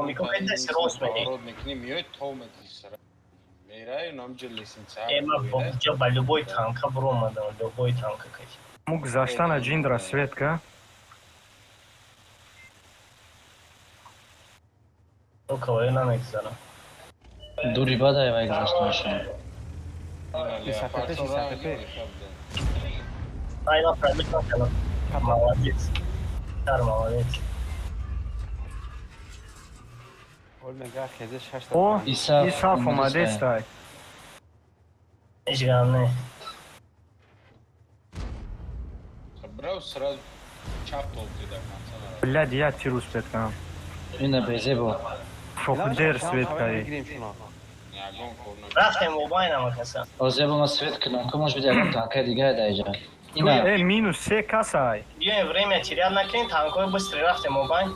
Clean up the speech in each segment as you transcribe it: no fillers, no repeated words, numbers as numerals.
Омрико кайда рост мени. Поворот мекунӣ, миёй то метисра. Мерай, намҷа лестница. Э, ма бо ба любой танка буромадам, любой танка кай. Му гузаштана ҷиндра свет ка. То каваю намегзарам. Дури бадай вай гузашта мешавам. Ай, ма пробить накардам. Молодец. Тар молодец. О, Исаф Исаф омадестай. Ҳеҷ гап не. Брав сразу чап толти до конца. Блядь, я тир успеть кам. Ина безебо. Шохдер свет каи. Ягон кор накард. Рафтем мобайн ама каса. Озебо ма свет кунам, ку может быть ягон танкаи дигаре дар иҷа. Ина Э, минус се касай. Биёем, время терять накунем, танкҳои быстрый рафтем мобайн.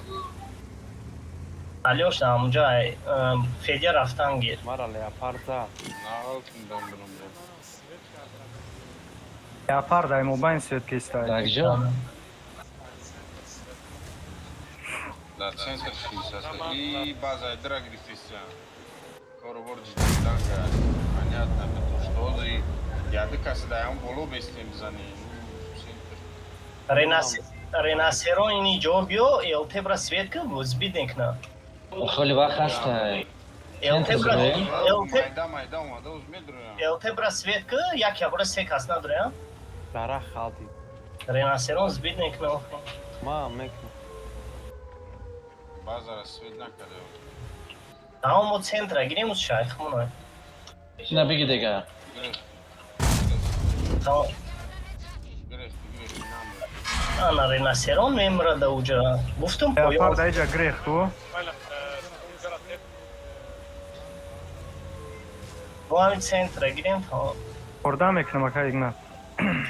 Алёш ҳамунҷа ай, Федя рафтан гир. Мара леопард зад. Нағал кун дам бирам. Леопард ай мобайн свет кестай. Дар ҷо? Дар центр 60. И база дра гирифтестия. Коробор ҷиддан кард. Понятно, потому что ози яды каси даям боло бестем бизани. Центр. Ренасерон ини ҷо биё, Элтебра свет ка, сбит мекуна. Хеле вақт ҳастай. Элтебра Элтеб Майда майда омада оз медроям. Элтебра свет ка, як ябра се кас надроям. Дарах халти. Ренасерон сбит мекуна. Ма мекунам. Базара свет накарда. Тамом, мо центра гирем, уз шайхмона. Ина биги дега. Гирифт. Тамом. Гирифт, гирифт, нам. Ана ренасерон мемра да уҷа. Гуфтум поён. Леопард айҷа грех ту. Мо ҳамин центра гирем, тамом. Хорда мекунам ака Игнат.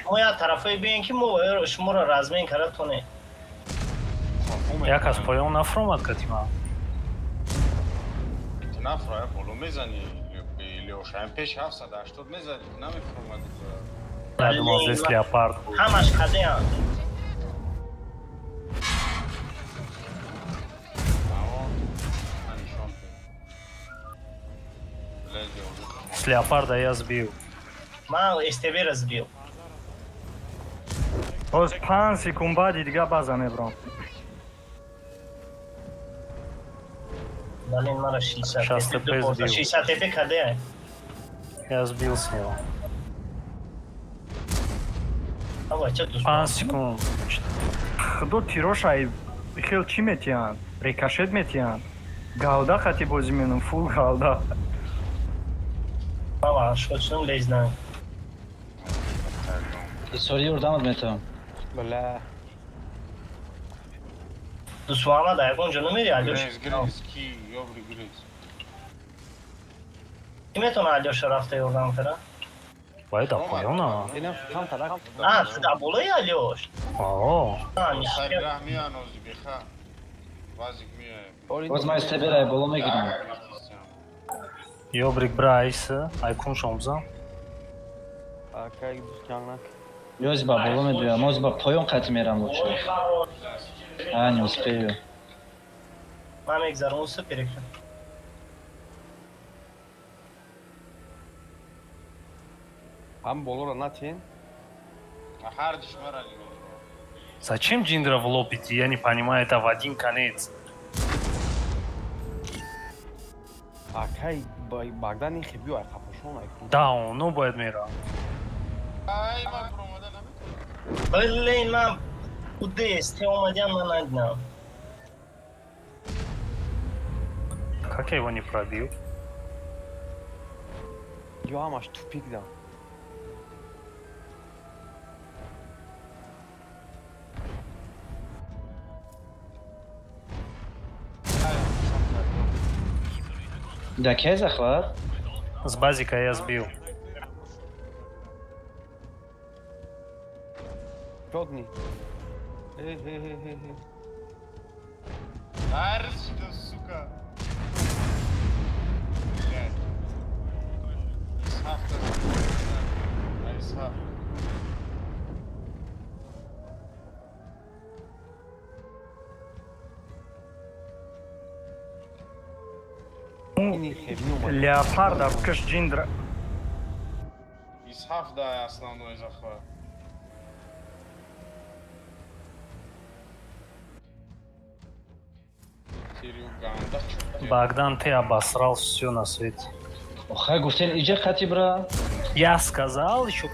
Мо як тарафое биёем, ки мо шуморо размен карда тонем. Як аз поён нафромад катима. Ту нафроя боло мезани. Леоша, пеш 780 мезани, ту намефромади. Я думал, здесь леопард будет. Ҳамаш кадеянд. Тамом. Ман нишон кун. Блядь, я уже С леопарда я сбил. Ман СТБ-ра сбил. Боз 5 секунд баъди дига база мебром. Блин, мара 60 Шаст ТП ТП сбил. 60 ТП кадеянд. Я сбил с него. Ава, ча душман. 5 секунд. Худо тирошай хел чӣ метиҳанд? Рикошет метиҳанд. Галда хати бозӣ менам, фул галда. Ава, шочнум лезнам. Исори ёрдамат метавам. Бля. Дусмана да ягон ҷо намери, Алёш. Грез, грез, ки, ёбри грез. Ки метавона Алёша рафта ёрдам кара? Вай да поёна. Инам там тарах. А, ту да болои Алёш. О, А, Сари нишка. раҳ меоян ози беха. Вазик меояд. Боз ман СТБ-ра боло мегирам. Ёбрик брайс, айкун шомза. Акай дӯст нак. Ёзи ба боло мебиём, ози ба поён қати мерам лучше. А, не успею. Ман мегзарам, усу перекрем. Ҳам болоро натен. Ҳар душмара нигоҳ. Зачем Джиндра в лоб идти? Я не понимаю, это в один конец. Акай Богдан ихе биё ай қапошон ай кун. Да, он, ну бояд мера. Ай, ман промода наметавонам. Блин, ман худи СТ омадям, ман надидам. Как я его не пробил? Ё ҳамаш тупик дам. Да кай захват? С базика я сбил. Жодни. Э, э, э, э, э. Ай, что, сука. Блядь. Исхафта. Исхаф. Ини хебни омад. Леопарда кыш ҷиндра. 27 да, основной захват. Тирю ганда чӯ. Богдан, ты обосрал все на свете. Охай, гуфтен иҷа қати бра. Я сказал еще,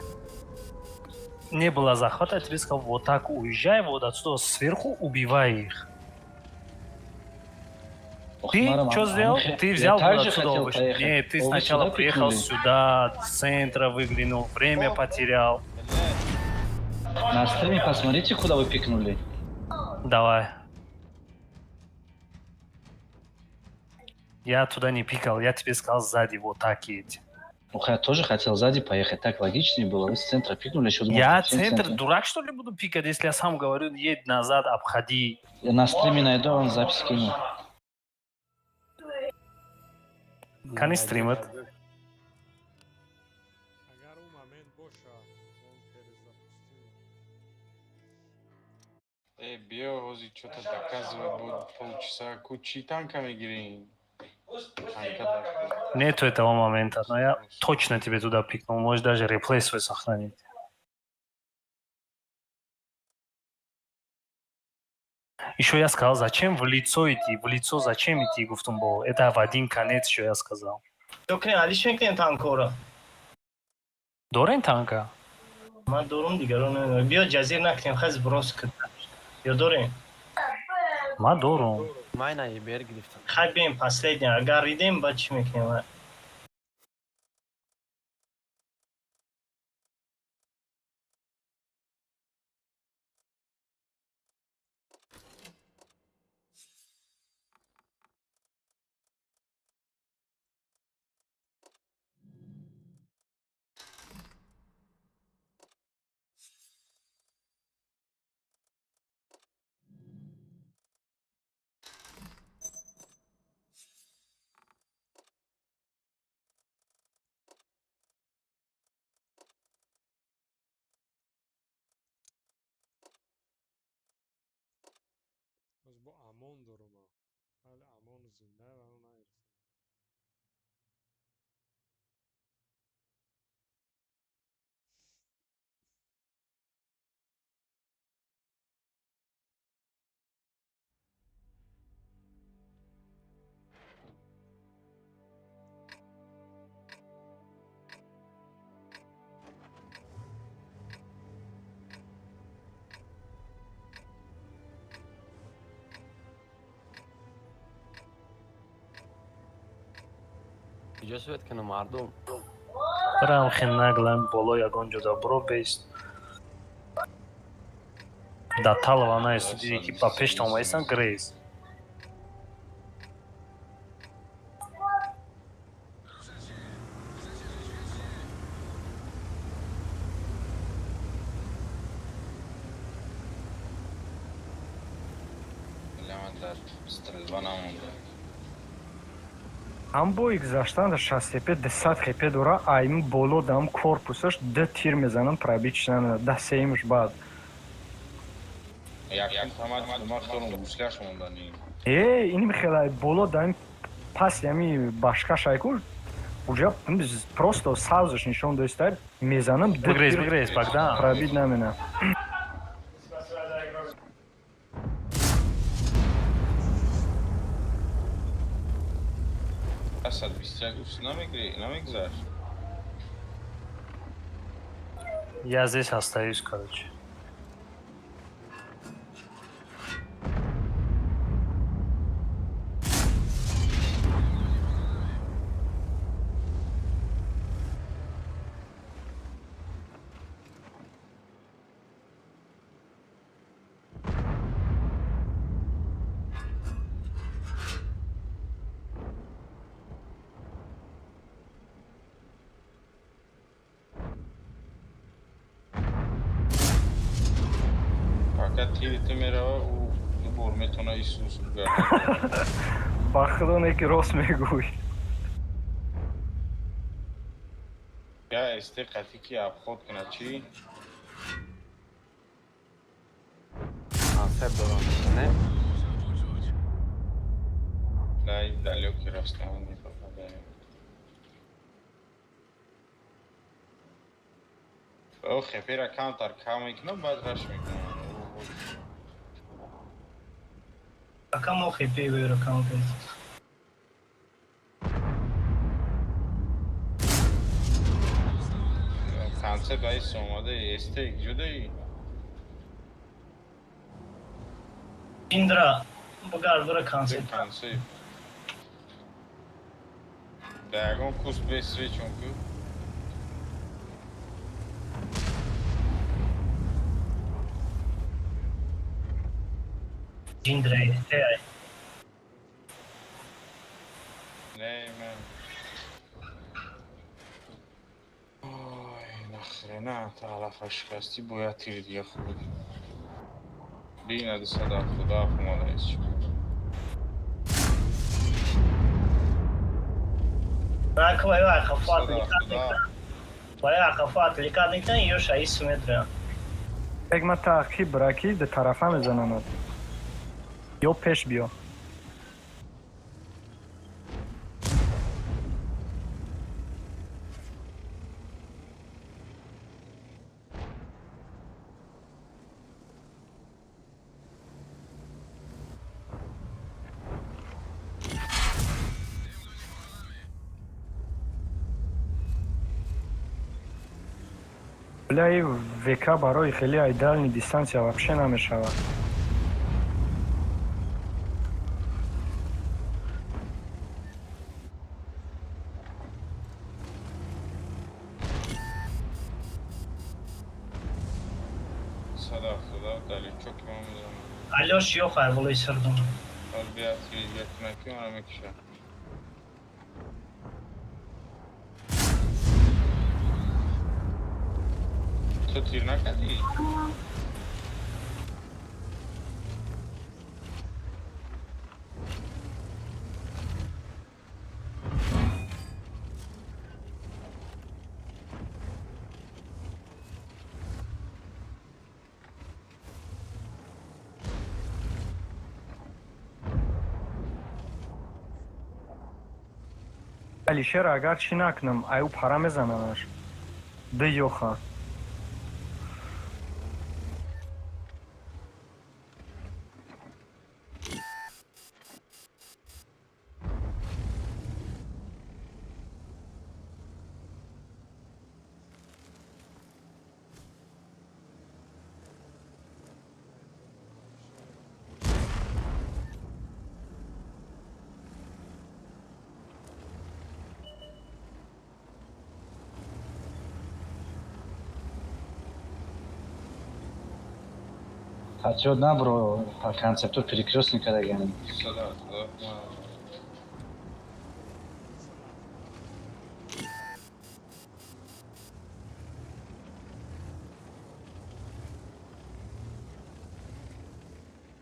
не было захвата, я тебе сказал, вот так уезжай, вот отсюда сверху убивай их. Ох, Ты марам, что сделал? Ты Я взял вот также отсюда хотел вышел. поехать. Нет, ты О, вы сначала сюда приехал пикнули? сюда, с центра выглянул, время потерял. На стриме посмотрите, куда вы пикнули. Давай. Я туда не пикал, я тебе сказал сзади, вот так едь. Ох, я тоже хотел сзади поехать, так логичнее было. Вы с центра пикнули, еще думал, Я совсем центр, центр. дурак, что ли, буду пикать, если я сам говорю, едь назад, обходи. Я на стриме найду, он запись кину. Кани стримат? Агар ӯ момент боша, он перезапустил. Э, биё, ҳози чё-то доказывать буд полчаса. Ку чӣ танка мегирӣ? Танка дар. Нету этого момента, но я точно тебе туда пикнул. Можешь даже реплей свой сохранить. Еще я сказал, зачем в лицо идти, в лицо зачем идти, гуфтум бо. Это в один конец еще я сказал. Чо кунем, алиш мекунем танкора? Дорен танка? Ман дорум, дигаро намедонам. Биё, ҷазир накунем, хаз брос кун. Ё дорем? Ма дорум. Майна ебер гирифтам. Хай, бием последний. Агар ридем, баъд чӣ мекунем? Боз бо амон дорум, ҳали амону зинда ва нагирифтам. Куҷо сует кунам, мардум? Прям хе наглам боло ягон ҷода бро бест. Да талава наест, диди ки ба пешта омаистан грейс. Бля, ман дар стрельба намонда. Ҳам бои гузаштан дар 60 хп, 200 хп дора, айм боло дам корпусаш д тир мезанам, пробить намена, да сеимш баъд. Якум тамад, ман хелом гусляш мондани. Э, ин хела боло дам пас ями башкаш айку уже просто савзаш нишон доистай, мезанам д Бигрез, тир бигрез, Богдан. Пробить намена. 121 ус намегирӣ, намегузашт. Я здесь остаюсь, короче. Пока тири ту мерава, ӯ ду бор метавона Исус гардад. Ба худо, не ки рост мегӯй. Я СТ қатӣ ки обход кунад чӣ? Концерт дорам, не? Дай далекий расстояние не попадаю. О, хепера кантар кам мекунам, баъд раш мекунам. Ака мо хепи вера каунтер. Концепт айс омада, эстек ҷудаи. Индра бугар бура концепт. Концепт. Да ягон куст без свечон ку. Индра эстек. Не, мен. Ой, нахрена та алафа шикастӣ бояд тири дига хӯрд. Бина 277 омада ис. Нака вай хафат вай хафат ликат никан ё 6 метра. Як ма таъқиб бираки ду тарафа мезанамад. Ё пеш биё. Бля, ВК барои хеле ай дальний дистанция вообще намешавад. 177 далечо ки ман медонам. Алёш ёх ай болои сардум. Ҳол бия тири дига кунам ки мана мекушад. Ту тир накардӣ? Алишер агар чӣ накунам, ай ӯ пара мезанамаш. Ды ёха. Патриот набро, по концепту перекрестника дагани. 177 мана.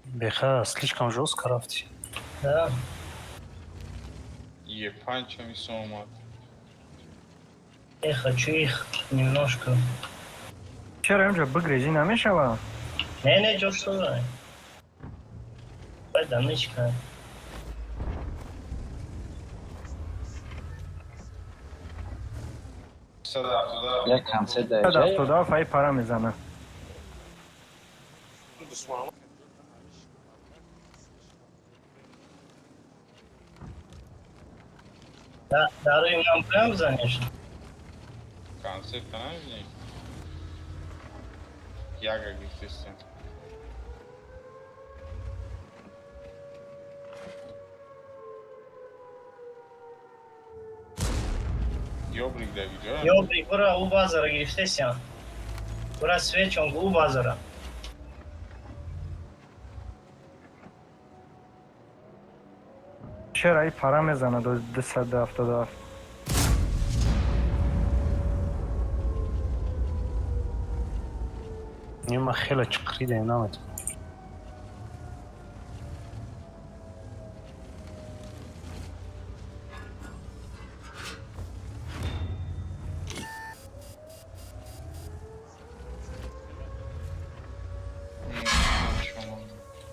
Беха, слишком жестко рафти. Да. Е панча мисо омад. Я хочу их немножко. Чаро инҷо бигрезӣ намешава? Не, не, ҷо шуда. Бай данычка. 177. Як концепт даҷа. 177 ай пара мезана. Да, даруи нам прям занеш. Концепта намебинӣ? Яга гирифтестем. Ёбрик да видео. Ёбрик, бура ӯ базара гирифтесям. Бура свечон ӯ базара. Чаро ай пара мезанад 277? Нима хеле чиқрида наметавонам.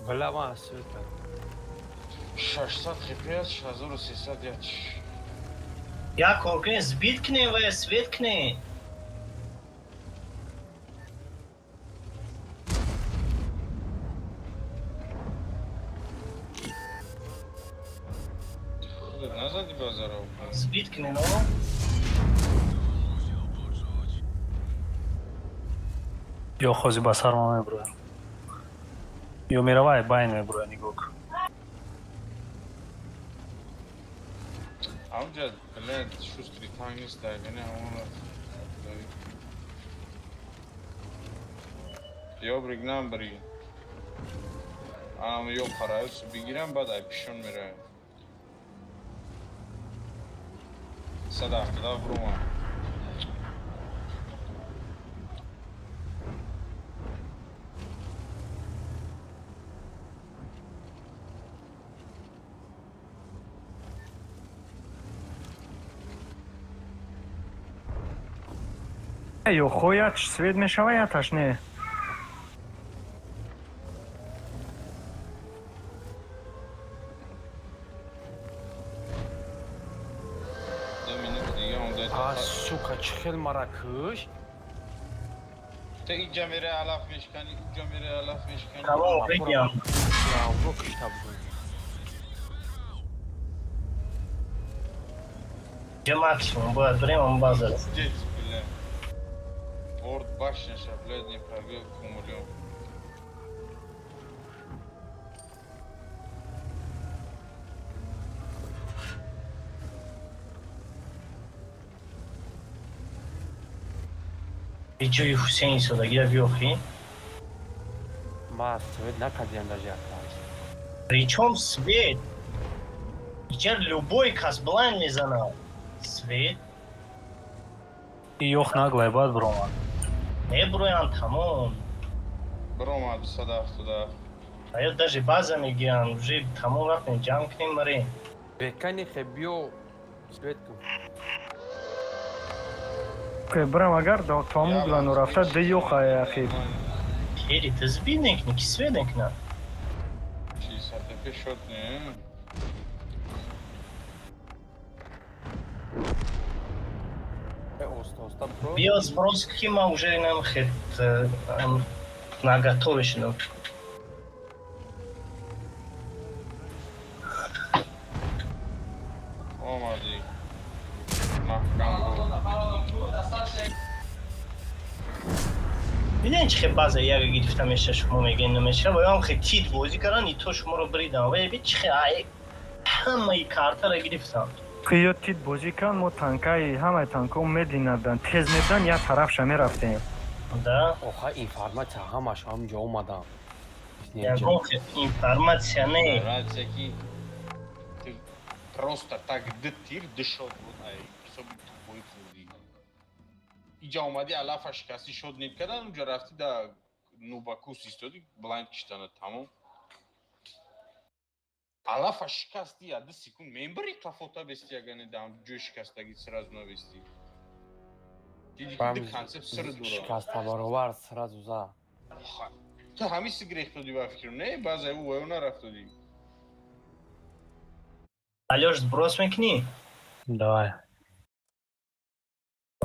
Бля, ма света. 600 хпс, 6300 як. Як кор кунем, сбит кунем ва свет кунем. Худат назади базаро. Сбит кунем, о? Ё хози ба сарма меброяд. Ё меравай байн меброяд, нигоҳ кун. Амҷа, блядь, шустрый танк нест, не ҳамон. Ё бригнам бри. Ам ё параюс бигирам, баъд ай пишон меравем. 177 брума. Ё хояч свет мешава, яташ не. Ду минути дига онда. А, сука, чӣ хел мара куш? Ту иҷа мере алаф мешкани, уҷа мере алаф мешкани. Тамом, бигям. Явро кишта будем. Ҷа максимум бояд бирем он база. Пиздец, бля. Борт башняша, блядь, не пробил кумулем. Ҷои Ҳусейн истодагида биёхӣ. Ма свет накардиам даже як раз. Причём свет? Иҷа любой кас блайн мезанад. Свет. И ёх наглай баъд биромад. Меброянд, тамом. Брома 277. А ё даже база мегиранд, уже тамом рафтем, ҷамъ кунем, марем. Бекани хе биё свет кун. Брам агар то муглану рафта ды ёха ахи. Хери, ты сбит мекунӣ, ки свет мекунад? 60 хп шот не. Э, оста оста бро. Биё спрос, ки ма уже инам хет наготове шудам. Омадӣ. Маҳкам буд. Диден, чӣ хел база яга гирифта меша, шумо мегӯед намеша, ва ём хел тит бозӣ кардан, и то шуморо биридам. Ва би чӣ хел ай ҳамаи картара гирифтам. Ё тит бозӣ кан, мо танкаи ҳамаи танкҳо мединадан, тез мебдан, як тарафша мерафтем. Да? Оха, информация ҳамаш ҳамҷо омадан. Ягон хел информация не. Рация ки ты просто так ды тир ды шот буд ай ҳисоби тупои хурдӣ. Иҷа омадӣ, алафа шикастӣ, шот нит кардан, унҷа рафтӣ, да нубакус истодӣ, блайнд киштана, тамом. Алафа шикастӣ, я 2 секунд мембари, қафота бести, ягане да ҷои шикастагӣ сразу навести. Диди ки ды концепт сир дура. Шикаста баровар сразу за. Ту ҳамин си гирехтодӣ ба фикрам, не? Баъзе ӯ ваё нарафтодӣ. Алёш, сброс мекунӣ? Давай.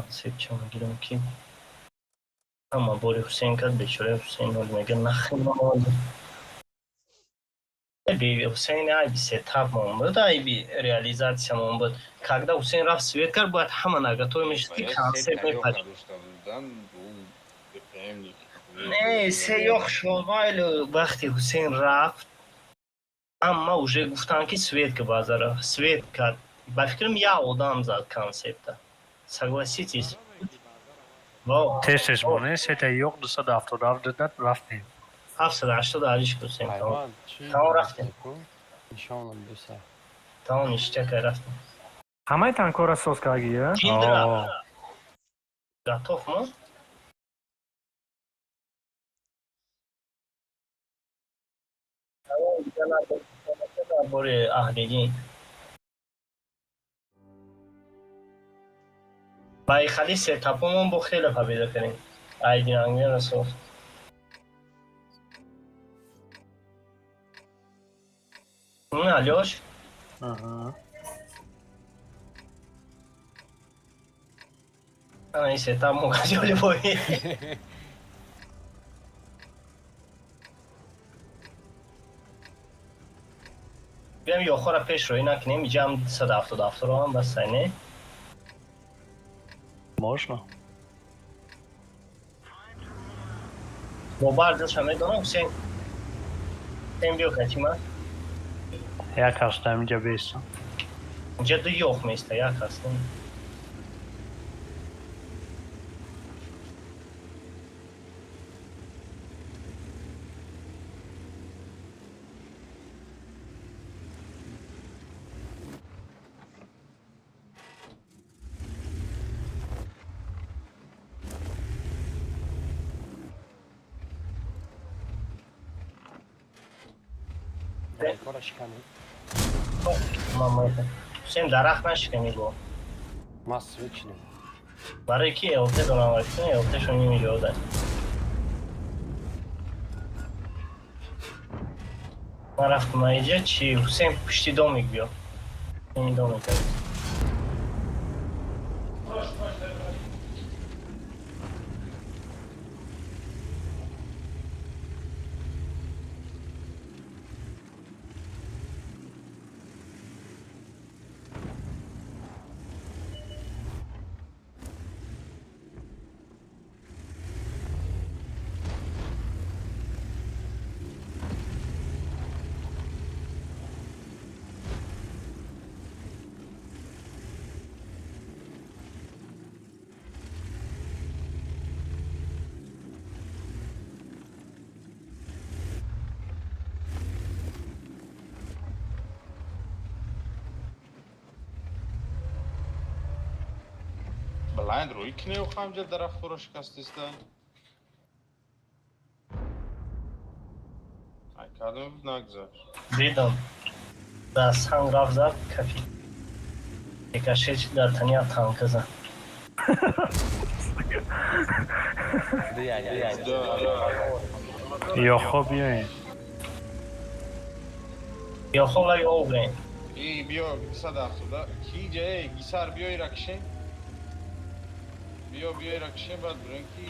Сепча мегирам, ки ҳама бори Ҳусейн кард, бечораи Ҳусейн ҳол мега нахи мамоди. Би Ҳусейн айби сетап мон буд, айби реализация мон буд. Когда Ҳусейн рафт свет кард, бояд ҳама наготове мешуд, ки концепт мепарид. Не, се ёх шовайлу вақти Ҳусейн рафт, ҳама уже гуфтанд, ки свет ка базара, свет кард. Ба фикрам, як одам зад концепта. Согласитесь? Во. Тез тез монем, сета ёқ 277 додад, рафтем. 788 Ҳусейн, тамом. Ҳайван чӣ? Тамом, рафтем. Нишонам биса. Тамом, ништяка, рафтем. Ҳамаи танкҳоро соз кардӣ, а? Ҷиндра. О. Готов мо? Тамом, дига дар бори аҳлидин. Ба хали сетапомон бо хеле победа кардем. Айдинангера сохт. Алёш. Ага. Ана ин сетап мо газёли бои. Биям ёхора пеш роӣ накунем, иҷа ҳам 277 ро ҳам бастай, не? Можно. Бобар ҷоша медонам, Ҳусейн. Ҳусейн, биё катима. Як ҳаста инҷа бестам. Инҷа ду ёх места, як ҳаст. Не? Кора шиканем. Мама, Ҳусейн, дарахт нашикани бо. Ма свет чинем. Барои ки ЛТ дорам, ваксина ЛТ-шон нимиҷода. Ман рафтам аиҷа, чи Ҳусейн, пушти домик биё. Ин домик аст. Блайнд рӯи кинею хамҷа дарахтора шикастиста. Ай кадом буд нагзашт. Дидам. Дар санг рафт, зад, кафи. Рикошет дар тания танка зад. Ду як як. Ёхо биёед. Ёхо лаби об рем. И биё 270 ки ҷа эй гисар, биё ира кишем. Биё, биё ира кишем, баъд бирем ки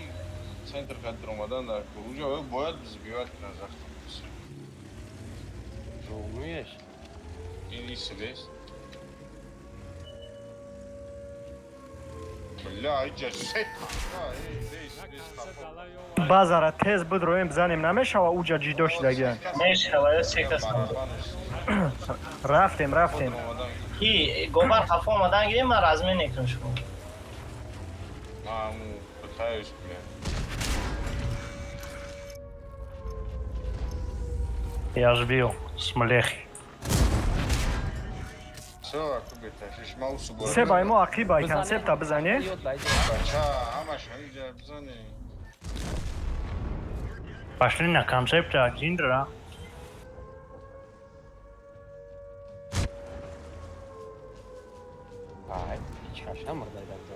центр қадр омадан дар кор. Уҷа бояд сбивать кунад захта. Умеешь? Ин исбес. Бля, иҷа се танка, эй, дес, дес қафо. Базара тез бидроем, бизанем, намешава, уҷа ҷидо шидагиан. Мешава, ё се кас. Барабанаш. Рафтем, рафтем. Омадан. Ки гобар хафо омадан гирем, ман размен мекунам шумо. Маму, пытаюсь, бля. Я сбил с млехи. Всё, аку беташиш, ма усу бора. Се бай мо ақибай концепта бизане. Ёд дай. Бача, ҳамаш ҳамиҷа бизане. Пошли на концепте один, да? Ай, ҳеҷ каш намурда дар ҷо.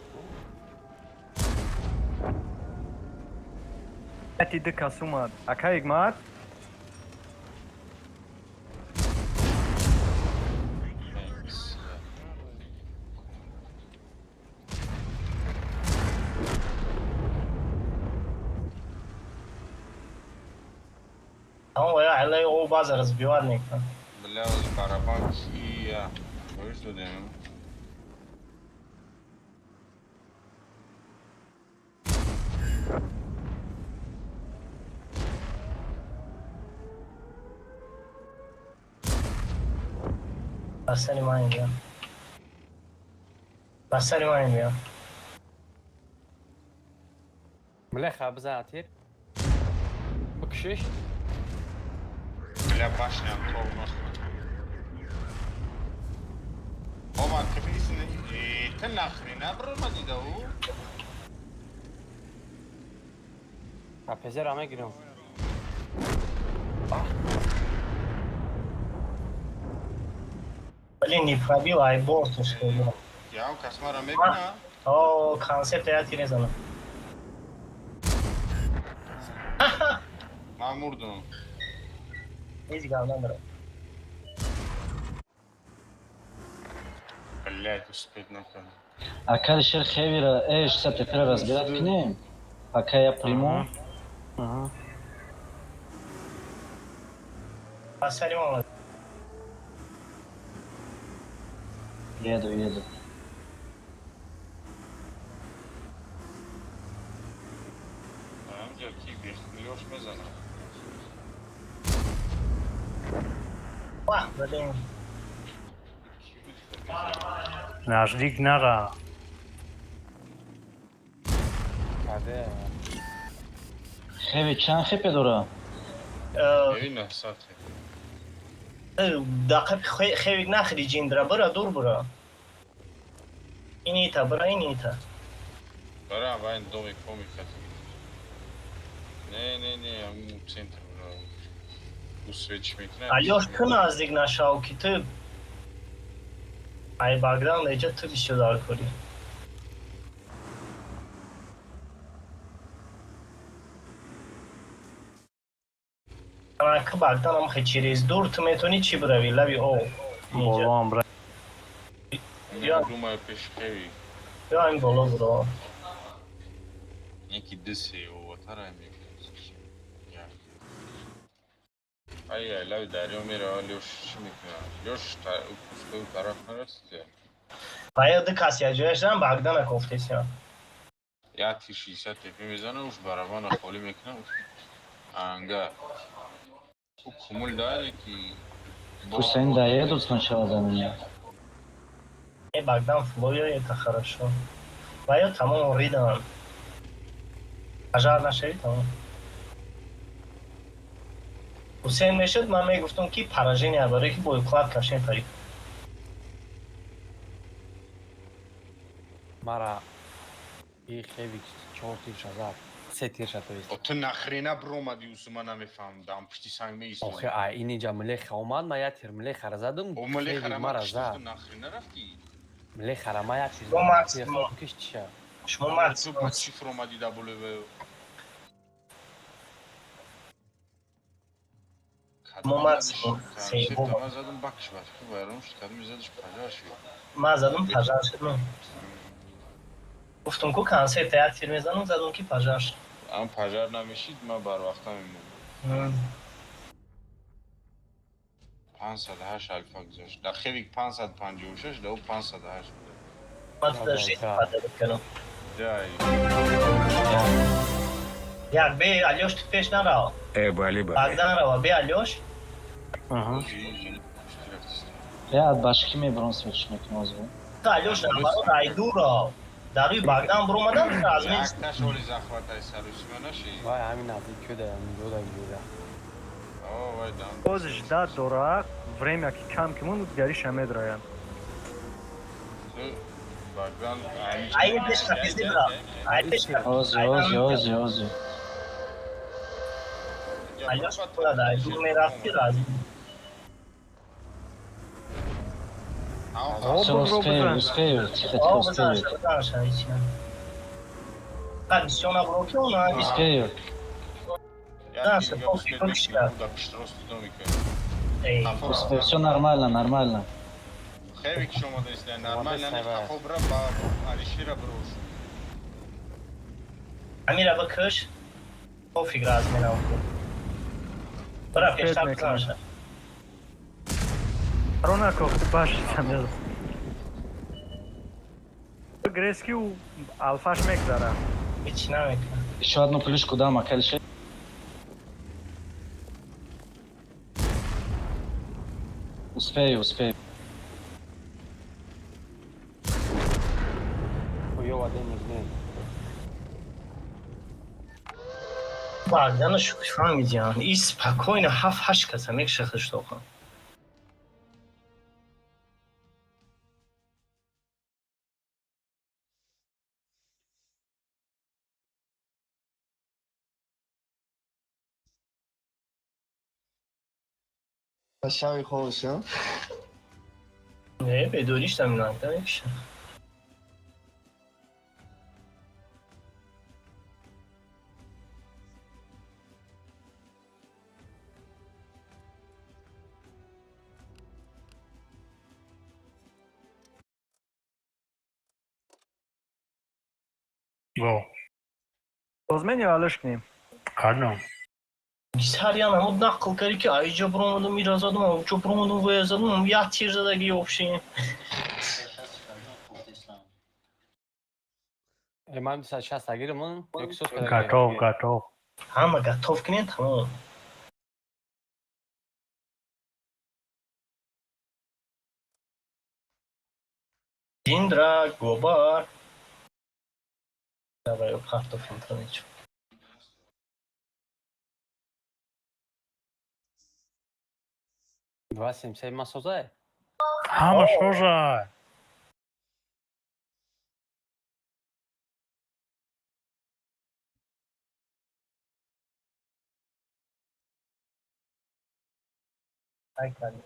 Ати ду кас омад. Ака Ҳикмат. Thanks. Ҳамон оя айлаи об базара сбивать мекунам. Бля, барабан кия. Боиш додем. Ба сари ман биё. Ба сари ман биё. Млеха бизан атир. Бикшиш. Бля, башням тов нахуй. Омад, капис не. Э, ты нахрена бромади да у? А пезера мегирам. Блин, не пробил, ай борту что. Я касмара мебина. О, концепт я ти мезанам. Ман мурдум. Ҳеҷ гап надорам. Блядь, успеть накард. Акали шер хевира, 60 тепера разбирать кунем. Пока я приму. Ага. Асалим омад. Еду, еду. Ҳамҷо ки бехлёш мезанам. Ваҳ, блин. Ки буд хеле? Наздик нара. Каде? Хеви чанд хепе дора? Хеви 900 хепе. Дақиқ хевик нахри ҷиндра, бира дур бура. Инита, бира инита. Бара, вайн домик помик хати. Не, не, не, ҳамун центр бура. Ӯ свеч мекунад. Алёш, ту наздик нашав, ки ту ай Багдам эҷа ту бисёр дар корӣ. Анака Багдам ам хе через дур ту метавонӣ чӣ биравӣ лаби об. Инҷа. Болоам бира. Я Думаю, пеш хеви. Ё ин боло буро. Неки дисе оватара мекунад. Як. Ай, ай, лаби дарё мерава, Лёш чӣ мекунад? Лёш ӯ пускаю тараф нарасида. Ва ё ду кас як ҷояш дан Багдана кофтесиям. Як тир 60 тепе мезана, уш барабана холӣ мекунад. Анга. Ӯ кумул даре ки Пусть они доедут сначала до меня. Э, Багдам флоя, это хорошо. Ва ё тамом ридан. Пожар нашавӣ тамом. Ҳусейн мешуд, ман мегуфтам ки поражение барое ки бои кладка шем парид. Мара и хевик 4 тирша зад. 3 тирша, то есть. О, ту нахрена бромадӣ, усу ман намефаҳмам. Дам пушти санг Охе, меистодӣ. а инҷа млеха омад, ма як тир млехара задам, О, хевик млехара ма мара киштӣ, зад. ту нахрена рафтӣ? Млехара ма як тир Шумо задам, максимум. тир киштиша. Шумо Ту максимум. ба чӣ фуромадӣ да болои? Шумо максимум. Сеюм. Ман задам бакш ба фикр вайрон шуд, кадом мезадиш пажар шуд. Ман задам пожар шуд. Гуфтам ку концерт як тир мезанам, задам ки пожар шуд. Ам пажар намешид, ман барвақта мемондам. 508 алфа гузашт. Дар хевик 556, дар ӯ 508 буда. Ман туда жизнь подарить кардам. Дай. Як бе Алёш, ту пеш нарав. Э, бали-бали. Багдам рава, бе Алёш. Ага. Я от башки мебарам свеч мекунам озу. Ту Алёш наоборот айду рав. Дар рӯи Багдам буромадам, ту аз мен Якташ оли захватай сарусима наши. Вай ҳамин наздик кӯда, ҳамин ҷода. О, вай дам. Боз ждать дора, время ки кам ки монд, дигариша медроянд. Ту Багдам Ай пеш капизди бира. Ай пеш капизди. Ози, ози, ози, ози. Алёш бояд айду мерафти раз. Всё, успею, успею. Тихо, тихо, О, успею. бизанша, бизанша, ҳеч не. Фақат бисёр набуро ки она Успею. Да, пофиг, пофиг. Эй, Успею. Всё нормально, нормально. Хевик шумо десля нормально не хафо бра ба Алишира брош. Амира бикш. Пофиг раз менам. Бира пештар бизанша. Рона кофти башица мезад. Грески ӯ алфаш мегзара. Ҳеч намекунам. Ещё одну плюшку дам, Акалишер. Успею, успею. Хуёва денег не. Багдана шукр фаҳмидиан. И спокойно ҳафт ҳашт каса мекша хиштоха. Шави хобшам. Не, бедориш там иногда мекша. Го. Созмен ё алиш кунем? Кардам. Сарян ҳамун нақл карди, ки аиҷо биромадам, ира задам, авҷо биромадам, вая задам, як тир задаги вообще. Э, ман 260 гирам, он ёки соз када. Готов, готов. Ҳама готов кунед, тамом. Индра, Гобар. Давай, партоф интернет. 277 ма созае? Ҳама шожа. Ай, кардем.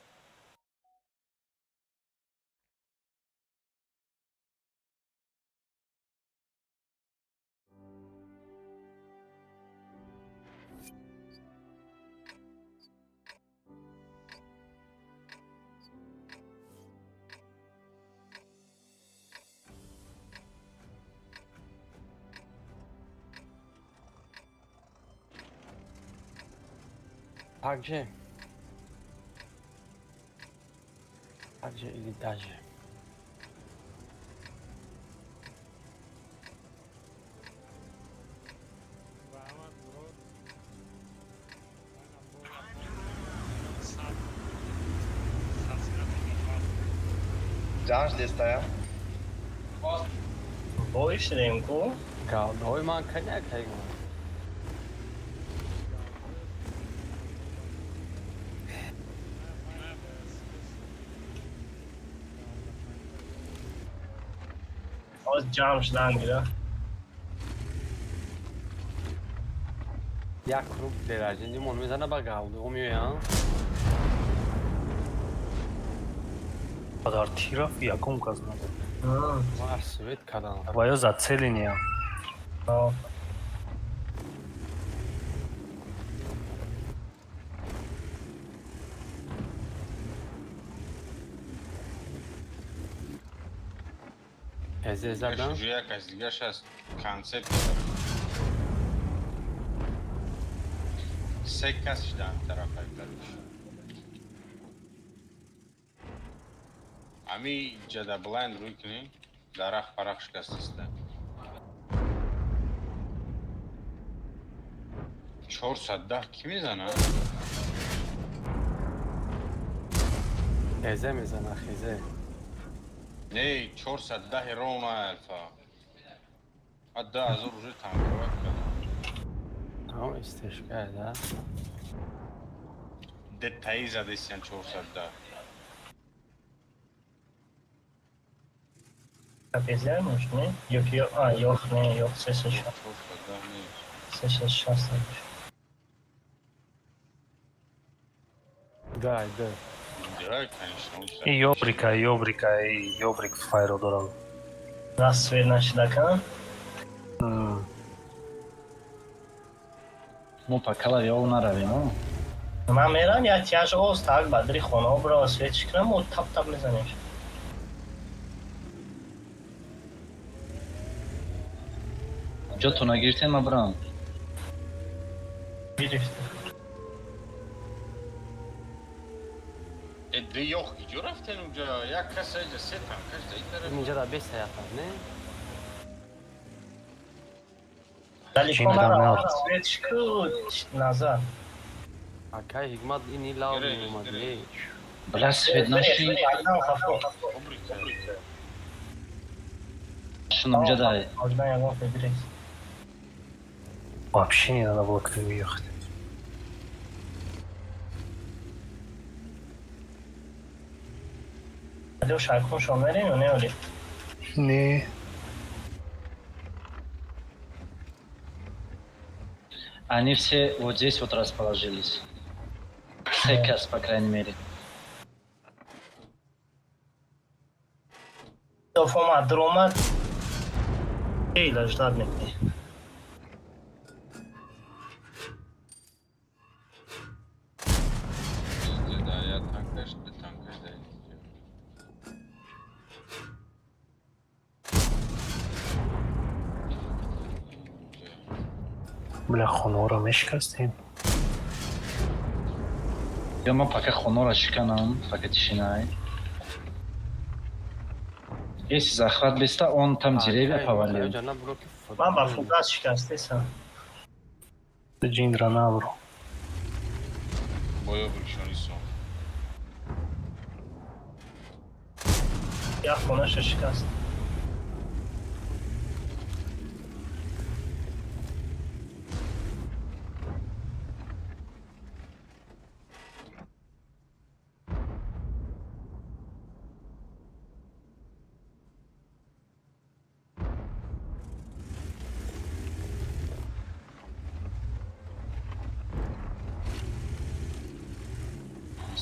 Также. Также или даже. Раҳмат, Мурод. Манам бо сад сад Ҷанж дестая. Бой шудем ку? Галдои ман каня кайгум. Ҳоз ҷамъ шудан гира. Як круг деражи мон мезана, ба галдо меоян. Падар тираф якум кас надод. Мар свет кадан. Ва ё зацеления. О. Эзе задан. Уже як аз дигаш аст, концепт. Се кас шидан тараф айкариш. Ами ҷада блайнд рӯй кунем, дарахт парах шикастаста. 410 кӣ мезанад? Эзе мезана, хезе. Не, 410 ровно альфа. А 2000 уже танковать кардам. О, истешка, да. Детаи задесян 410. Капезяр может, не? Ёк, ё, а, ёх, не, ёх, сесаша. 410 не. 360. Да, да. Да, конечно. И ёбрика, ёбрика, и ёбрик файро дорам. Нас свет нашидака. Мо па калави ол наравем, о? Ман мерам, як тяж оз так бадри хона бро свет шикрам ва тап тап мезанем. Ҷото нагирифтем, ма бирам. Гирифт. Э, ду ёх киҷо рафтен унҷа? Як кас аҷа, се танкаш да ин тараф. Инҷа да беста яфар, не? Далеко Чинда нарав, мелт. свет шикру назад. Акай ҳикмат ини лав Гире, меомад. гире. Е. Бля, свет наши. Агдан хафо. Обрика. Шунам ҷадай. Агдан ягон федерес. Вообще не надо было к нему ехать. Алё шайкун шо мерем ё не оли? Не. Они все вот здесь вот расположились. Секас, по крайней мере. Омад, даромад. Хеле ждать мекунӣ. Да, я танкаш, ду танкаш да ин. Бля, хонаро мешикастем. Ё ман пока хонаро шиканам, пока тишинай. Если захват беста, он там деревья повалил. Ман ба фугас шикастесам. Ҷиндра набро. Бо ёбрикшони сом. Як хонаша шикаст.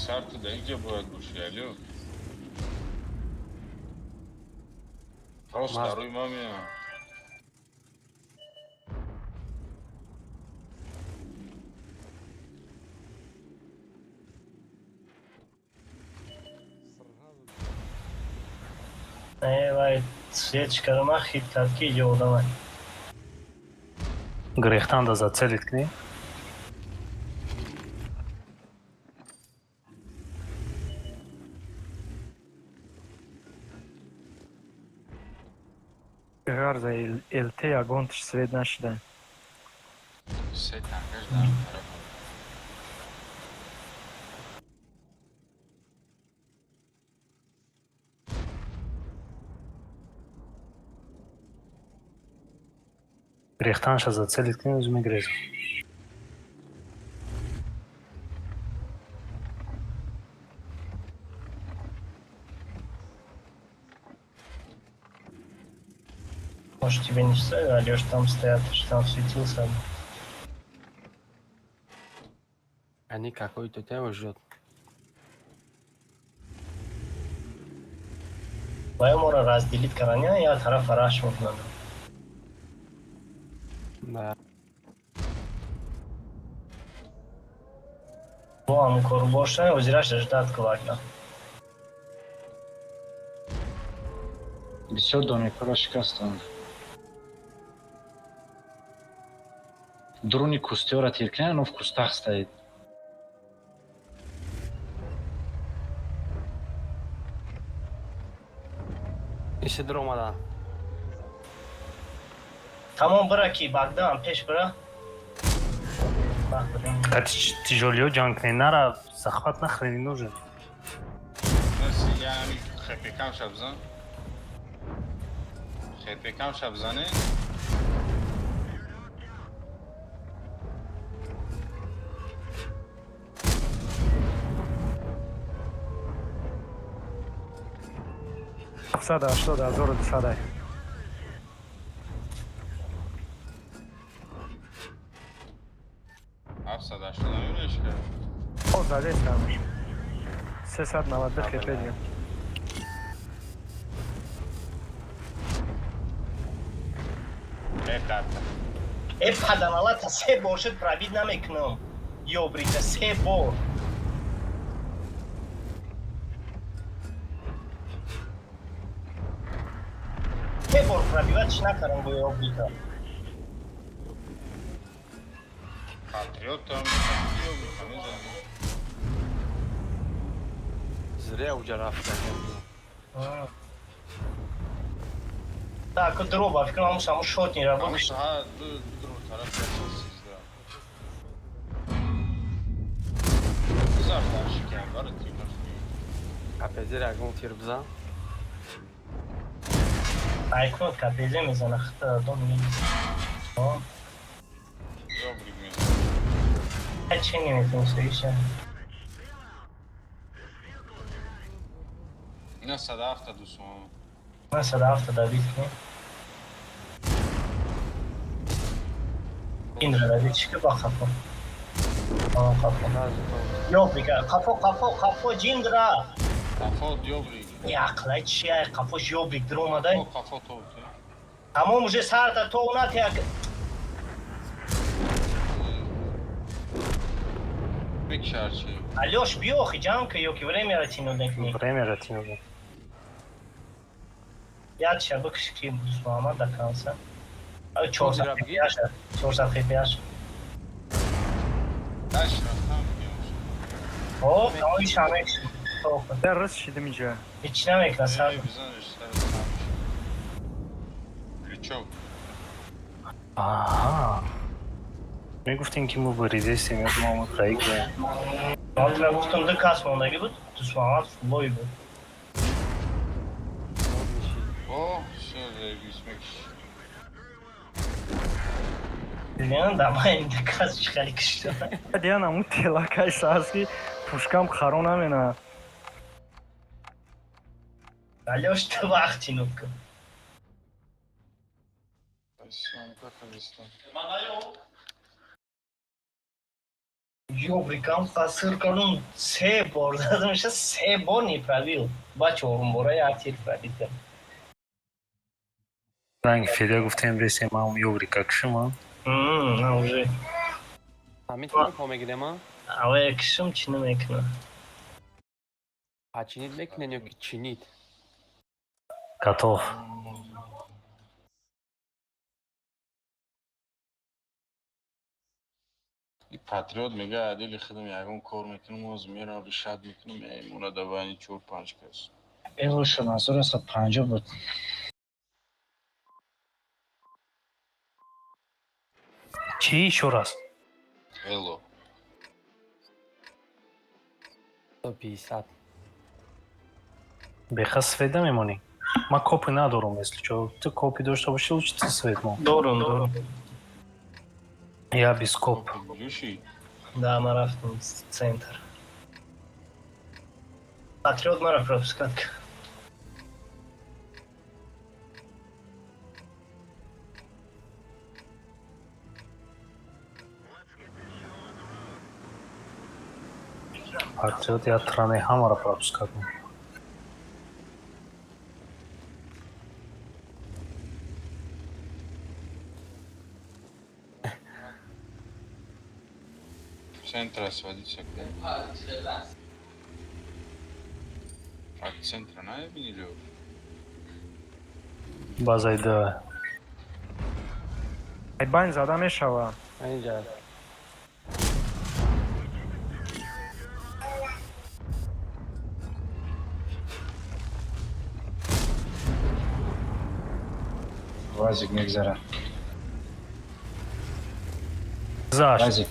Сар ту дар инҷа бояд бошӣ, алё. Рост дар рӯи ман меоям. Э, вай, свет шикарама хит кард ки иҷо одамай. Грехтанда зацелит кни. Ғарза ЛТ ягонташ свет нашида. Се тангаш дар тараф. Грехтанша зацелит кни, ӯз мегрезам. Может, тебе не стоит, Алёш, там стоят, что там светился. Они какой-то тему ждет. Вай моро разделить караня, я тарафа раш мекунам. Да. Бо ҳамун кору боша, озираш ждать кувакна. Бисёр домикҳоро шикастанд. Дуруни кустиёро тир кунед, оно в кустах стоит. Иси дур омадан. Тамом бира ки Богдан пеш бира. Бах бира. Тяжёлиё ҷанг кунед, нара захват нахрен не нужен. Наси я ами хепекам шабзан. Хепекам шабзане. 780 200. 780 мешка. О, задестамаш. 392 хп дигам. Э, дата. Э, паданалата се бор шуд пробить намекунам. Ёбрита се бор. Се бор пробивать чӣ накардам бо ёбрита. Патриотам ёбрика мезанем. Зря уҷа рафта. Так, дроба, фикр ҳамун саму шотнира Ҳамун букш. ҳа ду дро тараф 113. Бизар дар шикан бара тимаш. Капезир ягон тир бизан. Айкон капезе мезана хита дом нест. Ёбрик мезанем. Чӣ неметонисто иша. Ина 172 сом. Ман 107 добить кунем. Индра добить чӣ ки ба қафо. А, қафо. Ёбрика, қафо, қафо, қафо, ҷиндра. Қафо ёбрик. Е, ақлай чи ай қафош ёбрик дир омадай. Қафо то. Тамом уже сарта то унат як. Бикшарчи. Алёш биё охи ҷамъ ка ё ки время ра тинуда кунӣ. Время ратинуда. Як ша бикш ки Муҳаммад да канса. 400 хпш, 400 хпш. Дальше рафтам мегӯям. О, оиш ҳамеш. Дар рас шидим иҷа. Ҳеч намекна сар. Эй, бизанеш, сар там. Крючок. Аҳа. Мегуфтем, ки мо буридестем, ё мо проиграем. Ман тра гуфтам, ду кас мондагӣ буд, Дусмамад фулой буд. О, всё, заебись, мекиш. Лен, да ман ду кас чӣ хеле кишта. Диан аму телакай саз ки пушкам харо намена. Алёш, ту вақти нука. Съемка кадистан. Ёбрикам қасир кардум, се бор задам, ша се бор не пробил. Ба чорум бора як тир пробил кард. Ранги Федя гуфтем, ресем, ам ёврика кишима. На уже. Ҳамин танко мегирем, а? Аве кишим чӣ намекунад. А чинит мекунен ё ки чинит? Готов. И патриот мега, адили хидм ягон кор мекунам, оз мерам ришат мекунам, мемона давани чор панҷ кас. Эло шуд, 1150 буд. Чӣ ещё раз? Эло. 150. Беха свет намемонӣ. Ман копи надорам, если чо. Ту копи дошта бошӣ, лучше ту свет мон. Дорум, дорум. Я без коп. Глюши. Да, ман рафтам центр. Патриот мара пропускать кард. Патриот я тране ҳамаро пропускать мекунад. Центра сводиться. От центра наебини ли? Базаи да. Ай байн зада мешава. Инҷа. Вазик мегзара. Гузашт. Вазик.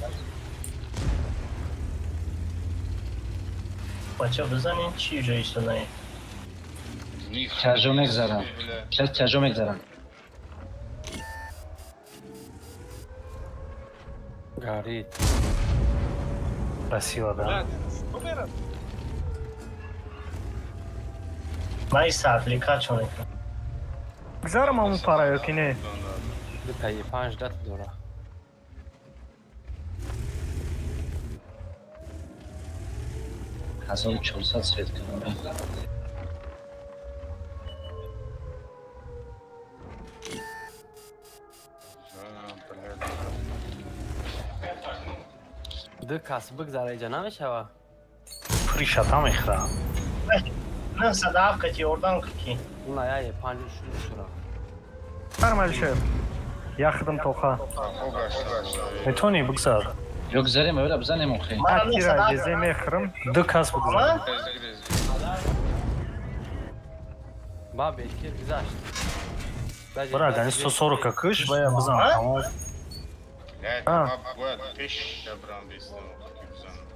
Бача, бизанед, чӣ ҷо истодаед? Тяжо мегзарам. Сейчас тяжо мегзарам. Горит. Красиво, да. Ман ис аппликатсион мекунам. Гузарам аму пара ё ки не? Дутаи панҷ дата дора. 1400 свет кунам. Блядь. Ду кас бигзара, иҷа намешава? Пришата мехӯрам. 907 кати ёрдам ки. Уна яе панҷ шура. Гузарам, Алишер. Яхдам тоха. Метавонӣ, бигзар. Ё гузарем, ора бизанем охи. Мара Тира 907. везе мехӯрам. Ду кас бигзар. Ба бешкир гузашт. Бара, гани 140 киш ва я бизан. Тамом. Блядь, А. ма бояд пеш брам бестам, ки бизанам.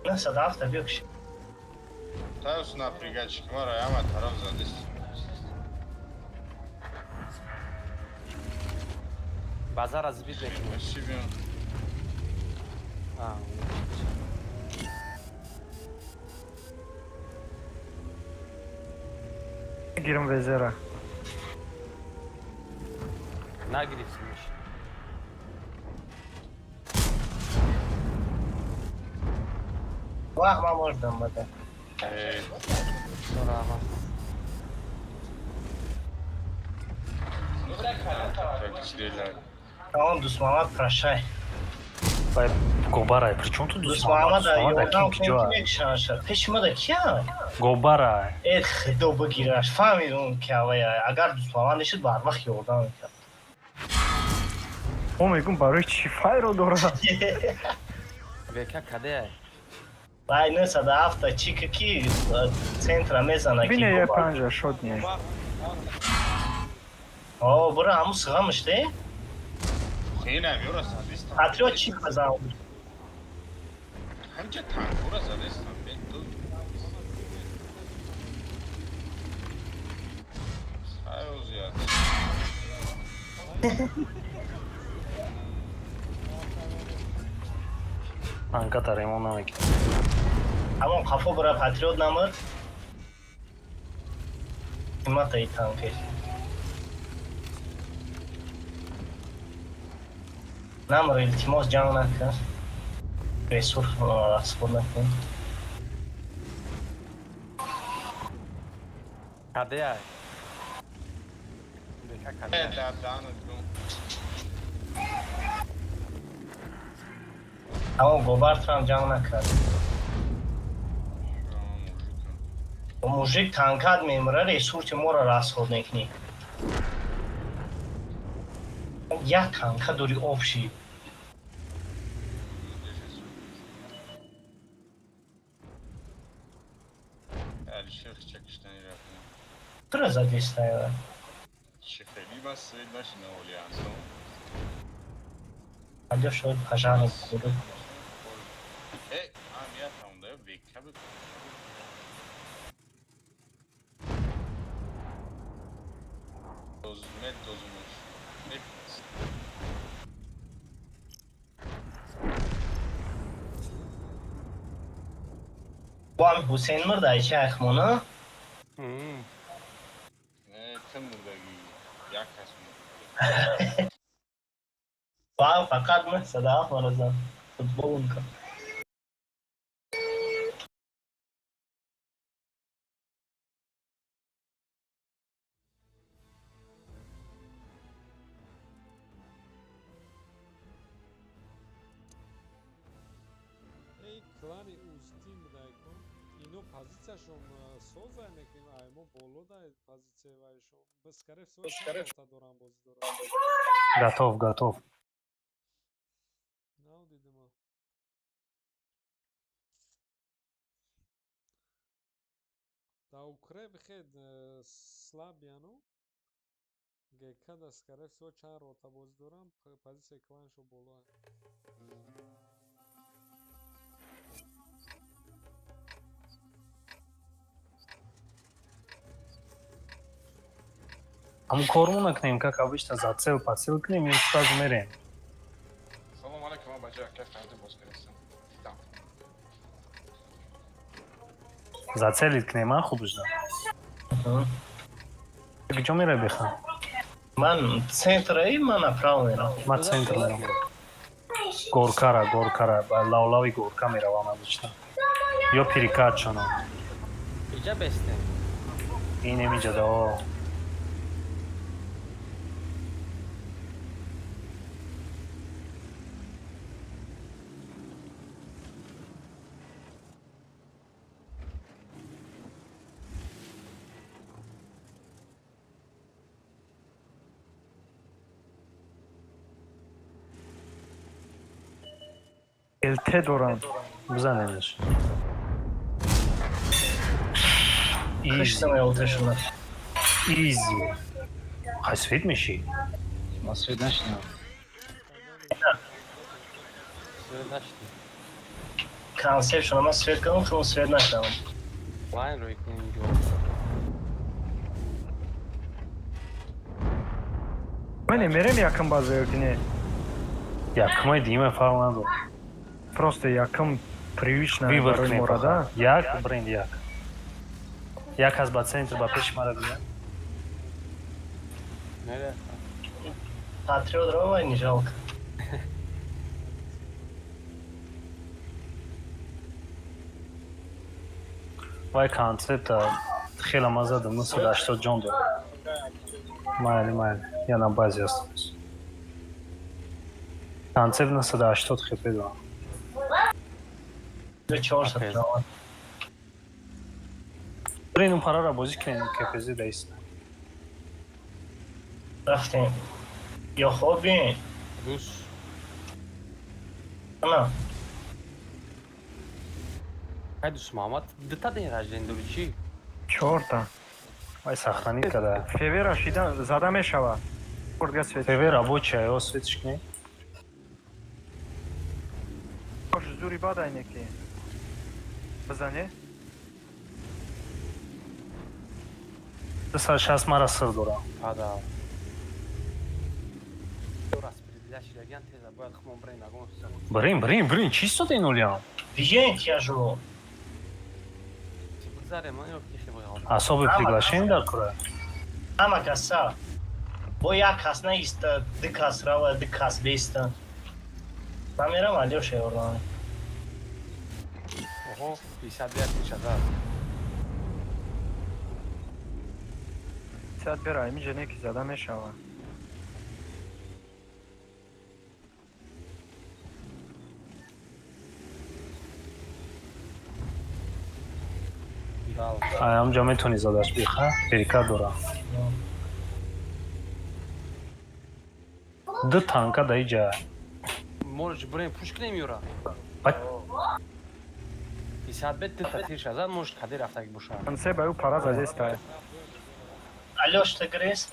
907 биё киш. Таус напрягачки мара ама тараф задест. Базара сбить мекунем. Спасибо. А, Гирам везера. Нагирифтимиш. Вах, ман мождам бада. Э, Дора. так сделай. Тамом, Дусмамад, прощай. Вай гобарай. При чём тут Дусмамад? Дусмамада Дусмамад ёрдам ким кун, киҷоа? ки мекушанша. Пеши мада кия? Гобарай. Э, худо бигираш. Фаҳмидум ки авая. Агар Дусмамад мешуд, барвақт ёрдам мекард. Мо мегӯм, барои чӣ файро дорад? Века каде? Вай 907 чӣ ки центра мезана ки. Бине, я панҷа шот не. О, бура ҳамун сиғамаш де. Хеле ҳамёра задистам. Патриот чӣ казан? Ҳамча танкура задистам. Бе ду. Сай зиёд. Танката ремонт намекунад. Ҳамон қафо бура, патриот намр. Қиматаи танкеш. Намр, илтимос, ҷанг накун. Ресурс расход накун. Каде ай? Века каде? Э, да, да, ну. Ҳамон гобартрам ҷанг накард. Мужик танкат мемра, ресурси моро расход мекунӣ. Як танка дори общий. Алишер чакиштани рафтем. Тура задистая. Чӣ хеле бас свет нашина олиансо. Алё шояд пожарный буду. Э, ам я там да века бе. Доз мед дозумуш. Не. Бо ҳам Ҳусейн мурда чи айхмона? Не, тим мурдаги. Як кас мурд. Ва фақат 907 маразан. Футболунка. Эй, клани устин будай-ку. Ино позитсияшон созай мекунем, ай мо боло дай позитсияи вайшон. Скорее всего, чанд дорам бозӣ дорам. Готов, готов. Нав дидима. Да укреп хед слабияну. ГК да скорее всего чанд рота бозӣ дорам, позитсияи кланшо боло. Ҳамун кормон накунем, как обычно, зацел подсел кунем и сразу мерем. Салом алейкум, ман бача кайф кардем боз кардем. Дидам. Зацелить кунем, а хуб жда. Куҷо мерай, беха? Ман центраи, ман направо мерам. Ман центр мерам. Горкара, горкара, ба лавлави горка меравам обычно. Ё перекатшона. Иҷа бестем. Инем иҷа да. О. ЛТ доранд. Бизанемш. Изи, Киштам ЛТшуна. Изи. Хай свет мешӣ? Ма свет нашинам. Свет нашти. Концепшуна ман свет кардам, худам свет накардам. Лайн рӯй кунем инҷо. Мене мерем якм база ё ки не? Якмай дима фарқ надорад. Просто якм привычно Выбор барои кунем. мора да. Як бренд як. Як аз ба центр ба пеши мара бия. Мере. Патриот ро не жалко. Вай концепта хела ма задам, 980 ҷон дорад. Майли, майли. Я на базе останусь. Концепт 980 хп дорам. 400 равад. Брин он парара бозӣ кунем, КПЗ даист. Рафтем. Ё хобин. Дус. На. Ай, Дус Муҳаммад, дута день рождения дори чӣ? Чорта. Вай сохранить када. Февера шида зада мешава. Пордга свет. ТВ рабочая, ё светиш кни. Кош зури бадай неки. Бизане. 260 мара сыр дора. Ада. Распределять шидагиан теза бояд хумон бирем ягон. Брин, брин, брин, чӣ истода ин олиам? Биёен тяжело. Чӣ бигзарем, ё ки хеб. Особый приглашение дар кура. Ҳама каса. Бо як кас наиста, ду кас рава, ду кас беиста. Ман мерам Алёша ёрдам. Оҳо, 51 мешавад. Сад бера, имиҷа неки зада мешава. Ай, ҳамҷа метавонӣ задаш биха, перика дора. Ду танка да иҷа. Можеш бирем пуш кунем юра. Бат. 50 бет дута тир шазад, может каде рафтаги боша. Конце ба ӯ пара задеста. Алёш, ты грез?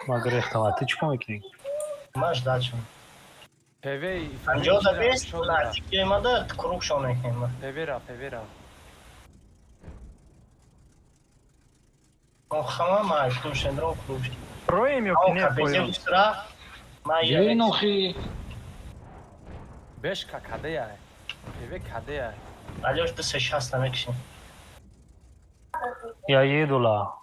Ма грехтам, а ты чӣ кор мекунӣ? Ман ждачам. ПВ. Панҷода бест, наздики омада, круг шо мекунем. ПВ-ра, ПВ-ра. Хама ма куншендром круг. Роем ё ки не поён? Ё нохи. Бешка кадея. ПВ кадея. Алёш, 260 мекушем. Я еду ла.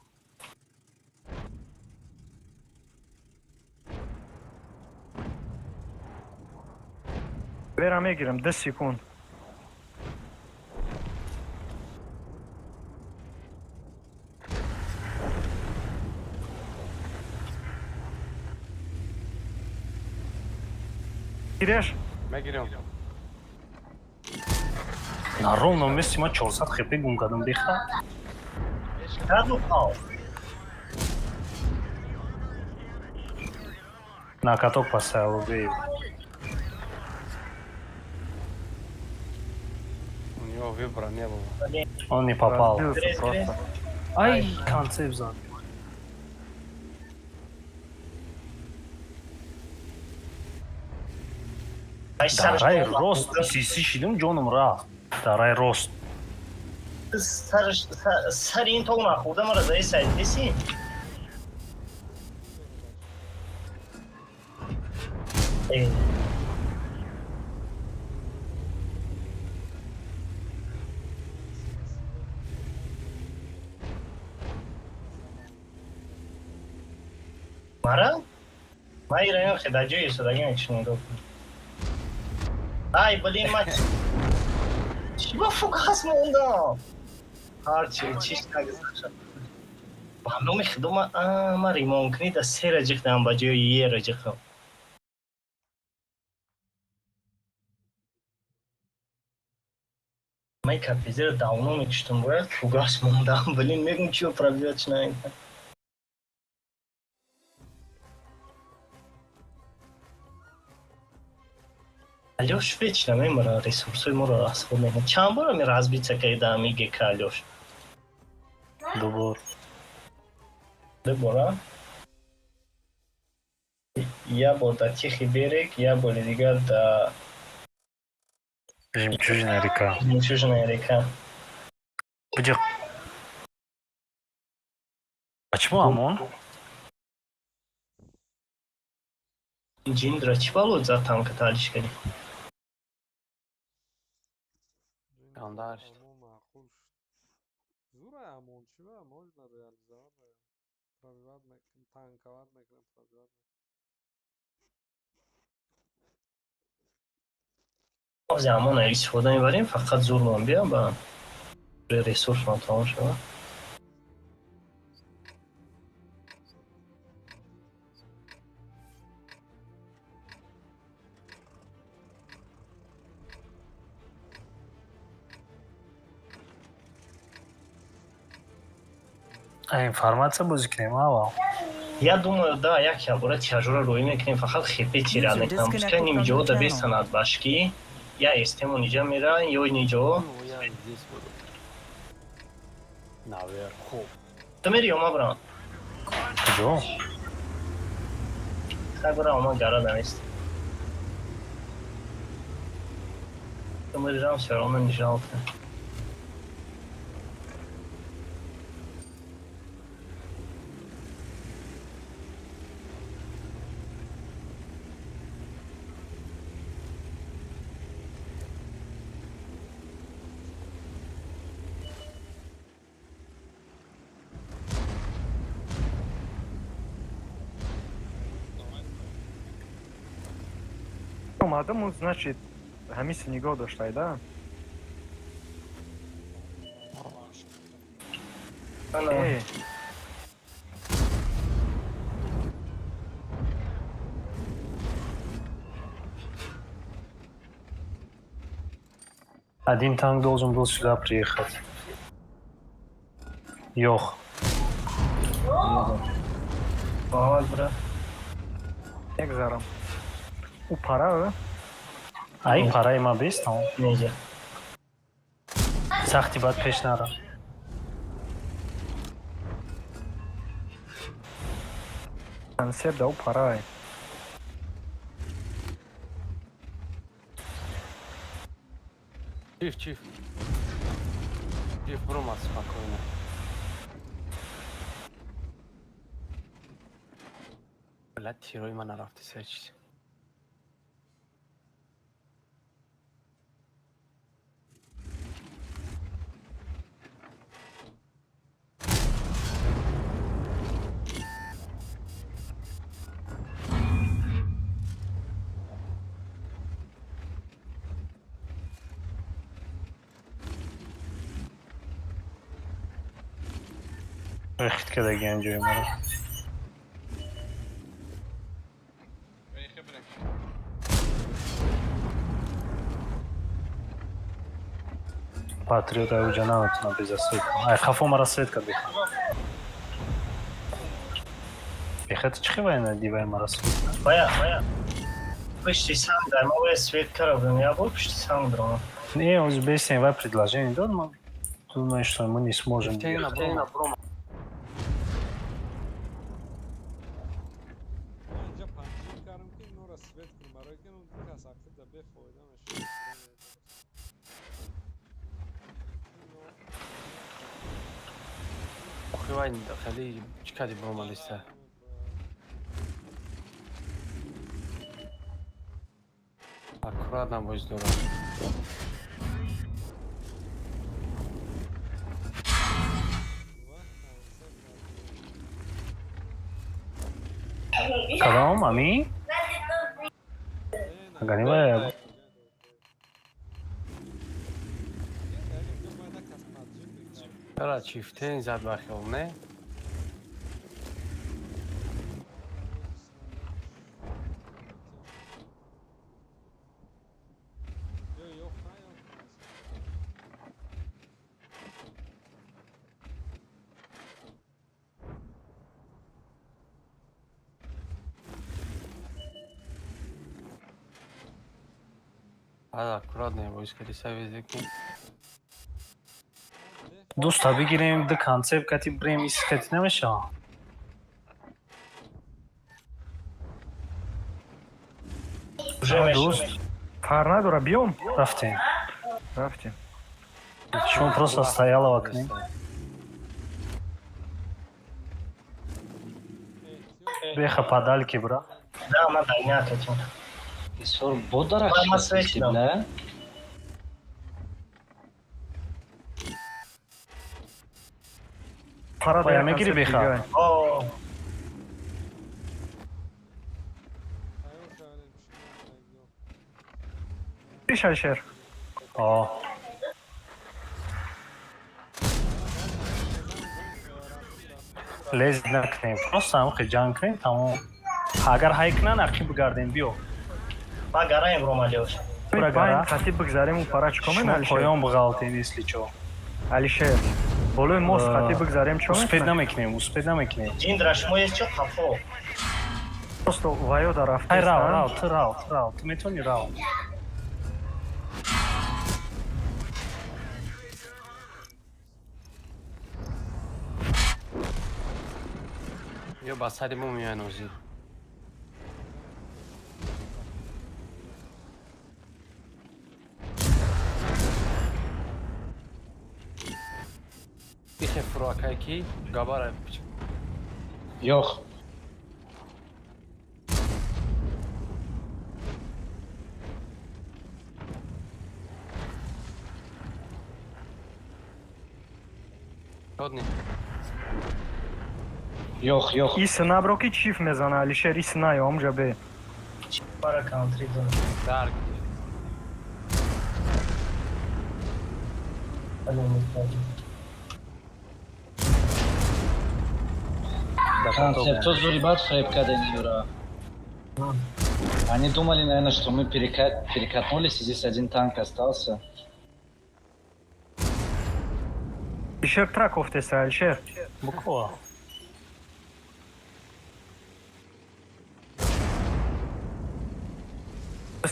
Вера мегирам, 10 секунд. Гиреш? Мегирам. На ровном месте ма 400 хп гум кардам биха. Каду пал. На каток поставил, убей. У него выбора не было. Он не попал. Разбился просто. Ай, концепт зад. Дарай рост, сиси шидим ҷоном рафт. Дарай рост. Сари ин тог нахӯрда мара заи сайд деси? Мара? Ман ираён хеда ҷои истодагӣ мекушам. Ай, блин, ман чӣ ба фугас мондам? Ҳарчи чиш нагузашт. Ба номи худо ман ман ремонкунӣ да сера ҷихдам ба ҷои ера ҷихам. Ман капезеро давно мекуштам, бояд фугас мондам. Блин, мегум чиё пробивать наинка. Алёш вечно мемара ресурсои моро расход мекунад. Чанд бора ми разбиться карда ами ГК Алёш? Ду бор. Ду бора? Я бор дар Тихий берег, я бори дигар дар Жемчужная река. Жемчужная река. Где? Почему ОМОН? Ҷиндра чӣ бало за танка талиш кардӣ? Гандар. Амон маъқул шуд. Зура амон чӣ ба можно реализовать. Пробивать мекунам, танковать мекунам, пробивать. Ҳозир амона истифода мебарем, фақат зурмон биям ба ресурсмон тамом шавад. Информация бозӣ кунем аввал. Я думаю, да, як ябора тяжура рӯй мекунем, фақат хепе тира User мекунам. Пускай disconnected from нимҷо your да channel. бесанад башки. Я эстему ниҷа мера, ё ниҷо. Ну, я здесь буду. Наверху. Ту мери ё ма бирам? Куҷо? Хай бирам, ма гара намест. Ту мери рам, всё равно не жалко. Омадам, значит, ҳамиси нигоҳ доштай, да? Ана. Э, Один танк должен был сюда приехать. Йох. Муҳаммад бира. Як зарам. Ӯ пара, Ай параи ма бест, тамом. Неҷа. Сахти бад пеш нара. Концепт да ӯ пара. Чиф, чиф. Чиф, брома спокойно. Блядь, тирои ма нарафти сечи. Рехт кардагиан ҷои маро. Бехе бирем. Патриот ай уҷа наметунам без свет. Ай хафо мара свет кард беха. Беха ту чӣ хебай надивай мара свет? Бая, бая. Пушти санг дар ма бояд свет карабем. Я бо пушти санг дорам. Не, оз бесен вай предложение дод, ма думаю, что мы не сможем. Тена, брома. Ман инҷа панҷир кардам, ки инора свет кунам, барои ки он кас ақида бефоида мешавад. Охи вай хеле чӣ кади брома листа? Аккуратно боз дорам. Кадом, ами? Агар вай Чара чифтен зад ба хел, не? Ада аккуратно боз кади савезе ки. Дӯста бигирем, ду концепт кати брем, ис кати намешава. Уже мешава. Дӯст, Фар надора, биём. рафтем. Рафтем. Шумо просто стояла в окне. Беха подальки бра. Да, ма дайня катим. Бисёр бодара Ма свет дам. бля. Пара Бая да як мегири концепт беха? дига. О, Биш Алишер. О, лез накунем. Просто ҳамхе ҷанг кунем, тамом. Агар ҳай кунан, ақиб бигардем, биё. Ма гараем ромалиош. Пура Байн гара. хати бигзарем, ӯ пара чӣ комен Шумо Алишер? поён бғалтем, если чо. Алишер. Болои мост хати бигзарем, чо Успеть мекунем? Намекунем, успеть намекунем. Ҷиндра, шумо есть чо қафо? Просто ваёда Ай, рав, рафтестан. Рав, ту рав, ту рав, ту метавонӣ рав. Ё ба сари мо меоян озир. Ихе фуро, акай, ки габара. Yo'q. Одни. Yo'q, yo'q. Ис набро, ки чиф мезана, Алишер, ис наё, омҷа бе. Бара контри дорам. Дарк. Вале мекардем. Концепто зури бад фреб кардем юра. Они думали, наверное, что мы перекатнулись, и здесь один танк остался. Алишер, тра кофтеса, Алишер. Буква.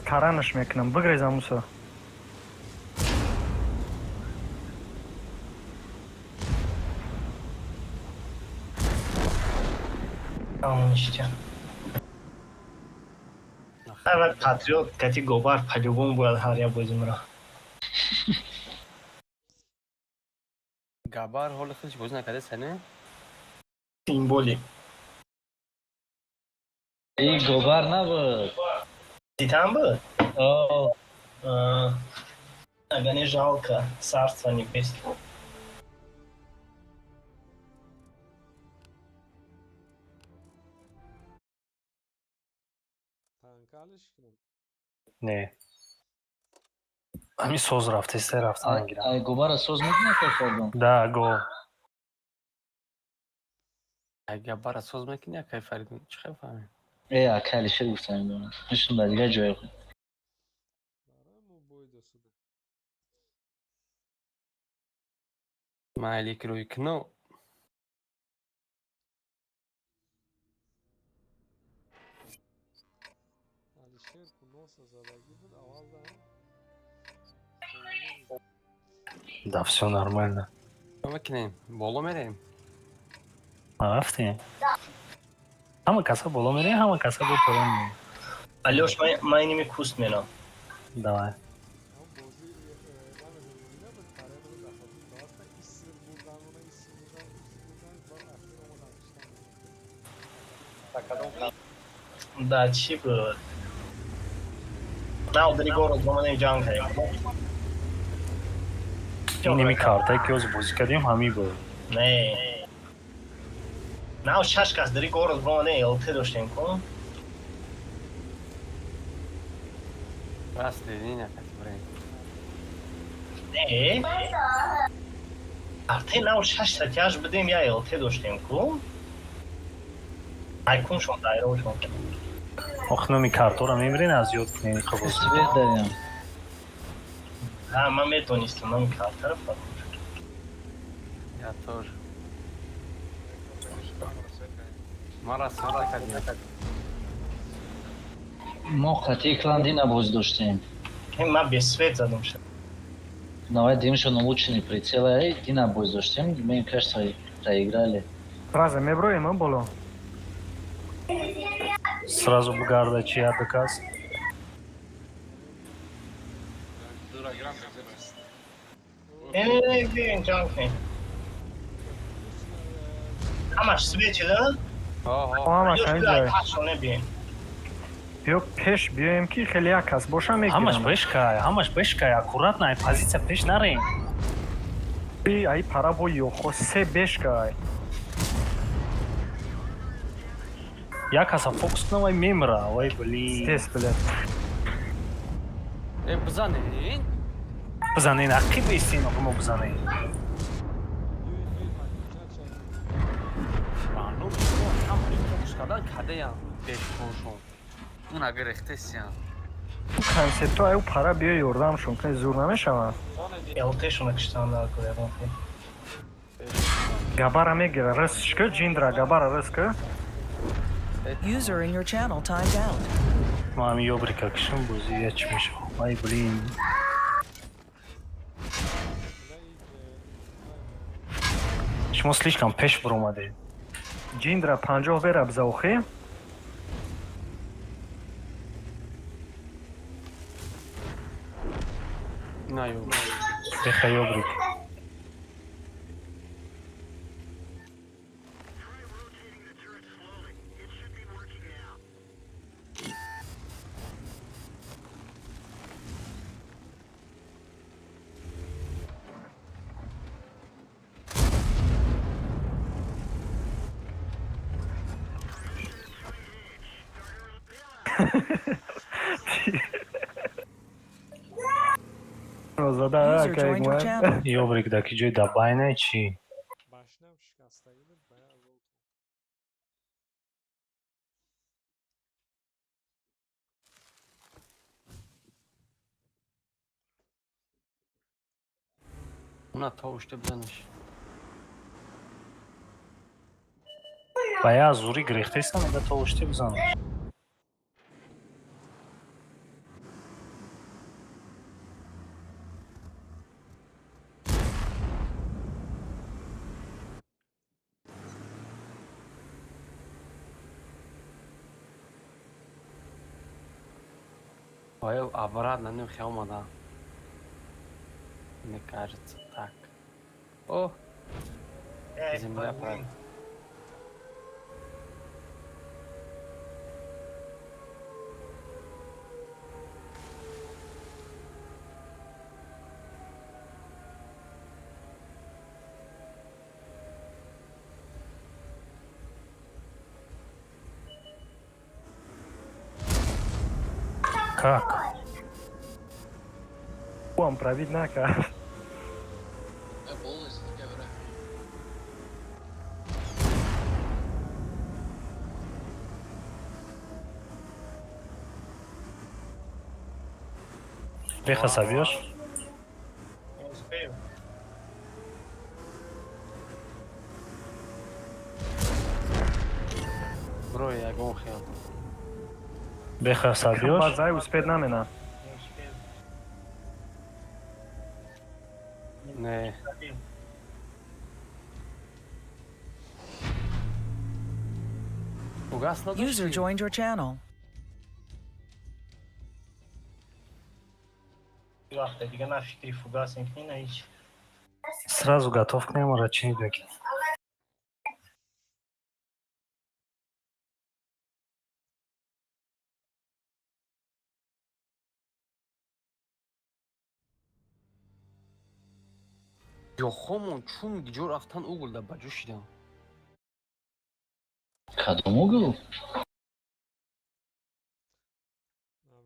Таранаш мекунам, бигреза, Муса. Тамом ништя. Ҳар патриот кати гобар по-любому бояд ҳар як бозимро. Габар ҳоли худш бозӣ накарда сане? Символи. И Гобар набуд. Титан буд? О, А, Ага, не жалко, царство небесное. Танкалиш кунам. Не. Ҳамин соз рафтеста, рафтан гирам. Ай, Гобара соз мекунад, Фардон? Да, го. Ай, габара соз мекунӣ, акай Фаридун, чӣ хел фаҳмем? Э, акай Алишер гуфтам, медонам. Мешун ба дигар ҷое. Барои мо бой досуда. Майли, ки рӯи кино. Алишер ку носа задагӣ буд аввал да. Да, всё нормально. Чӣ мекунем, боло мерем? Рафтем. Ҳама каса боло мерем, ҳама каса бо поён мерем. Алёш, ман иними куст мерам. Давай. Ҳам бозӣ, намедонам, набуд паремро дар хотир даста иср бурдан, она иср бурдан, иср бурдан, баъд ахир омадан киштан. Да, чӣ буд? На, дари город омадем, ҷанг кардем. Иними картае ки ҳозир бозӣ кардем, ҳамин буд. Не. На, шаш кас дари город омадем, ЛТ доштем ку. Раст дидин, акати бирем. Не. Карте нав шаш статьяш будем, я ЛТ доштем ку. Айкуншон дайрошон. Ох, номи картора мебирен, аз ёд кунем қабул. Свет даем. Ҳа, ман метонистам номи картаро фаромӯш. Я тоже. Мара свет кардем. Мо қатъи клан дина бозӣ доштем. Ман без свет задам шуд. Давай, димшон улучшенный прицел, ай, дина бозӣ доштем, мне кажется, проиграли. Сразу меброем, а, боло. Сразу бугарда чи яду кас. Дура гирам резерв. Не, не, не, биёин, ҷанг кунем. Ҳамаш свет шуда? Ҳо. Ҳамаш Алёш, ҳамин биё, ҷой. ҳаштона биёем. Биё, пеш биёем, ки хеле як кас боша Ҳамаш мегирам. бешкай, ҳамаш бешкай, аккуратно, ай позиция пеш нарем. Ай пара бо ёхо се бешкай. Як каса фокус кунам, вай мемра, вай, блин. Тез, блядь. Э, бизанен. Бизанен, ақиб истин, охо мо бизанем. Биёед, биёед, подключать шавед. Рану ҳам фокус кардан кадаям бешкошон. Уна гирехтесиян. Концепто аю пара биё, ёрдамшон кунед, зур намешавад. ЛТ-шона киштан дар кӯ ягон хел. Э, Габара мегира, рысшка, ҷиндра габара рыска. User in your channel timed out. Ма ҳами ёбрика кишам, бозӣ я чӣ мешавад. Ай, блин. На и Шумо слишком пеш буромадед. Ҷиндра 50 бера биза охи. На ё. Беха ёбрик. Зада User joined your channel. Ёбрик да ки ҷои дабайне чӣ? Башнам шикастагӣ буд, ба як гол. Уна то уште бизаниш. Ба як зурӣ гирехтеста, мега то уште бизанам. Ой, обратно не омада. Мне кажется, так. О, Эй, земля блин. правильно. Как? Ам пробить накард. Я полностью камера. Беха собьёшь? Не успею. Бро, ягон хел. Беха собьёшь? Базай успеть намена. Не успею. Не. Забил. Угас User надошти? joined your channel. Вақте дига на фикри фугас мекунӣ, на ҳеч. Сразу готов к нему, рачини беки. Ё хомон чун ҷо рафтан угулда ба ҷо шидам. Кадом угол?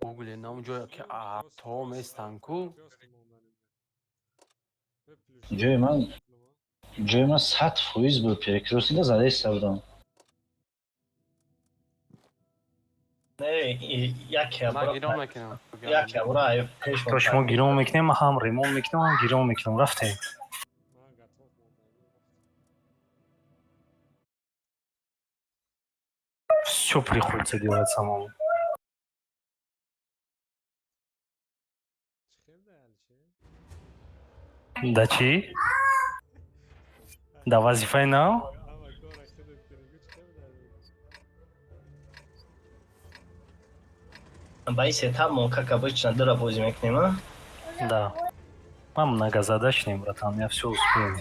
Угуле на он ҷое ки то местан ку. Ҷои ман 100% буд, перекрёстида задаиста будам. Не, яке Ман гирон мекунам. яке бура пеш. То шумо гирон мекунем, ман ҳам ремонт мекунам, ҳам гирон мекунам. Рафтем. Ман готов мондагӣ. Всё приходится делать самому. Чӣ хел да, Алишер? Да чӣ? Да вазифаи нав? Ама кора худат кунӣ, чӣ хел да? Ба ин сетап мо, как обычно, дура бозӣ мекунем, а? Да. Ман многозадачный, братан, я всё успею.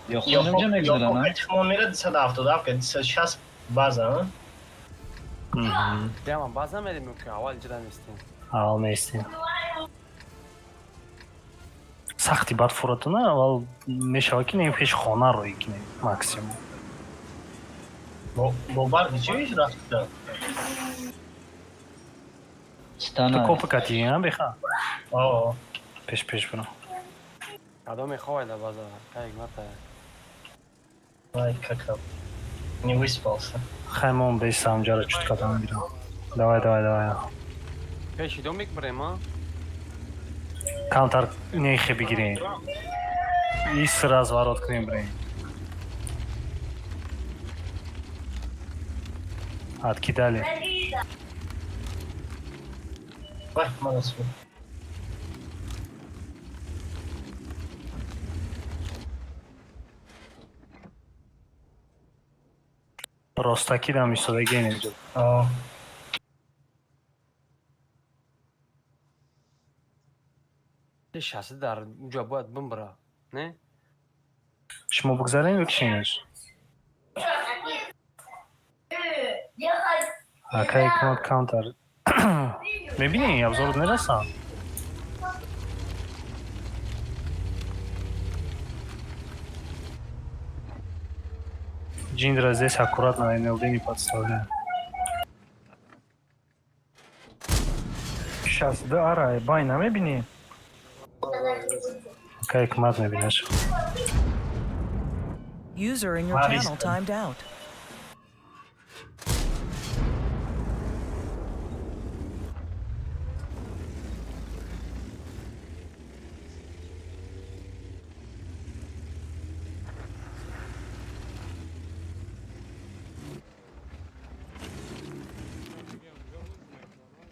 Ё хонамҷа мегузарам, а? Мо мера 277 ка 260 база, а? Мгм. Прямо база мерем ки аввал ҷида местем. Аввал меистем. Сахти бад фуратона аввал мешавад ки не пеш хона рӯй кунем максимум. Бо барқи чӣ рафта? Ту Стана. копа кати, а, беха? О, Пеш пеш бирам. Кадоме ховай да база? Кай гмата. Ай, как не выспался. Хай мон бесам ҷара чут кадам бирам. Давай, давай, давай. Пеши домик бирем, а? Камтар нехе бигирем. Ис разворот кунем, бирем. Откидали. Вай, молодцы. Ростакидам истодагиен инҷо. А. Шаст дар унҷа бояд бимбира, не? Шумо бигзарем ё кишинеш? Акай ҳикмат камтар. Мебинӣ, абзорот мерасанд? Джиндра здесь аккуратно, НЛД не подставляем. 62 ара бай намебинӣ? Акай ҳикмат мебинаш. User in your Мариста. channel timed out. Дигар унҷо рӯз мекунанд.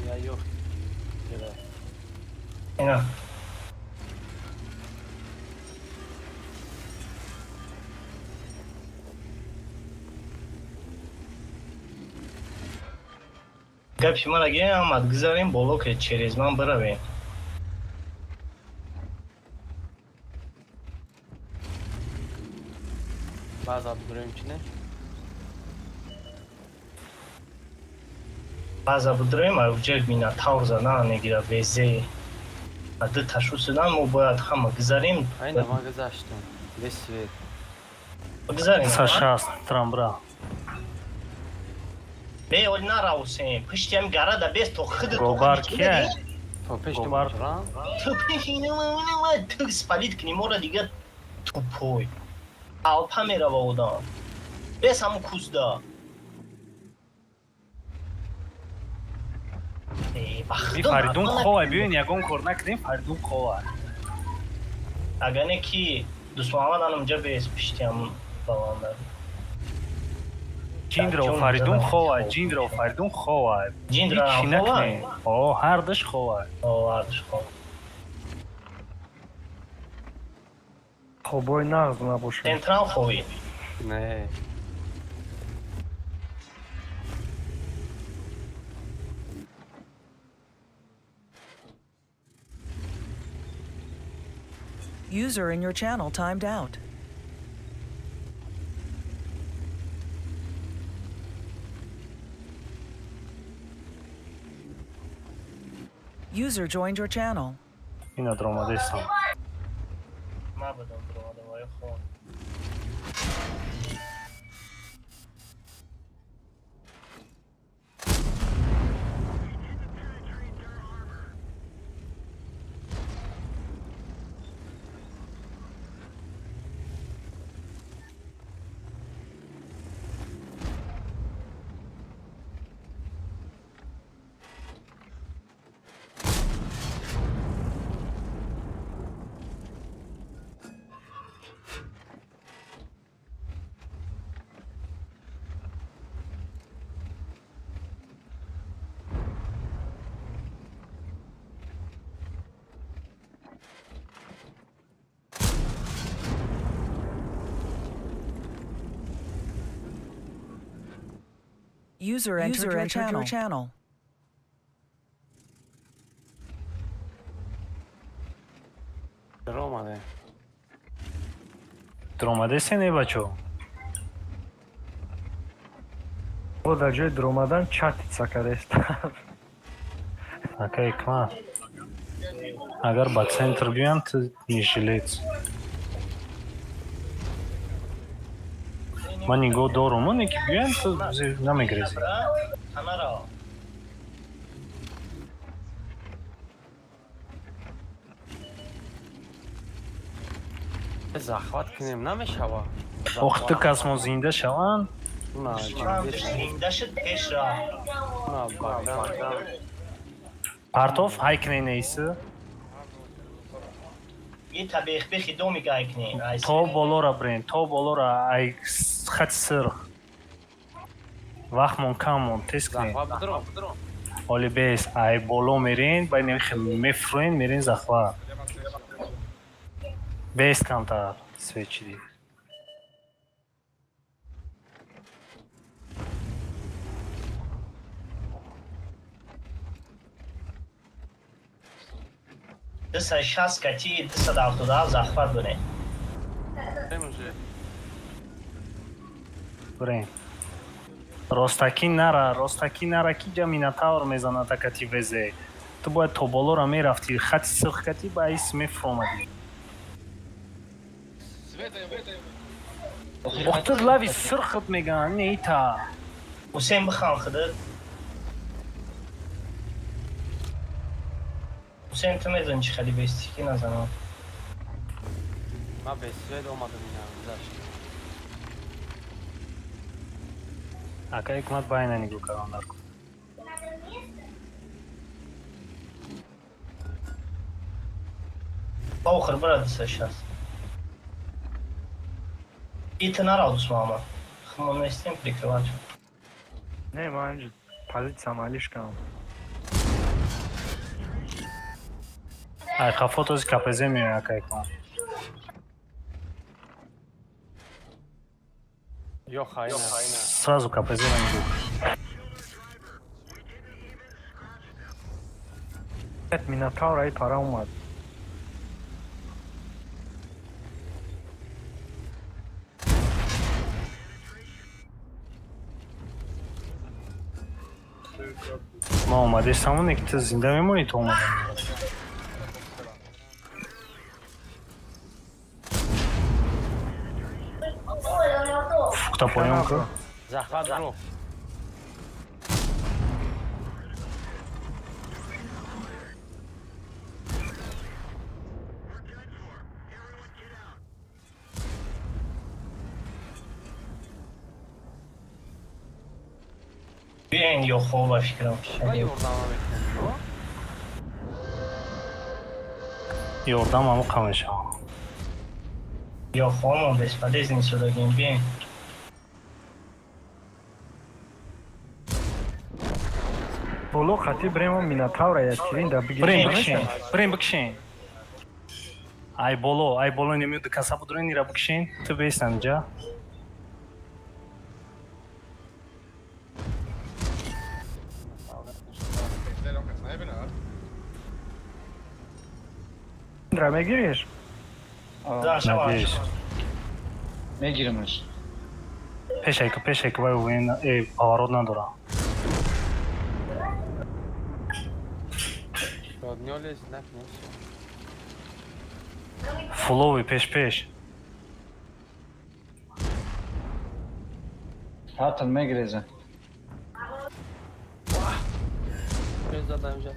Я ёфт. Кира. Ина. Гапи мара гирем, ҳамат гузарем боло, ки через ман биравем. Баъза бидурем, чи не? Баъза бидурем, уҷа Минотавр задан мегирад везе. А ду ташу шудан мо бояд ҳама гузарем. Айна ман гузаштам. Без свет. Гузарем. Са 60 трамбра. Бе, оли нара, Ҳусейн. Пишти ҳами гарада бес то хиди то Робар хиди кия? То пеш Говар. ту Ту пеши ту спалит кунӣ моро дига, тупой. Алпа мерава одам. Бес ҳамун кузда. Э, ба Би худо Фаридун мардон хова, биёин, ягон кор накунем, Фаридун хова. Агар не ки Дӯстмуҳаммад анамҷа бес пишти ҳамун баланда. Ҷиндро Фаридун хова, Ҷиндро Фаридун хова. Ҷиндро Ҳичи хова? накунем. О, ҳардуш хова. О, ҳардуш хова. Хобои нағз набошад. Централ ховӣ. Не. User in your channel timed out. User joined your channel. Ина дромадестам. Ма будам бировада, вай хова. User entered, your, channel. Channel. Ромаде. Дромадесте не, бачо? Бо дар ҷои дуромадан чатица кардаст. Акай ҳикмат. Агар ба центр биёям, ту не жилец. Ман нигоҳ дорум, оне ки биёям, ту намегрезӣ. Танаро. Захват кунем намешава. Ох, ту кас мо зинда шаванд. На, Зинда шуд, пеш рафт. на, Богдан. Партов ҳайкне нейсы. Ита бехбехи доми гайкне. То болора брен, то болора ай хати сирх. Вақтмон кам мон, тез кунем. Захват бидро. Оли бес, ай боло мерен, бай немихе мефруен, мерен захват. Бес камтар свечи ди. 260 кати 277 захват буне. Уже. Брен. Ростакӣ нара, ростакӣ нара, ки ҷа Минотавр мезанад акати везе. Ту бояд то болора мерафтӣ, хати сирх кати ба айс мефуромадӣ. Охтир лави сирхат меган, не ита. Ҳусейн бихан худат. Ҳусейн ту медони чӣ хеле бестӣ ки назанам. Ма без свет омадам ина гузашт. Ака ҳикмат байна нигоҳ кардан дар кор. Охир бира 260. Ита нара Дусмама. Хмон нестем прикрывать. Не, ман инҷа позитсия малишкам. Ай хафотози КПЗ меояд ака ҳикмат. Ё хайна. Сразу КПЗ ра нигоҳ. Минотавр ай пара омад. Ма омадестам, ки ту зинда мемонӣ то омадан. Фукта поён ку. Захват бро. Биен ё хоб ба фикрам. Ва ёрдама мекунем, ё? Ёрдам ҳамоқа мешавам. Ё хобмон бесполезный шудагим биен. Боло хати бремо Минотавра як кирин да Брен бигирем. бикшен, брен бикшен. Ай боло, ай боло немиёд каса будурен ира бикшен. Ту бестан ҷа. Ра мегириш? Да, шава. Надеюсь. Мегиримаш. Пешайка, пешайка, вай уен, э, поворот надора. Роднёлес накнем. Фулови пеш пеш. Ҳатан мегиреза. Без задаем же.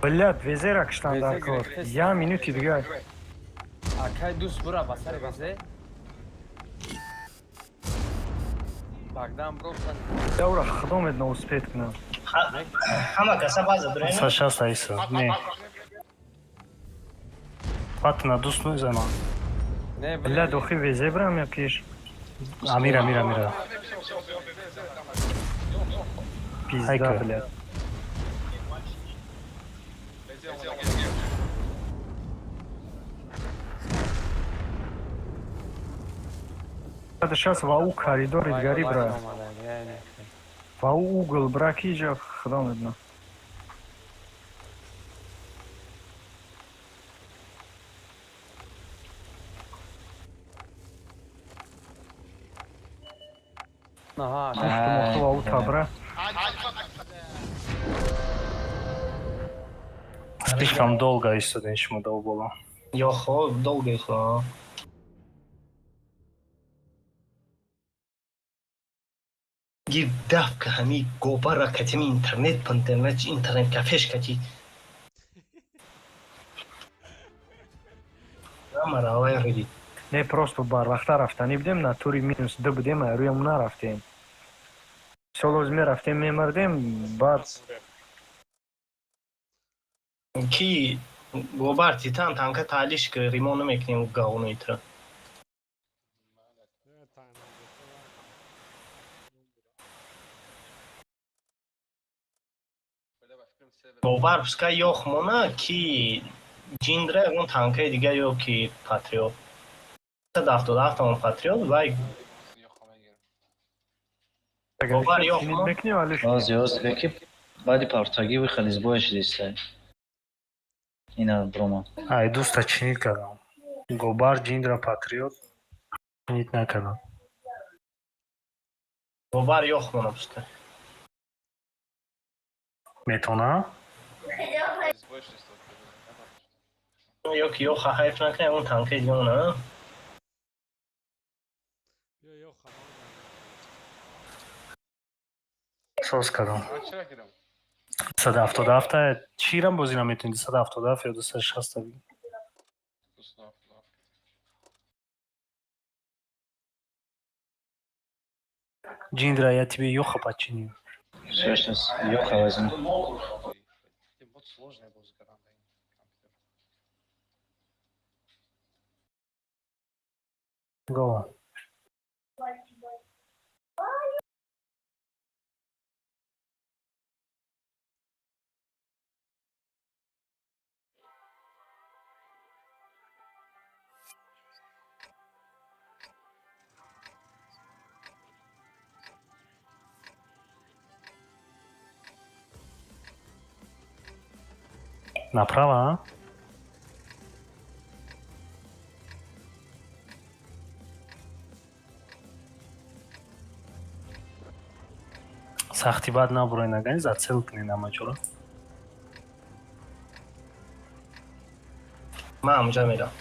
Блядь, везера киштан дар Везе кор. гирифтест. Я минути дигар. Акай дӯст бура ба сари вазе. Багдан бро. Давра худо медна успеть кунам. Ҳама каса база дурен. 160 айса. Не. Патна дуст мезанам. Не, Блядь, охи везе брам я киш. Амир, Амир, Амира. Пизда, Хайка. блядь. Сейчас ва у коридори дигари бра. Ва у угол бра ки ҷа худо медна. Аҳа. Мохту мохту ва у табра. Слишком долго истодем шумо до боло. Ё хоб долго хоб. Гир давка ҳами гобара катими интернет пантернет интернет кафеш кати. Амара авай риди. Не просто барвақта рафтанӣ будем, на тури минус ду будем, а рӯям нарафтем. Мисол, мерафтем, мемардем, баъд Ки гобар титан танка таълиш ки римон намекунем говноитра. Э, тайназета. Бовар, пускай ёх мона ки ҷиндра ягон танкаи дига ё ки патриот. 77 он патриот вай Бовар ёх мо. Мекунем, алиш. Ози, ози, беки баъди партагӣ выход из боя шидистай. Ина брома. Ай, дуста чинит кардам. Гобар, ҷиндра, патриот чинит накардам. Бовар ёх мона пускай. Метона? Ё ки ёха ҳайф накунем, ягон танкаи дига мона. Биё, ё хамон. Соз кардам. Ман чира кардам? 177 чирам бозӣ наметонӣ, 177 ё 260. 277. Ҷиндра, я тебе ёха починю. Всё, сейчас Йоха возьму. Вот сложная бозӣ кардан дар ин компютер. Го. Направо, а? Сахти бад набурой, нагани зацел кунед ҳамаҷоро. Ман ҳамҷа мерам.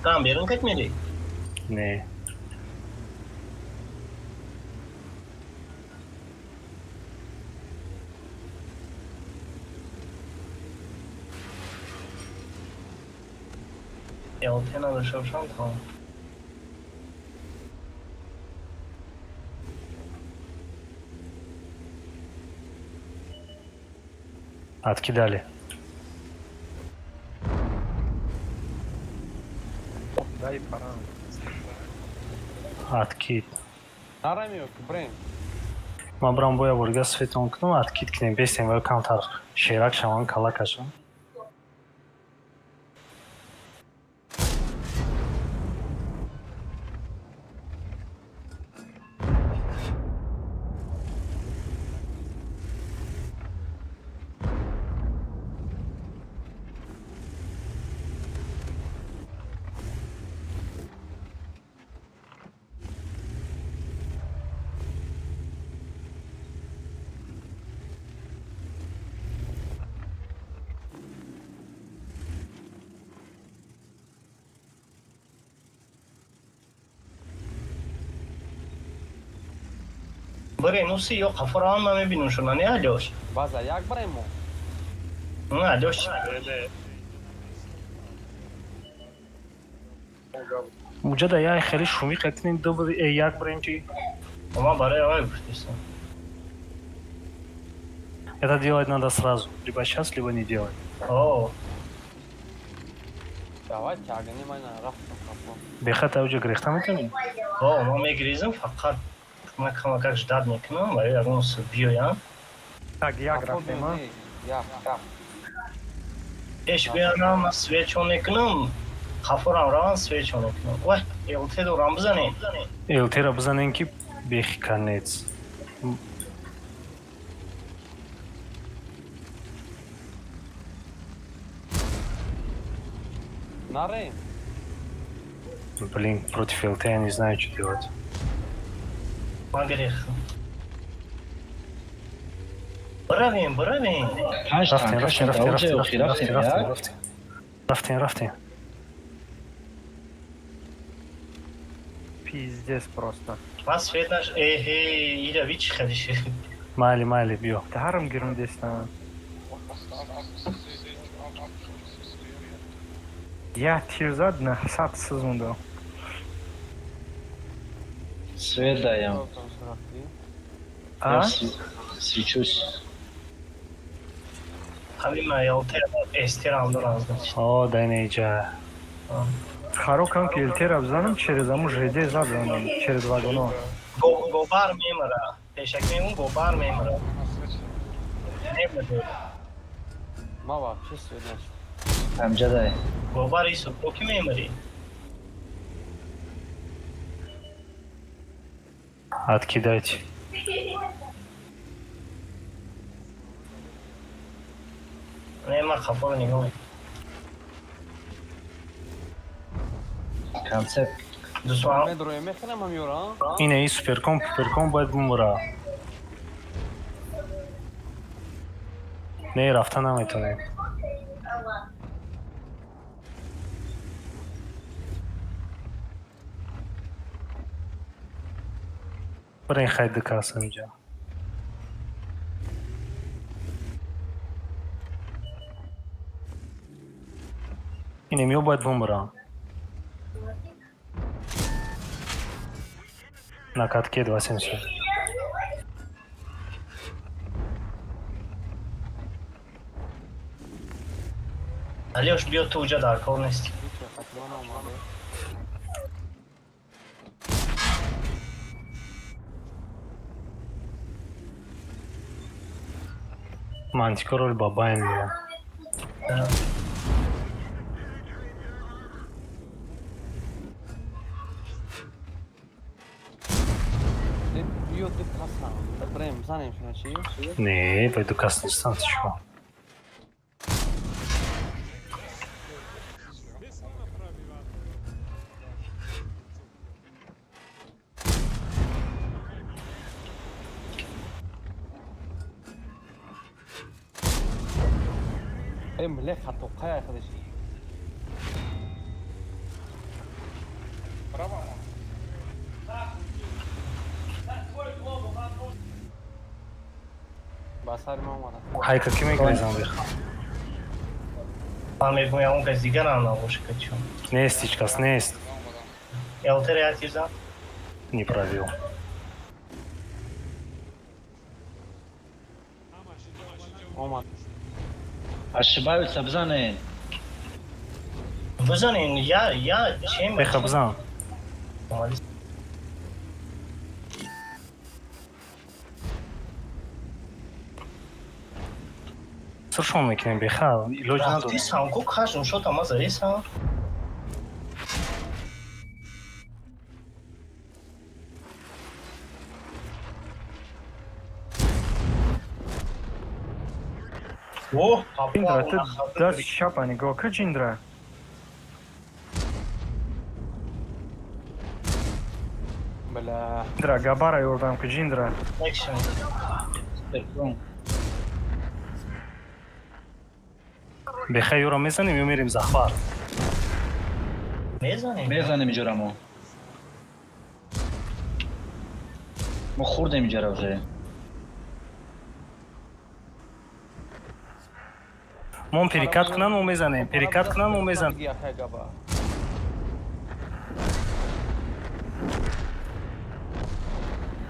Там берун кат мерӣ? Не. ЛТ надошта бошам, тамом. Откидали. Дай парам. Откид. Нарам ё ки брем? Ман брам, боя борга светон кунам, откид кунем, бестем ва камтар шерак шаван, калакашам. Бирен уси ё қафораам, ман мебинам шуна, не, Алёш? База як брем мо. Не, Алёш. Муҷада яй хеле шумӣ кунем, ду як брем чи? Ман барои авай гуфтистам. Это делать надо сразу. Либо сейчас, либо не делать. О. Давай тягани, ман рафтам қафо. Бехата уҷа гирехта метавонӣ? О, ман мегиризам, фақат ман камакак ждать мекунам, барои ягон биёям. Так, як Қафо рафтем, а? биё, не, як як. Пеш биёнам, ман свечо мекунам, қафорам равам, свечо мекунам. Вай, ЛТ дорам, бизанем. ЛТ-ра бизанем, ки бехи конец. Нарем. Блин, против ЛТ я не знаю, что делать. Ман гирехтам. Биравем, биравем. Панҷ Рафтем, рафтем, танкашон рафтем, дар рафтем, оҷаи охир рафтем, рафтем рафтем, як. рафтем. Рафтем, рафтем. Пиздец просто. Ман свет наш, эҳе, ира вич хеле ши. Майли, майли, биё. Дарам гирундестам. Як тир зад, 900 сизонда. Свет даем. А? Я свечусь. Ҳамин ЛТ эстерам дорам, значит. О, дай неҷа. Харо кам ки ЛТ-ра бизанам, через аму ЖД задам, через вагоно. Гобар мемара. Пешак мемун, гобар мемара. Мемара. Ма вообще свет нашд. Амҷадай. Гобар исо, то ки мемари? Откидайте. Не, ма хафоро нигоҳ мекунам. Концепт. Дусман Медроем, мехӯрам ҳамёра. Ине и суперкон, пуперкон бояд бумура. Не, рафта наметонем. Бирен, хай, ду кас инҷа. Инем ё бояд бумурам. На катке 2,70. Алёш, биё, ту уҷа дар кор нестӣ. Ҳеҷ хатман омаде. Мантикор рол бабаем меям. Биё, ду касам. Брем, занем шуна чи? Не, вай ду кас нестанд, чико. Без ҳама пробивать. Э, мле хато қая хадиш. Право. Ба сари ма омада. Ҳайка ки мегрезам беха. Ман мегӯям, он кас дигарам набоша качо. Нест ҳеҷ кас нест. ЛТ реактив зад. Не пробил. Ҳамаш иҷо омада. Омад. Ошибаются, бзанен. Бизанен, я чем Беха, бизан. омади. Сиршон мекунем, беха, илоҷ Рафти надорем. санку кашм шот, ама заресан. О, Ҷиндра, ту дасти чапа нигоҳ кӣ, Ҷиндра. Бля. Ҷиндра, габара ёрдам кӣ, Ҷиндра. Экшн. Суперкон. Беха, ёро мезанем ё мерем захват? Мезанем. Мезанем иҷора мо. Мо хурдем иҷора уже. Мон перекат кунан, мо мезанем. Перекат кунан, мо мезанем. Диги акай габа.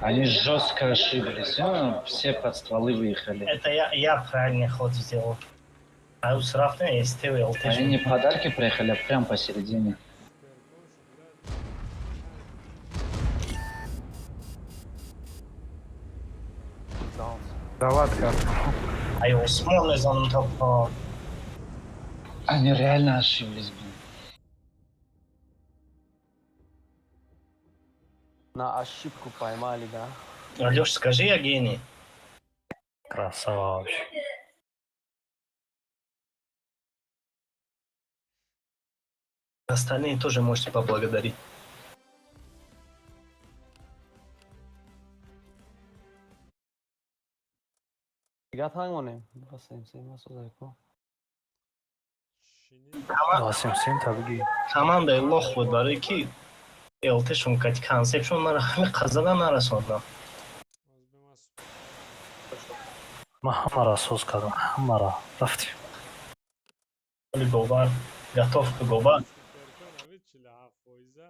Они жестко ошиблись. А, все под стволы выехали. Это я правильный ход сделал. А ус рафтем СТ ЛТ. Они не подарки проехали, а прям посередине. Суперконшо, блядь. Сдался. Дават кард. Ай, Осмон мезанам то по. Они реально ошиблись, блин. На ошибку поймали, да? Алёш, скажи, я гений. Красава вообще. Остальные тоже можете поблагодарить. Дига танг монем. 277 масозайко. Шини. 277 табиги. Командаи лох буд, барои ки ЛТшон кати концепшон мара ҳами қазада нарасондам. Боз ба ман Ман ҳамаро соз кардам, ҳамаро. Рафтем. Оли бовар. Готов ку гоба. Суперкон ами 47 фоиза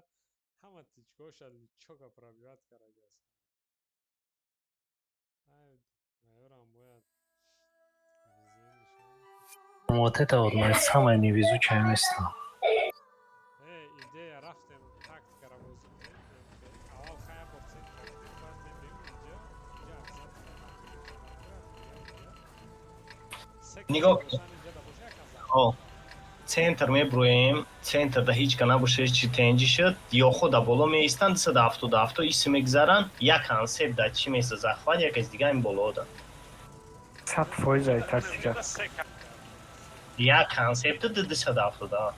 ҳама тичкоша чока пробивать кардагаст. Ай, майорам бояд везение шавад. Вот это вот мое самое невезучее место. Э, идея, рафтем, тактикара бозӣ кунем. Аввал хая бор центр рафтем, баъд мебием инҷа, инҷа обязательно инҷа. Се Нигоҳ кас кун. бошанд, инҷа да боша, як кас О, центр меброем, центр да ҳеҷ ка набоша, ҳеҷ тенҷи шуд, ё худ да боло меистанд, 277 иси мегзаранд, як концепт да чӣ места захват, як аз дига ин боло да. 100% ай тактика. Се кас. Як концепт да 277.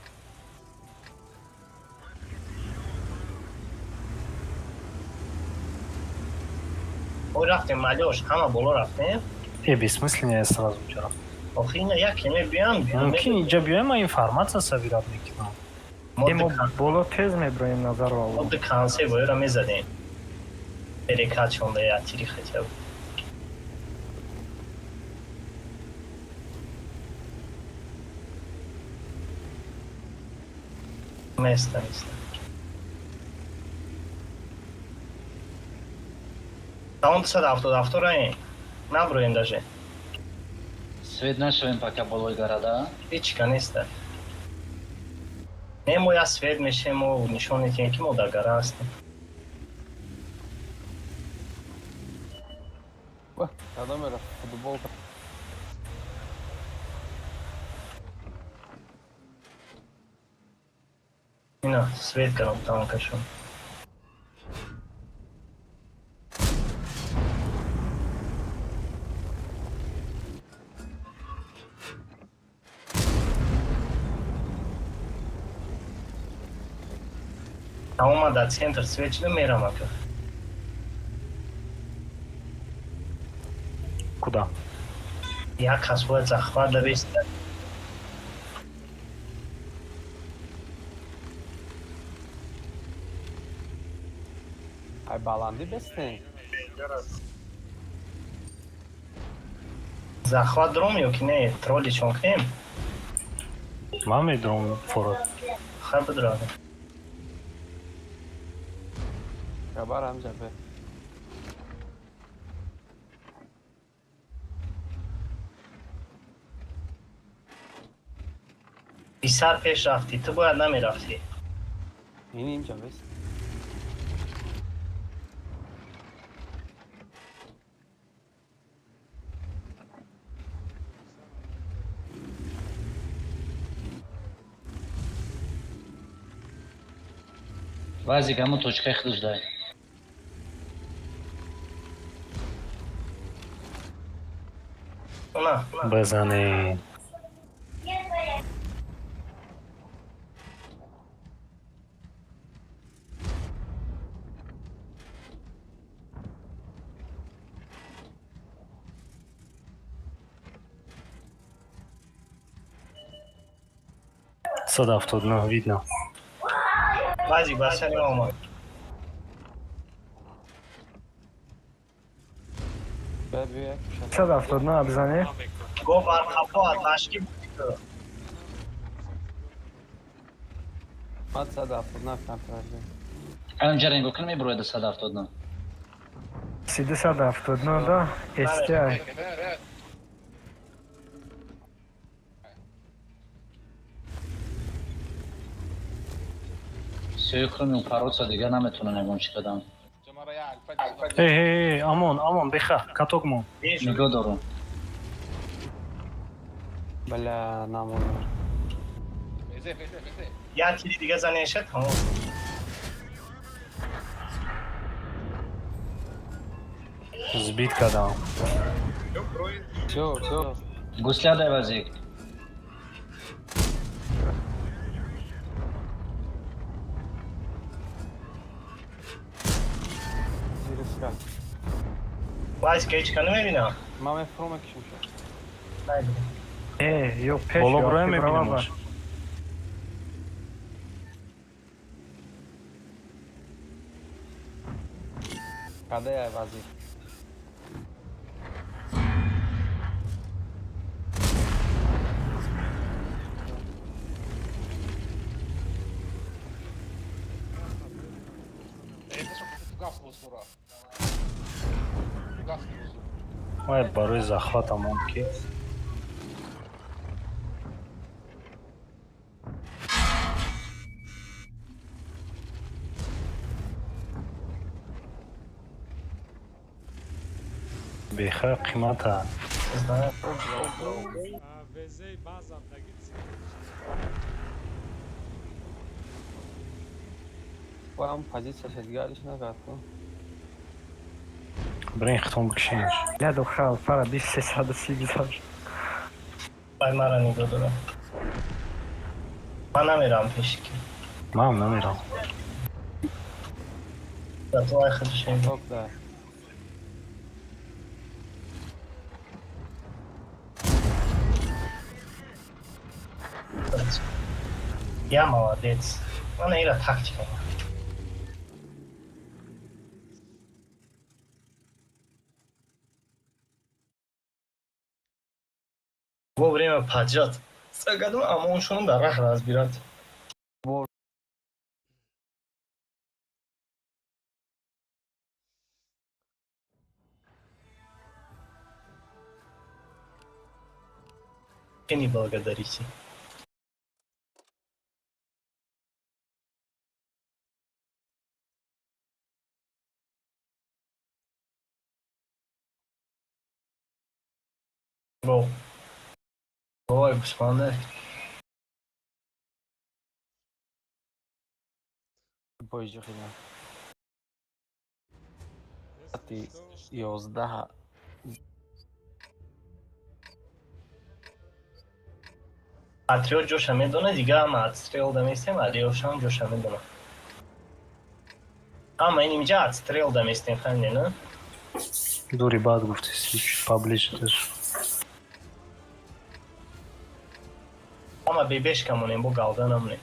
Ой, рафтем, малёш, ҳама боло рафтем. Э, бессмысленно, я сразу вчера. Охи, ина як мебиям. Мумкин инҷа биёем, ман информация собирать мекунам. Мо боло тез меброем, назар валло. Мо ду концепт воёра мезадем. Перекат шонда як тири хотя бы. Место, место. Таон 277 раем. Наброем даже. Свет нашавем пока болои города. Ҳеҷ ка неста. Не, мо я свет мешем, мо нишон метиҳем, ки мо дар гара ҳастем. Кадом футбол? Ина, свет кардам танкашон. Омад, дар центр свет шуда мерам, ака. Куда? Як кас бояд захват да беста. Ай, баландӣ бестен. Захват дором ё ки не, тролли чон кунем? Ман медонам, форад. Хай, бидурад. Хабар ҳамҷа бе. Писар, пеш рафтӣ, ту бояд намерафтӣ. Ин инҷа бест. Вазик, ҳамун точкаи худаш дай. На. Бизанед. 179, видно. Вазик ба сари омад. Бе, биё як шат. 179 бизане. Го бар қафо аташки буд. Ман 179 контроль. Ҳаминҷа ренго кун, мебурояд 179. 379 да STI. Сёи кроме упороться дигар наметавонам ягон чӣ кардам. Э, э, э, амон, амон, беха, каток мон. Нигоҳ дорум. Бля, намонар. Як тири дига занеша, тамом. Сбит кардам. Всё, всё. Гусля дай, Вазик. Зириска. Вазик, ҳеҷ ка намебинам. Ман мефуром, мекишам шо. Э, ё пеш Боло ё буроя, брава. мебинемаш. Каде ай, Вазик? Вақти бозӣ. Вай барои захватам он ки. Беха қимата. Знаю. ВЗ базам даги центр. Ҳам позитсияша дигариш накард ку. Брин хитон бикшинаш. Ядо хал фара 2338. Вай мара нигоҳ дорам. Ман намерам пеши ки. Ман намерам. Зато ай худаш мебинад. Ток да. Я молодец. Мана ира тактика. Вовремя поджать. Сагадум амоншон дар раҳ разбирать. Не благодарите. Гол. Ой, гӯсфанда. Боиҷо хидмат. Соати 11. Патриот ҷоша медона, дига ҳама отстрел да местем, Алиёшам ҷоша медона. Ҳама ин инҷа отстрел да местем, фаҳмидем, на? Дури баъд гуфти, поближе таш. Ҳама бебешка монем, бо галда намонем.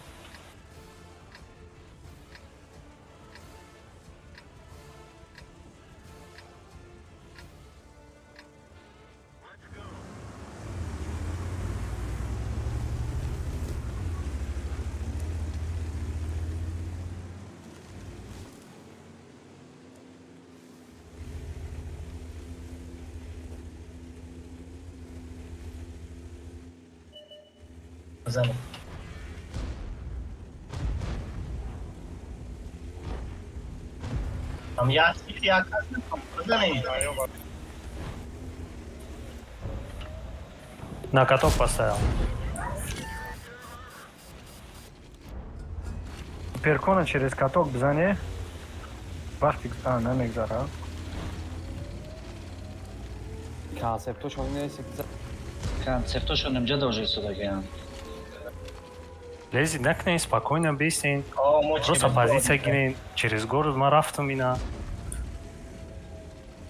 Бизанем. Ам як як бизанем. На каток поставил. Перкона через каток бизане. Вақти а намегзара. Концептошон нест. Концептошон инҷа даже истодагиам. Лези накунен, спокойно бисен. О, мо Просто через позиция город. гирен. Через город ман рафтам ина.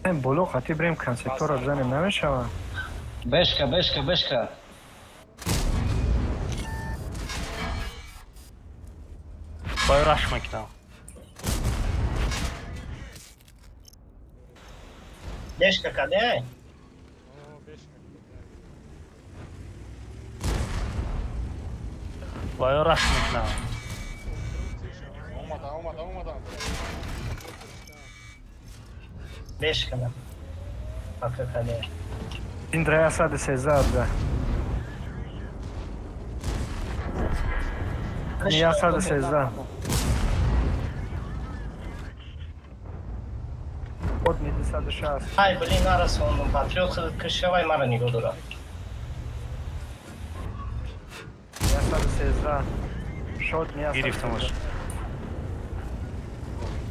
Боло хати брем концептора бизанем намешава. Бешка, бешка, бешка. Бай раш мекунам. Бешка каде? О, бешка каде. Бай раш мекунам. Омадан, омадан, омадан. Бешка да. Пока каде. Индра 113 биза. 113. Од 260. Ай, блин, нарасондум. Патриот худат кишавай мара нигоҳ дорад. 113. Шот Гирифтамаш.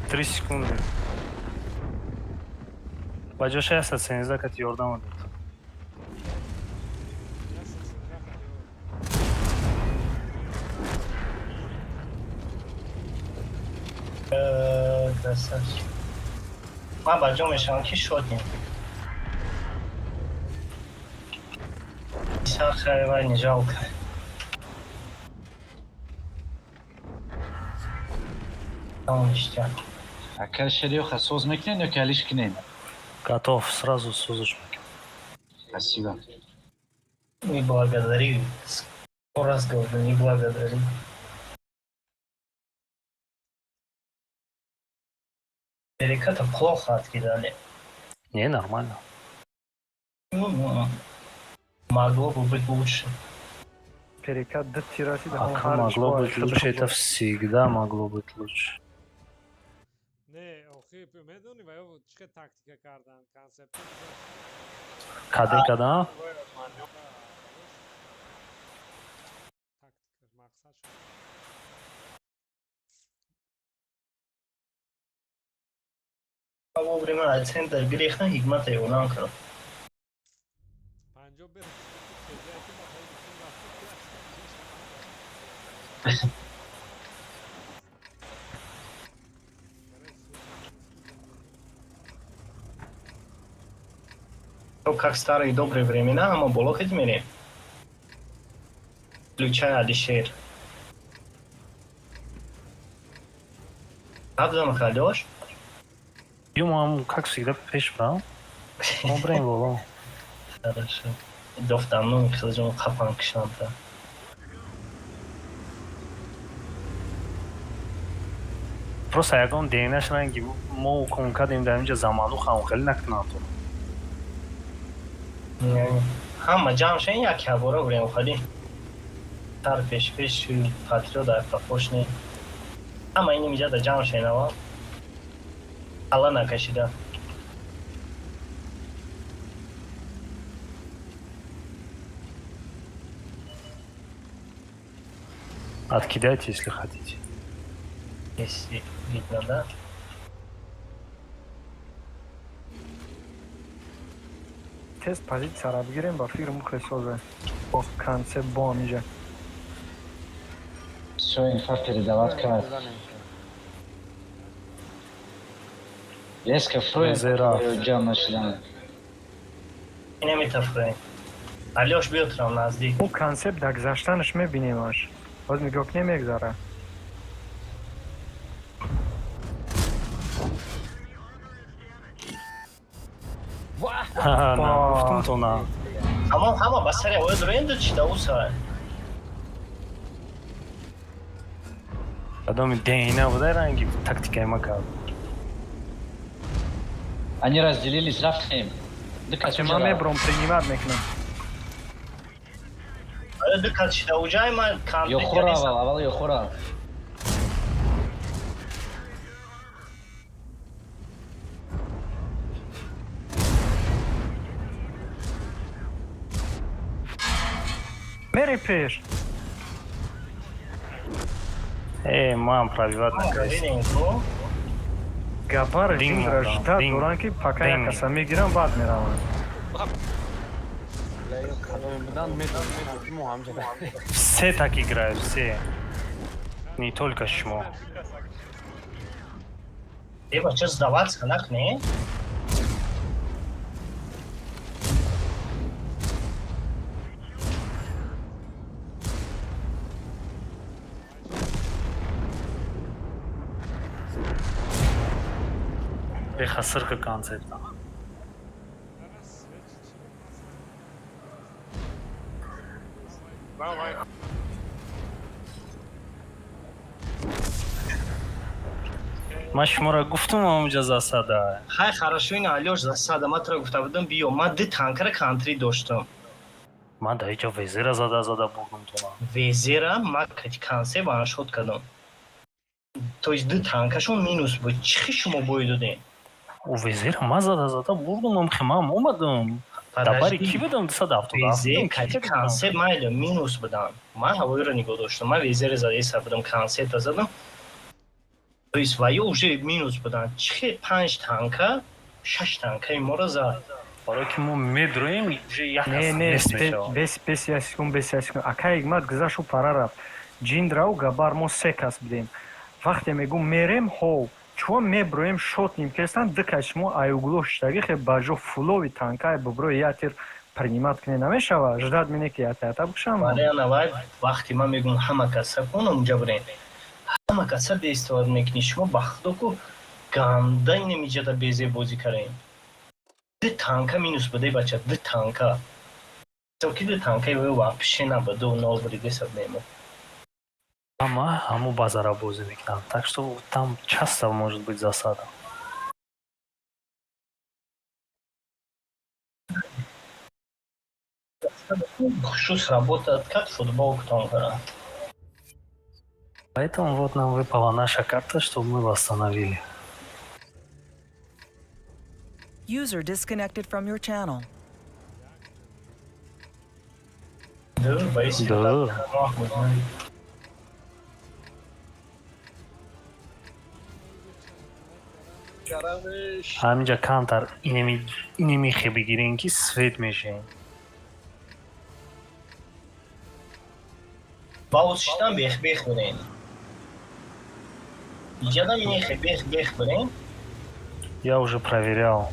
3 секунды. Ба ҷоша 113 кати ёрдам дод. 113 каде. Красавчик. Ман ба ҷо мешавам ки шотнем. Сахарова не жалко. Тамом ништяк. Ака Шериоха соз мекунен ё ки алиш кунен? Готов, сразу созаш мекунам. Спасибо. Не благодари. Сто раз говорю, не благодари. Переката плохо откидали. Не, нормально. Ну, могло бы быть лучше. Перекат ду тирати. А как могло быть лучше? Это всегда могло быть лучше. Не, охи, медони, ва ё чӣ хел тактика кардан, концепт. Каде када? Тактика мақсад шуд. Вовремя аз центр гирехтан, ҳикмата ёрдам кардам. 50 бер чезае ки мо ҳоли гуфтем, рафтем. То как старые добрые времена, ҳама боло хед мерем. Включая Алишер. Абдам Халёш? Юмам, как всегда, пеш брал. Мо брем боло. Хорошо. Дофтам, ну, хелҷон қапан кишанта. Просто ягон денаш ранги мо кун кардем дар инҷа заману хам хеле накунанд. Ҳама ҷамъ шен, як ябора бурем хали. Сар пеш пеш патриот дар қафош не. Ҳама ин инҷа да ҷамъ шенава. Ала накашида. Откидайте, если хотите. Если видно, да? Тез позитсияра бигирем, ба фикр мухе соза. Бо концепт бо ҳамиҷа. Все, инфа передавать как. Резко фроем, Зера. ҷамъ нашидан. Инамитафрем. Алёш, биётрам наздик. Ӯ концепт дар гузаштанаш мебинемаш. Боз нигоҳ кунем, мегзара. На, гуфтум то на. Ҳама ҳама ба сари оё дуроем, чида уса. Одами дейна буда, ранги тактикаи ма кард. Они разделились, рафтем. Ду кас. Ман мебром, принимать мекунам. Оё ду кас шида уҷай ман. Ёхура аввал, аввал ёхура. Мери пеш. Э, ман пробивать накардем. Гапар Динг ҷиндра модам, ждать динг. доранд, ки пока як Динг. каса мегирам, баъд мераванд. Будан медонем, ки мо ҳамҷа. Все так играют, все. Не только шумо. Э, бача, сдаваться накне. Беха сырка концепта. Раз, свечи, чи Давай. Ман шуморо гуфтум, ҳамонҷа засада. Хай, хорошо, ина Алёш засада, ман туро гуфта будам, биё. Ман ду танкара контри доштам. Ман дар ҳеҷ везера зада зада бурдум тона. Везера ман консе ваншот кардам. То есть ду танкашон минус буд. Чӣ хел шумо бой додем? Ӯ везера ман зада зада бурдум, амхе ман омадам. Дар бари кӣ будам? 277. Везе кати концепт майли минус будам. Ман ҳавоиро нигоҳ доштам. Ман везера зада эса будам, концепта задам. То есть ваё уже минус буданд. Чӣ хел панҷ танка, шаш танкаи моро зад? Барои ки мо медроем, уже як Не, кас не, нест мешавад. Бес бес, як секунд, бес, як секунд. Акай Ҳикмат гузашту пара рафт. Ҷиндрау Габар, мо се кас будем. Вақте мегӯм мерем, ҳов чун меброем, шот ним кестан, ду кас шумо аюгло шиштагӣ, хе баҷо фулови танкай буброи, як тир принимать кне намешава. Ждать мине ки ята ята бикшам. Бале, ана вай вақте ман мегӯм ҳама каса кун, онҷа бурем. Ҳама каса беистивода мекунӣ. Шумо ба худо ку ганда инамиҷада безе бозӣ кардем. Ду танка минус будай, бача, ду танка. Ки ду танкаи вай вообще набуд, 2-0 буридеса будем. Ама ҳаму базара бозӣ мекунам. Так что там часто может быть засада. Хушу сработать кард, футболкатон кара. Поэтому вот нам выпала наша карта, чтобы мы восстановили. User disconnected from your channel. Да, боюсь. Да. Ҳаминҷа камтар инеми хе бигирем, ки свет мешем. Баоз шидан бех бех бирен. Иҷадам инехе бех бех бирен. Я уже проверял.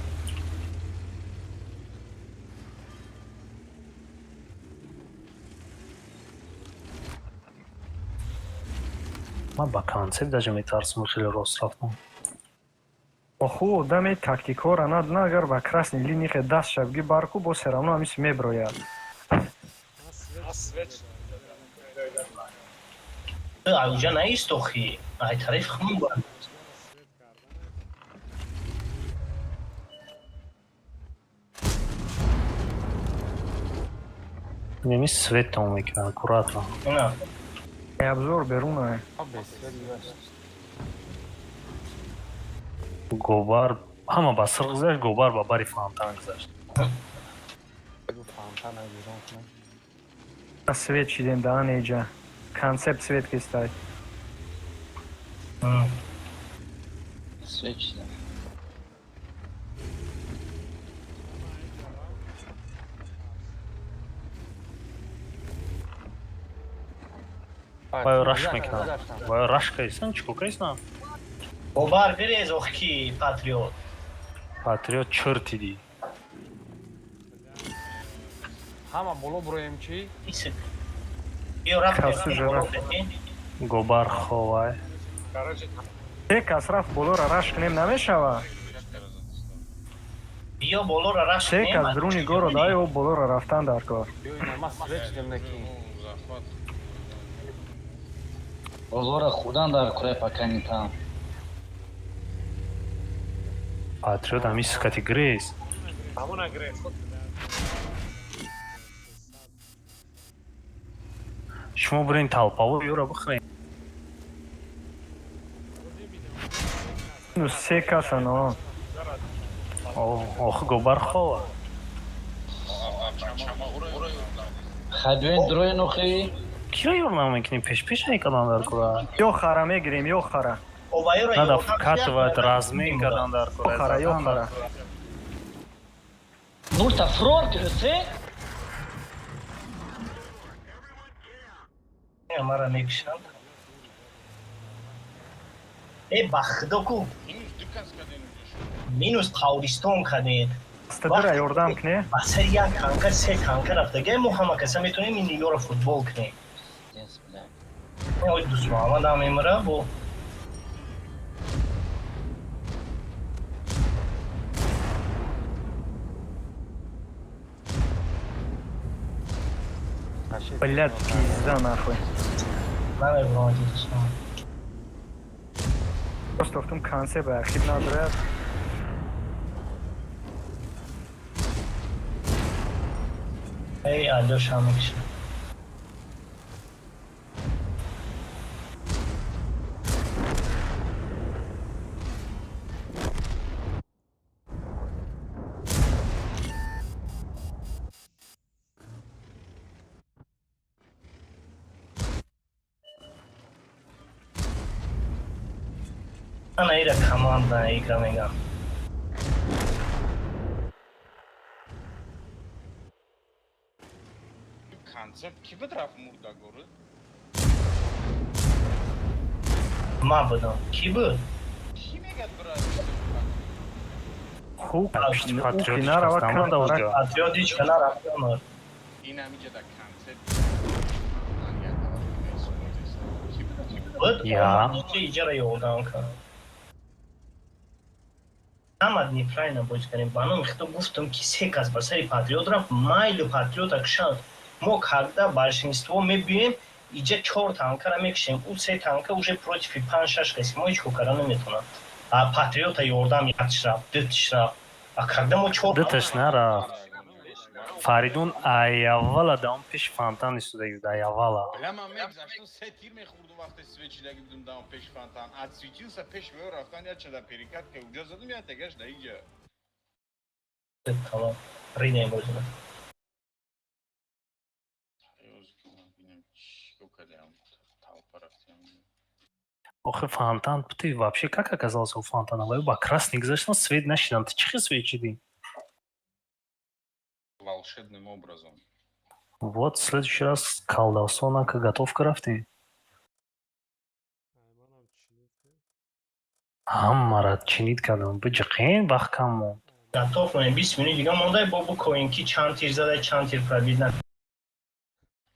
Ман ба концепт даже метарсам, хеле рост рафтам. Оху, одаме тактикора над, агар ба красный линии хе даст шабги барку, бо всё равно ҳамис меброяд. Свет. Уҷа наистохӣ. Ай тарафи хун ба. Свет кардан. Инеми светом мекунам аккуратно. Ина. Обзор берун. А без свет гузашт. Гобар ҳама ба сирқ гузашт, гобар ба бари фонтан гузашт. Бигу фонтана берун кунам. Свет шидем да анеҷа. Концепт свет кистай. Свет шидем. Баё рашк мекунам. Баё рашк кайсан, чӣ кайсан? Гобар бирез, ох, ки патриот. Патриот чёрти ди. Ҳама боло буроем чӣ? Исик. Биё, рафт. Касу жара. Гобар ховай. Се кас рафт болора, раш кунем, намешава. Биё, болора рашк. Се кас дуруни горо дай, о болора рафтан дар кор. Биё, ина ма свет шидем неки. Захват. Болора худан дар куре, пока не там. Патриот ҳами сукати грез. Ҳамона грез. Шумо бирен толпаво ёра бихӯрем. Ну, се касан, о. Ох, гобар хова. Хай, биёин дроин охи. Киро ёр намекунем, пеш пеш айкадан дар кура. Ё хара мегирем, ё хара. Надо вкатывать, размен кардан дар кура. Ё хара, ё хара. Нулта фрор ҳусе. Мара мекушанд. Э, ба худо ку. Минус ду кас кардем уҷа шуд. Минус қавристон кардем. Стадира ёрдам кне. Ба сари як танка се танка рафтага, мо ҳама каса метавонем ин ёро футбол кунем. Пиздец, бля. Ой, Дусмуҳаммадам мемира бо. Блядь, пизда нахуй. Намебурам, Дусмуҳаммад. Просто в том конце ба ахиб надорад. Эй, Алёша мекушад. Ана ира команда игра мегам. Концепт ки буд, рафт мурда город? Ма будам. Кӣ буд? Кӣ мегад бира? Хуб, Патриот нарава. ҳеҷ кас уҷа. Патриот ҳеҷ ка нарафт, омад. Ин ҳамиҷа дар концепт ки буд? Буд. Я. Иҷара ёрдам кард. Ҳамад неправильно бозӣ кардем. Ба номи худо, гуфтам, ки се кас ба сари патриот рафт, майлу патриота кушанд. Мо когда большинство мебием, иҷа чор танкара мекушем. Ӯ се танка уже против панҷ шаш каси мо ҳеҷ кор карда наметавонад. А патриота ёрдам якш рафт, дутш рафт. А когда мо чор Дуташ нарафт. Фаридун ай аввала да он пеши фонтан истодаги буд, ай аввала. Бля, ман мегзаштам, се тир мехӯрдум, вақте свет шидаги будум даон пеши фонтан. Отсветился, пеш веё рафтан, я чада перекат ка уҷа задум, я тагаш да иҷа. Тамом. Ринем бозина. Бинем чико кардем, толпа рафтем. Охи, фонтан, ты вообще как оказался у фонтана? Вай ба красный гузаштан, свет нашидан. Ты чихи свет шидӣ? Волшебным образом. Вот, в следующий раз колдовство нака, готовка рафтӣ. Ай, манам чинид кардем. Ҳамара чинид кардам. Биҷиқен, вақт кам монд. Готов монем, 20 минут дига мондай, бо букоин ки чанд тир зада, чанд тир пробить на.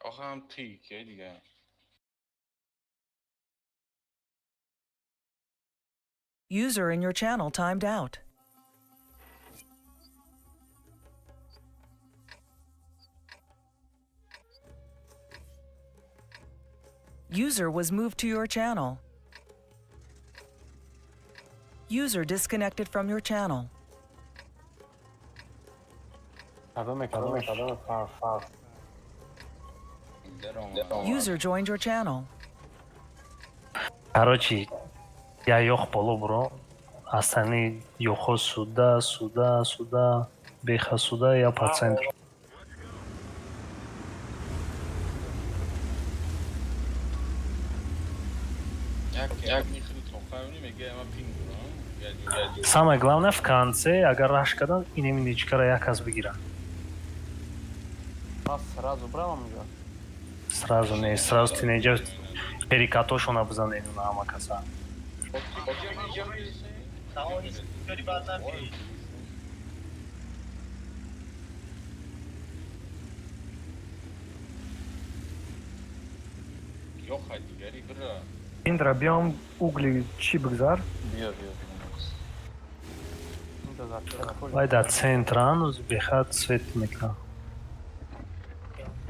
Охе ҳам ти ке дига. User in your channel timed out. User was moved to your channel. User disconnected from your channel. Кадоме, кадоме, кадоме, фар, фар. Даромад. User joined your channel. Короче, я ёх боло буро. Остальные ёхо сюда, сюда, сюда, беха сюда, я по центру. Як як михри тоқаюни мега, ма пинг дорам. Самое главное, в конце, агар раш кардан, инеми ничкара як кас бигира. Ман сразу бравам унҷо. Сразу не, сразу ты не идёшь, перекатошона бизанед на ҳама каса. Тамом, кори баъд напи. Ёха дигари бира. Индра, биём угли чӣ бигзар. Биё, биё, биё. Инҷо дар Вай дар центран, бехад свет мекунад.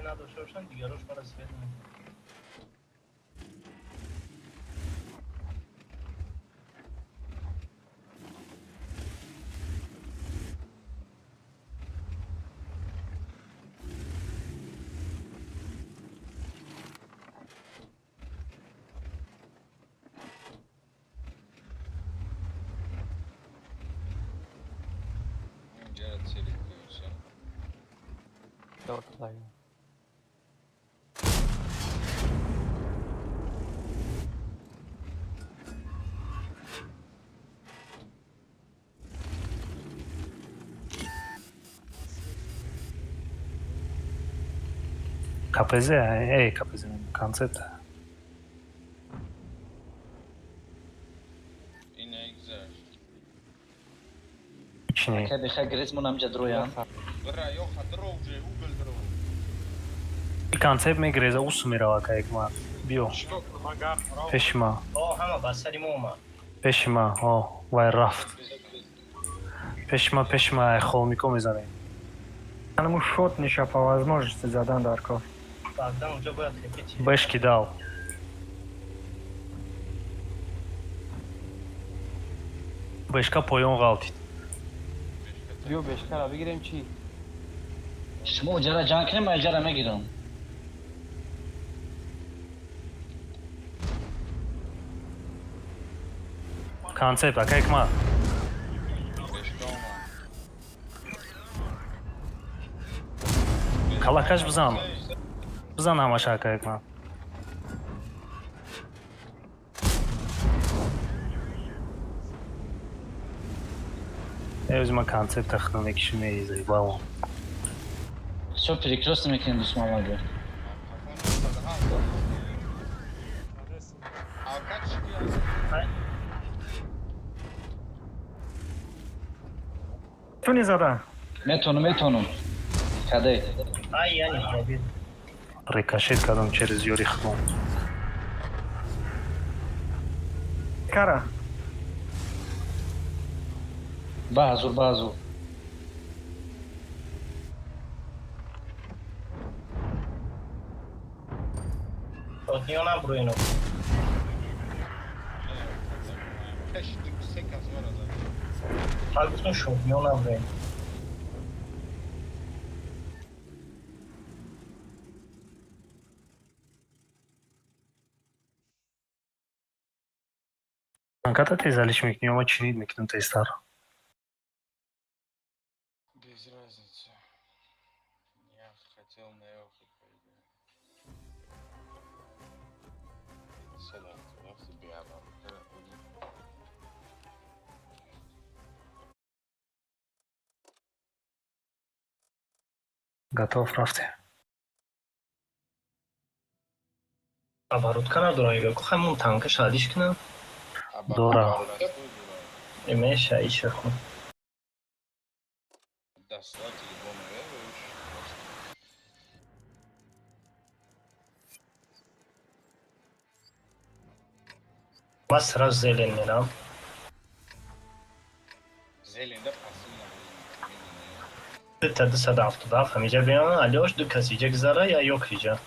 Надошта бошанд, дигарош мара свет мекунад. Инҷара цели кӯча. Дор кадаги. КПЗ, эй, КПЗ, концепт. Ина гузашт. Чини. Ака, беха грезмон амҷа дроян. Бира, ёха дро уже, угл дро. Концепт мегреза, усу мерава ка ҳикмат. Биё, пеши ма. О, ҳама ба сари мо омад. Пеши ма, о, вай рафт. Пеши ма, пеши ма, холмико мезанем. Анаму шот ниша по возможности задан дар кор. Баъдан унҷо бояд хепи. Бешки дал. Бешка поён ғалтид. Биё, бешкара бигирем чӣ? Шумо уҷара ҷанг кунем, ман иҷара мегирам. Концепт, ака ҳикмат. Бешка омад. Калакаш бизан. Бизан ҳамаша, ака ҳикмат. Эвзи ма концепта худам мекишим, эй, заебало. Всё, перекрёст мекунем, дусмамади. Задесен. Алкач шики. Туни зада. Метонум, метонум. Каде? Ай, яъне пробить. Рикошет кардам через ёри худам. Кара. Баҳзур, баҳзур. Шотниё набуроино. Пеш се кас мара зад. Ҳа, гуфтам, шотниё набуроин. Танката тез алиш мекунӣ ё ма чинид мекунам тезтар? Без разницы. Я хотел на Элфи, по идее. Седам, Элфи биаба. Готов, рафтем. Оборотка надорам, ё ҳамон танка шалиш кунам. Дора. Меша иша хун. Достал телефон, веруешь? Ма сразу зелен мерам. Зелен, да, пассивно. Та 277 ҳамиҷа биён, алёш ду кас иҷа гузара я ёк иҷа.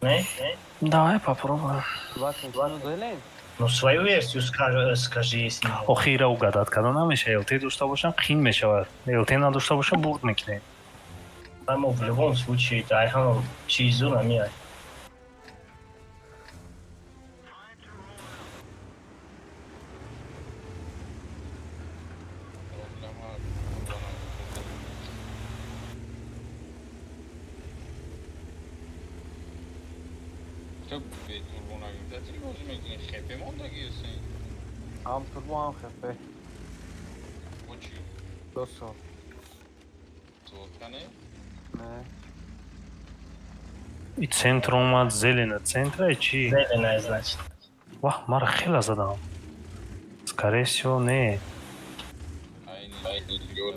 Не? Давай попробуем. 20 минут зелен. Ну, свою версию скажи, скажи, если не. Охира угадать карда намеша. ЛТ дошта бошам, қин мешавад. ЛТ надошта бошам, бурд мекунем. Аммо в любом случае, ай ҳама чизу намеай. Проблема. Ту бе турбо нагирифта, чӣ бозӣ мекунӣ? Хепе мондагӣ ҳастӣ? Ҳам турбо, ҳам хепе. Бо чӣ? 2 сол. Сводка не? Не. И центр омад, зелена центра и чӣ? Зелена, значит. Вах, мара хела задам. Скорее всего, не. Айни ёр.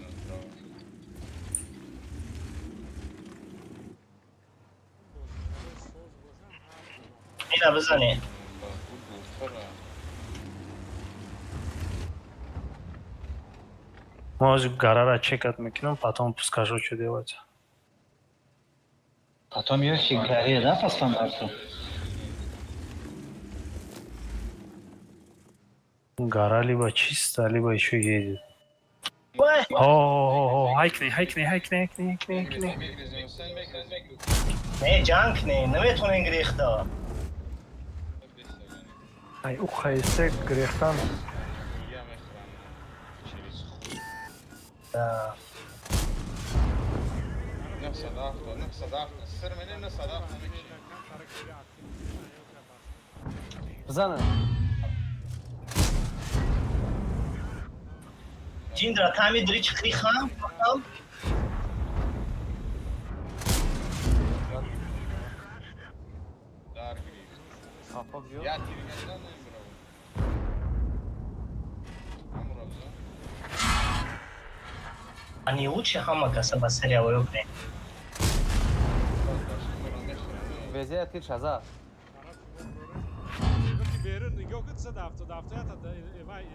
Бозигарои соз бошанд, ҳар Ина бизане. Гуфтара. Ма ҳозир гарара чекать мекунам, потом скажу, что делать. Потом Йохи горе, да, по стандарту? Гора либо чисто, либо еще едет. Вай! О, ҳайкне, ҳайкне, ҳайкне, ҳайкне, ҳайкне, ҳайкне. Мегрезем, Ҳусейн, мегрезем. Не, ҷанг не, наметонем гирехта. Ай, ӯ хайсе гирехтан. Я мехӯрам через хуй. Да. 970, 970, сир менем, 970 мекши. Камтарак дига актив ёка бас. Бизанед. Ҷиндра тами дри чиқри хам, хам. Дар гирифт. Қафо биё. Я тиргаздан намебирам. Ҳамуро бизан. Ани лучше ҳама каса ба сари авоё кунем. Везея тир шазад. Тарафи мо дорем. Ки берун нигоҳ кун, 177 ята вай.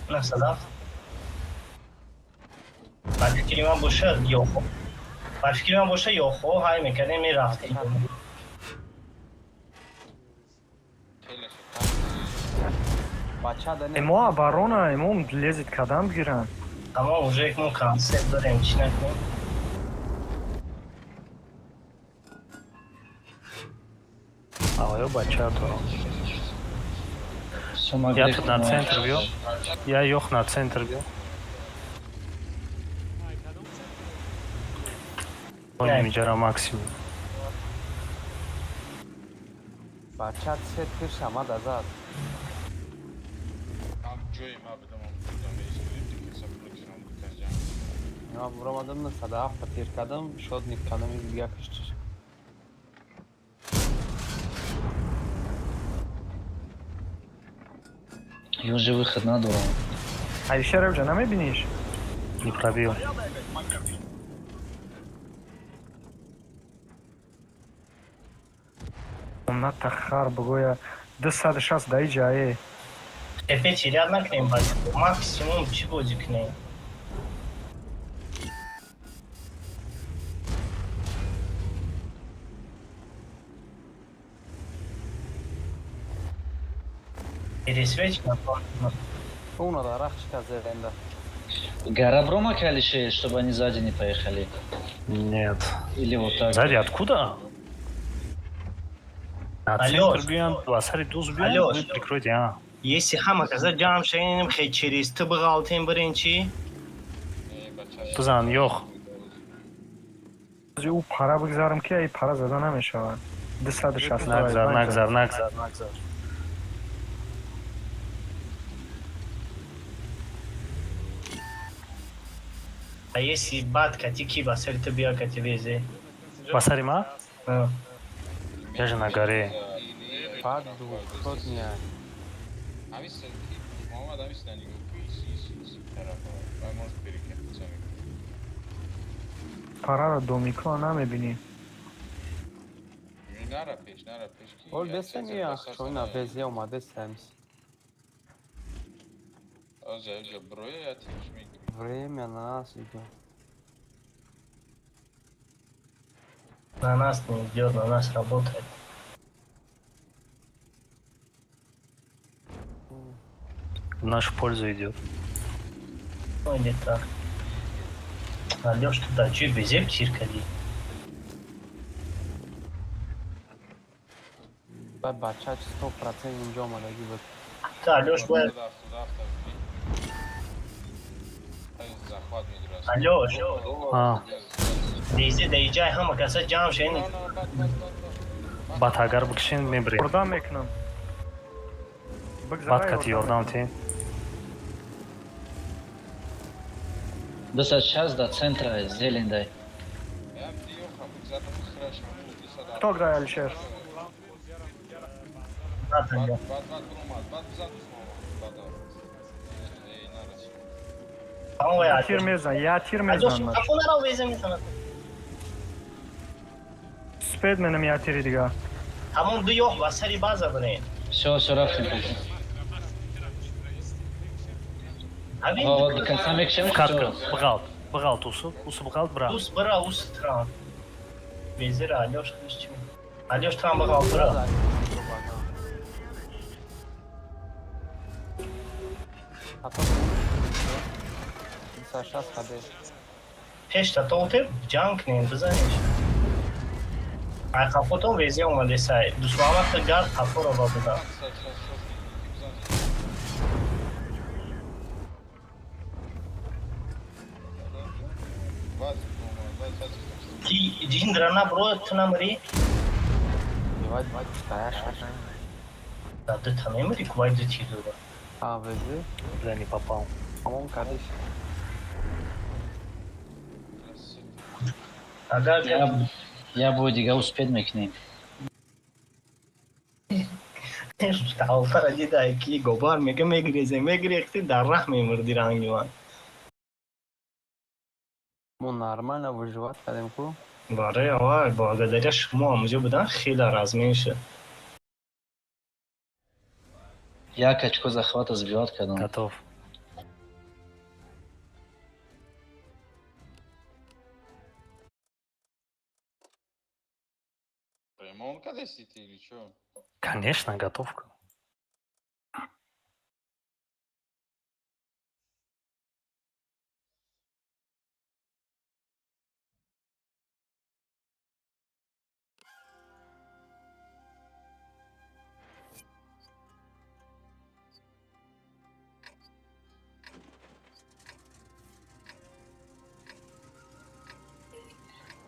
907. Ба фикри ман бошад, ёхо. Ба фикри ман боша, ёхо ҳай мекардем, мерафтем. Хеле шуд. Бача да не. Эмо оборона, эмо лезет кадам бигиранд. Тамом, уже мо концепт дорем, чӣ накунем? Аваё бача дорам. Все могли. Я тут на центр биё. Я ёх на центр биё. Ай, кадом центр? Онем иҷара максимум. Бача се тир шамада зад. Ҳам ҷои ма бидам, ҳам будам, скрипти ки сапротирам каҷам. Ма буромадам, 907 тир кардам, шотник кардам, дига киштиш. И уже выход надо. Алишер, ҷа намебиниш? Не пробил. На тахар бигӯя, 260 даи ҷае. Тепе терять накунем, бача. Максимум чӣ бозӣ кунем? Пересвеч на Уна да рахчика зеленда. Гора бромак, Алишер, чтобы они сзади не поехали. Нет. Или вот так. Сзади откуда? На Алло. центр биён, ба сари дуз биён, Алло. вы прикройте, а. Если ҳама каса ҷамъ шавем, хе через ту биғалтем бирен чӣ? Бизан, ёх. Ӯ пара бигзарам, ки ай пара зада намешавад. 260. Нагзар, нагзар, нагзар, нагзар. А если баъд кати ки ба сари ту бия кати везе? Ба сари ма? А. Я же на горе. Баъд двухсотния. Ҳамин Муҳаммад, ҳамин сина нигоҳ кун, ис тарафа. Вай может перекатиться мекунад. Параро домикро намебинӣ. Нара пеш, нара пеш ки. Ол бесен яхчона везе омаде семс. Оза, оза, броя я тиш мегирӣ. Время на нас идет. На нас не идет, на нас работает. В нашу пользу идет. Ну или так. Алёш, туда чӣ безеб тир кадӣ? Баъд бача 100% инҷо омадагӣ буд. Та Алёш бояд Захват мегирад. Алёш, А. везе да иҷай ҳама каса ҷамъ шавем. Баъд агар бикшен, мебирем. Ёрдам мекунам. Баъд кати ёрдам тем. 260 до центра, зелень дай. Кто грае, Алишер? Натанга. Баъд баъд омад, баъд бизан дӯст Муҳаммад, баъд. Эй, нарасид. Тамом. Я тир мезан, я тир Алёш, мезан. қафо нарав, везе мезанад. Спед менам я тири дига. Тамом, ду ёх ба сари база бирен. Все, все, рафтем. Ҳамин. Ҳо, до конца мекшем. Катка, бғалт, бғалт усу, усу бғалт, бра. Ус бира, ус трам. Везира Алёш худаш чӣ? Алёш трам бағал бира. Хато 260 хаде. Пеш та толте ҷанг кунем, бизанеш. Ай қафотон везе омадесай. Дусмамата гард қафоро ба буда. Ки ҷиндра набро, ту намри? Бивад таяш. Да дута мемри, кувай ду тир дора. А везе Бля, не попал. тамом кардиш. Агар Я бо дига успеть мекунем. Алтара дида ки гобар мега мегрезе, мегрехти дар раҳ мемурди ранги ман. Мо нормально выживать кардем ку. Барои аввал благодаря шумо ҳамуҷо будан хеле размен шуд. Як очко захвата сбивать кардам. Готов. Ремонт кадесите или чё? Конечно, готов.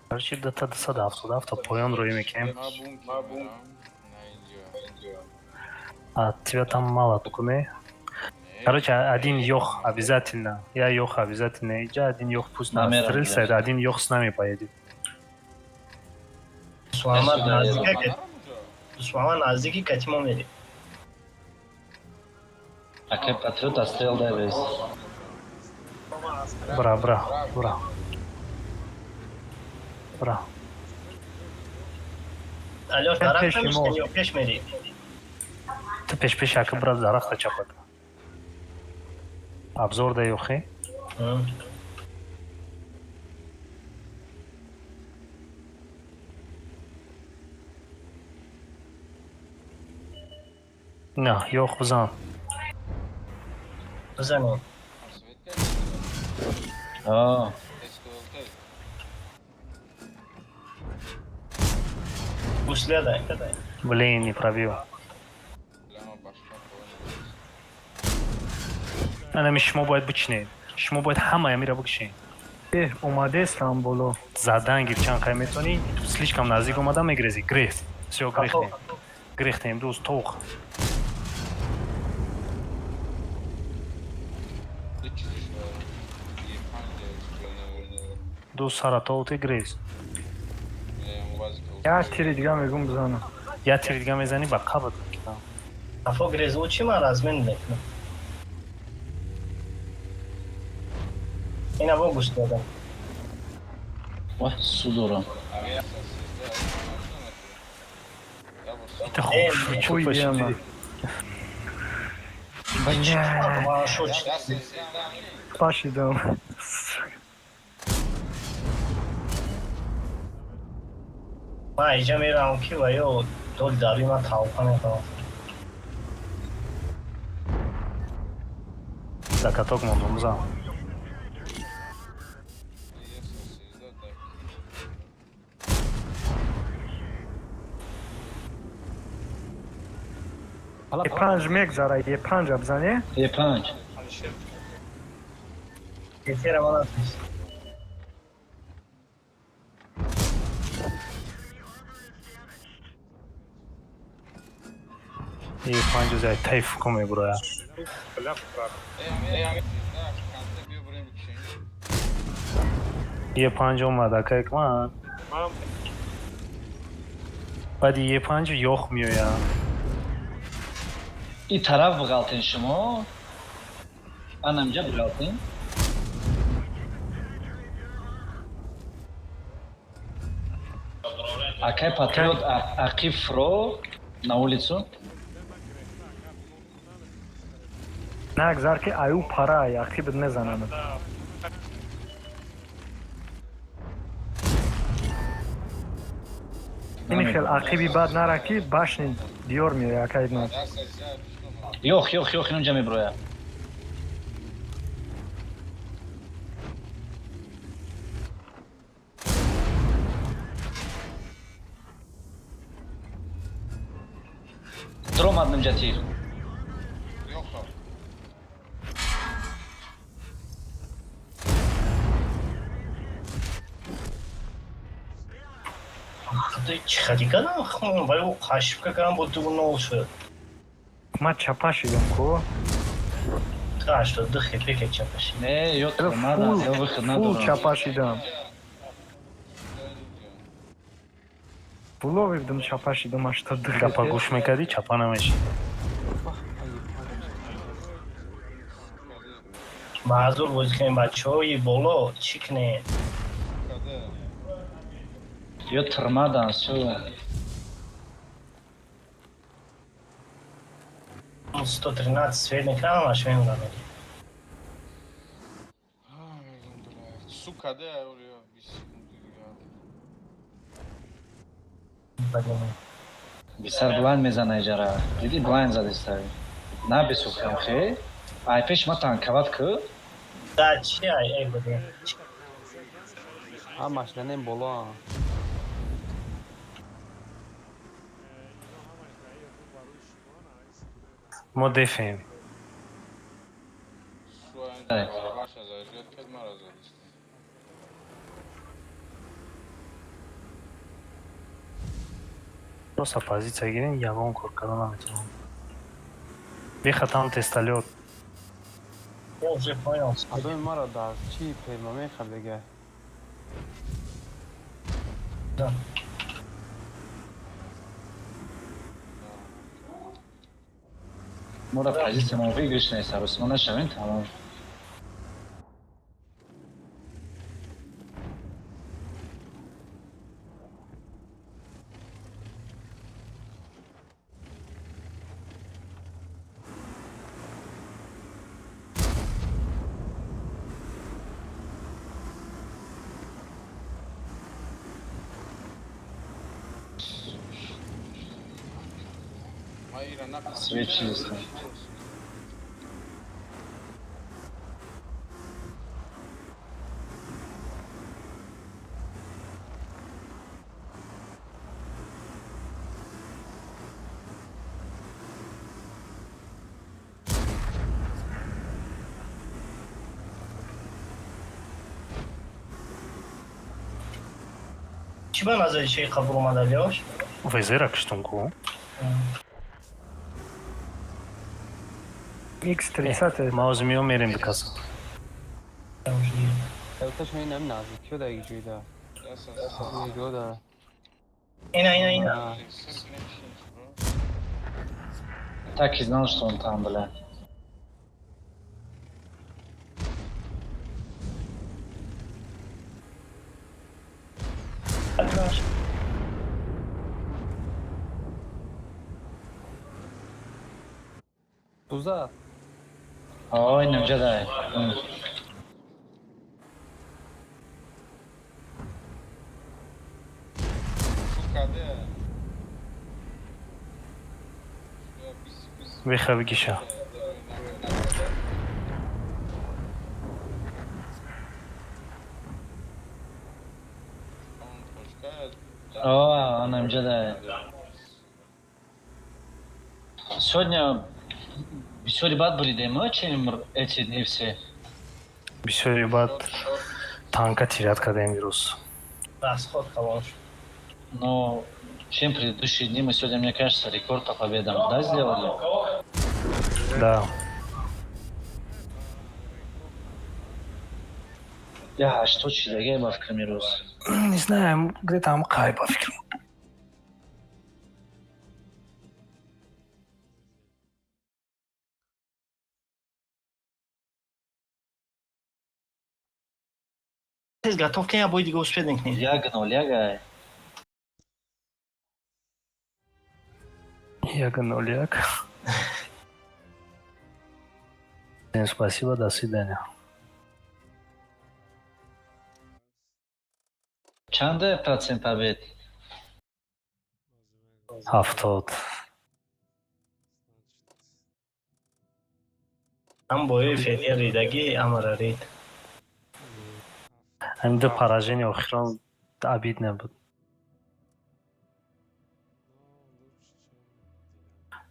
Короче, до 277 поён рӯй мекунем. Ма бункер мерам. На инҷо. А тебя там мало куне? Короче, один ёх обязательно. Я ёх обязательно. Иджа один ёх пусть на Намером, отстрелся, да. один ёх с нами поедет. Дусмамад наздика, Нарам уҷо. дусмамад наздики кати мо мерем. Акай патриот отстрел дай вез. Бра, бра, бра. Бра. Алёш, дарахта Пеши мо. мешкани ё пеш мери? Ту пеш пеш ака бра дарахта чапак. Обзор да ёхи. На, ёх бизан. Бизанем. Свет кардӣ? А, СКЛТ. Гуследай. Блин, не пробил. Ляма башка. Анами шумо бояд бичинед. Шумо бояд ҳамаи амира бикшед. Эҳ, омадестам боло. Задан гир, чанд қай метавонӣ. Слишком наздик омада мегрези. Грехт. Всё, грехтем. Грехтем, дӯст, тоқ. Дӯст, саратовти грез. Як тири дига мегум, бизанам. Як тири дига мезанӣ, ба қабр. Афо грезу, чӣ ман размен мекунам. Ина во гӯш додам. Вах, судорам. Ита хуб. Ой, яма. Бля, Ман шуд. пашидам. Ман иҷа меравам, ки ва ё доли дари ман тавба мекунам. Да каток мондум, зан. Е5 мегзара, Е5 бизане. Е5. Етера ман натунист. Е панҷ зай тайф ку мебуроя. Е5 омад, акай ман. Баъди Е5 ёх меоя. И тараф биғалтен шумо. Анамҷа биғалтен. Акай патриот, ақиб фро на улицу. Нагзар, ки аю пара ақибат мезанам. Ини хел ақиби бад нара, ки башни диёр меоя, акай ман. Ёх, ёх, ёх, инунҷа меброя. Дромад нумҷа тир. Чӣ хади кардам, хун вале ӯ қашибка кардам, бо 2-0 шуд. Ман чапа шидам ку. 82 хп ка чапаши. Не, ё надо, ё выход Фул надорам. чапа шидам. Фулови будам, чапа шидам, 82. Гапа гӯш мекардӣ, чапа намешид. Маъзур бозӣ кунем, бачаҳои боло, чӣ кунем? Ё тирмадан, всё. 113 свет мекунам, ҳамаш мемонам. Сука, да, 20 секунди дига. Бисар блайн мезана иҷара. Диди, блайн задиста. На бисухам хе. Ай пеш ма танкават ку. Да, чи ай ай будем? Ҳамаш нанем боло. Ино ҳамаш даи рӯ ба рӯи шумо на. Мо дефем. Ваша зажгет кад мара задиста. Просто позиция гирем, ягон кор карда наметавонам. Бехатам тесталёт. Я уже понял. Адои маро дар чӣ перма мехардега? Да. Мора позиция мо выигрышная, саросима нашавем, тамом. Свечи есть. Чӣ ба назари шеи қабул омада, Лёш? Везера киштум ку. X30. Ма ҳозир меом, мерем бикаса. Ина, ина, ина. Так и знал, что он там, бля. Туза. Ой, намҷадай. Виха бигиша. О, намҷадай. Сегодня бисёри бад буридем, чем эти дни все. Бисёри бад танка тирят кардем имрӯз. Расход калон шуд. Но чем предыдущие дни мы сегодня, мне кажется, рекорд по победам, да, сделали? Да. Я, что чидаге ба фикрам имрӯз? Не знаю, где там қай ба фикрам. Тез готов кен, я бой дига успеть кунем. Як ноль, як. 1-0-1. Всем спасибо, до свидания. Чанде процент побед? 70. Ҳам бои феъли ридагӣ амара рид. Ҳамин ду поражение охирон обидно буд.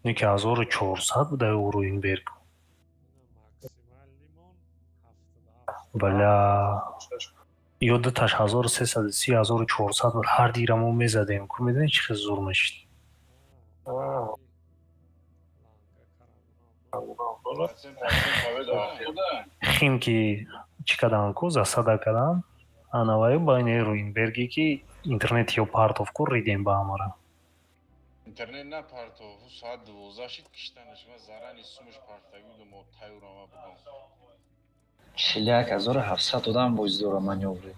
Не ки 1400 буда Уруинберг. Бля, ё дуташ 1330, 1400 буд. Ҳар дира мо мезадем. Ку медонӣ чӣ хел зур мешид? Хим ки чӣ кардам ку, засада кардам. Анаваю байни Руинберге ки интернет ё партов ку ридем ба ҳамара. Интернет на партов, соат 12 шид киштанаш, ма зарани сумаш партагӣ будам, мо тайёрама будам. 41 700 одам боз дора манёвры.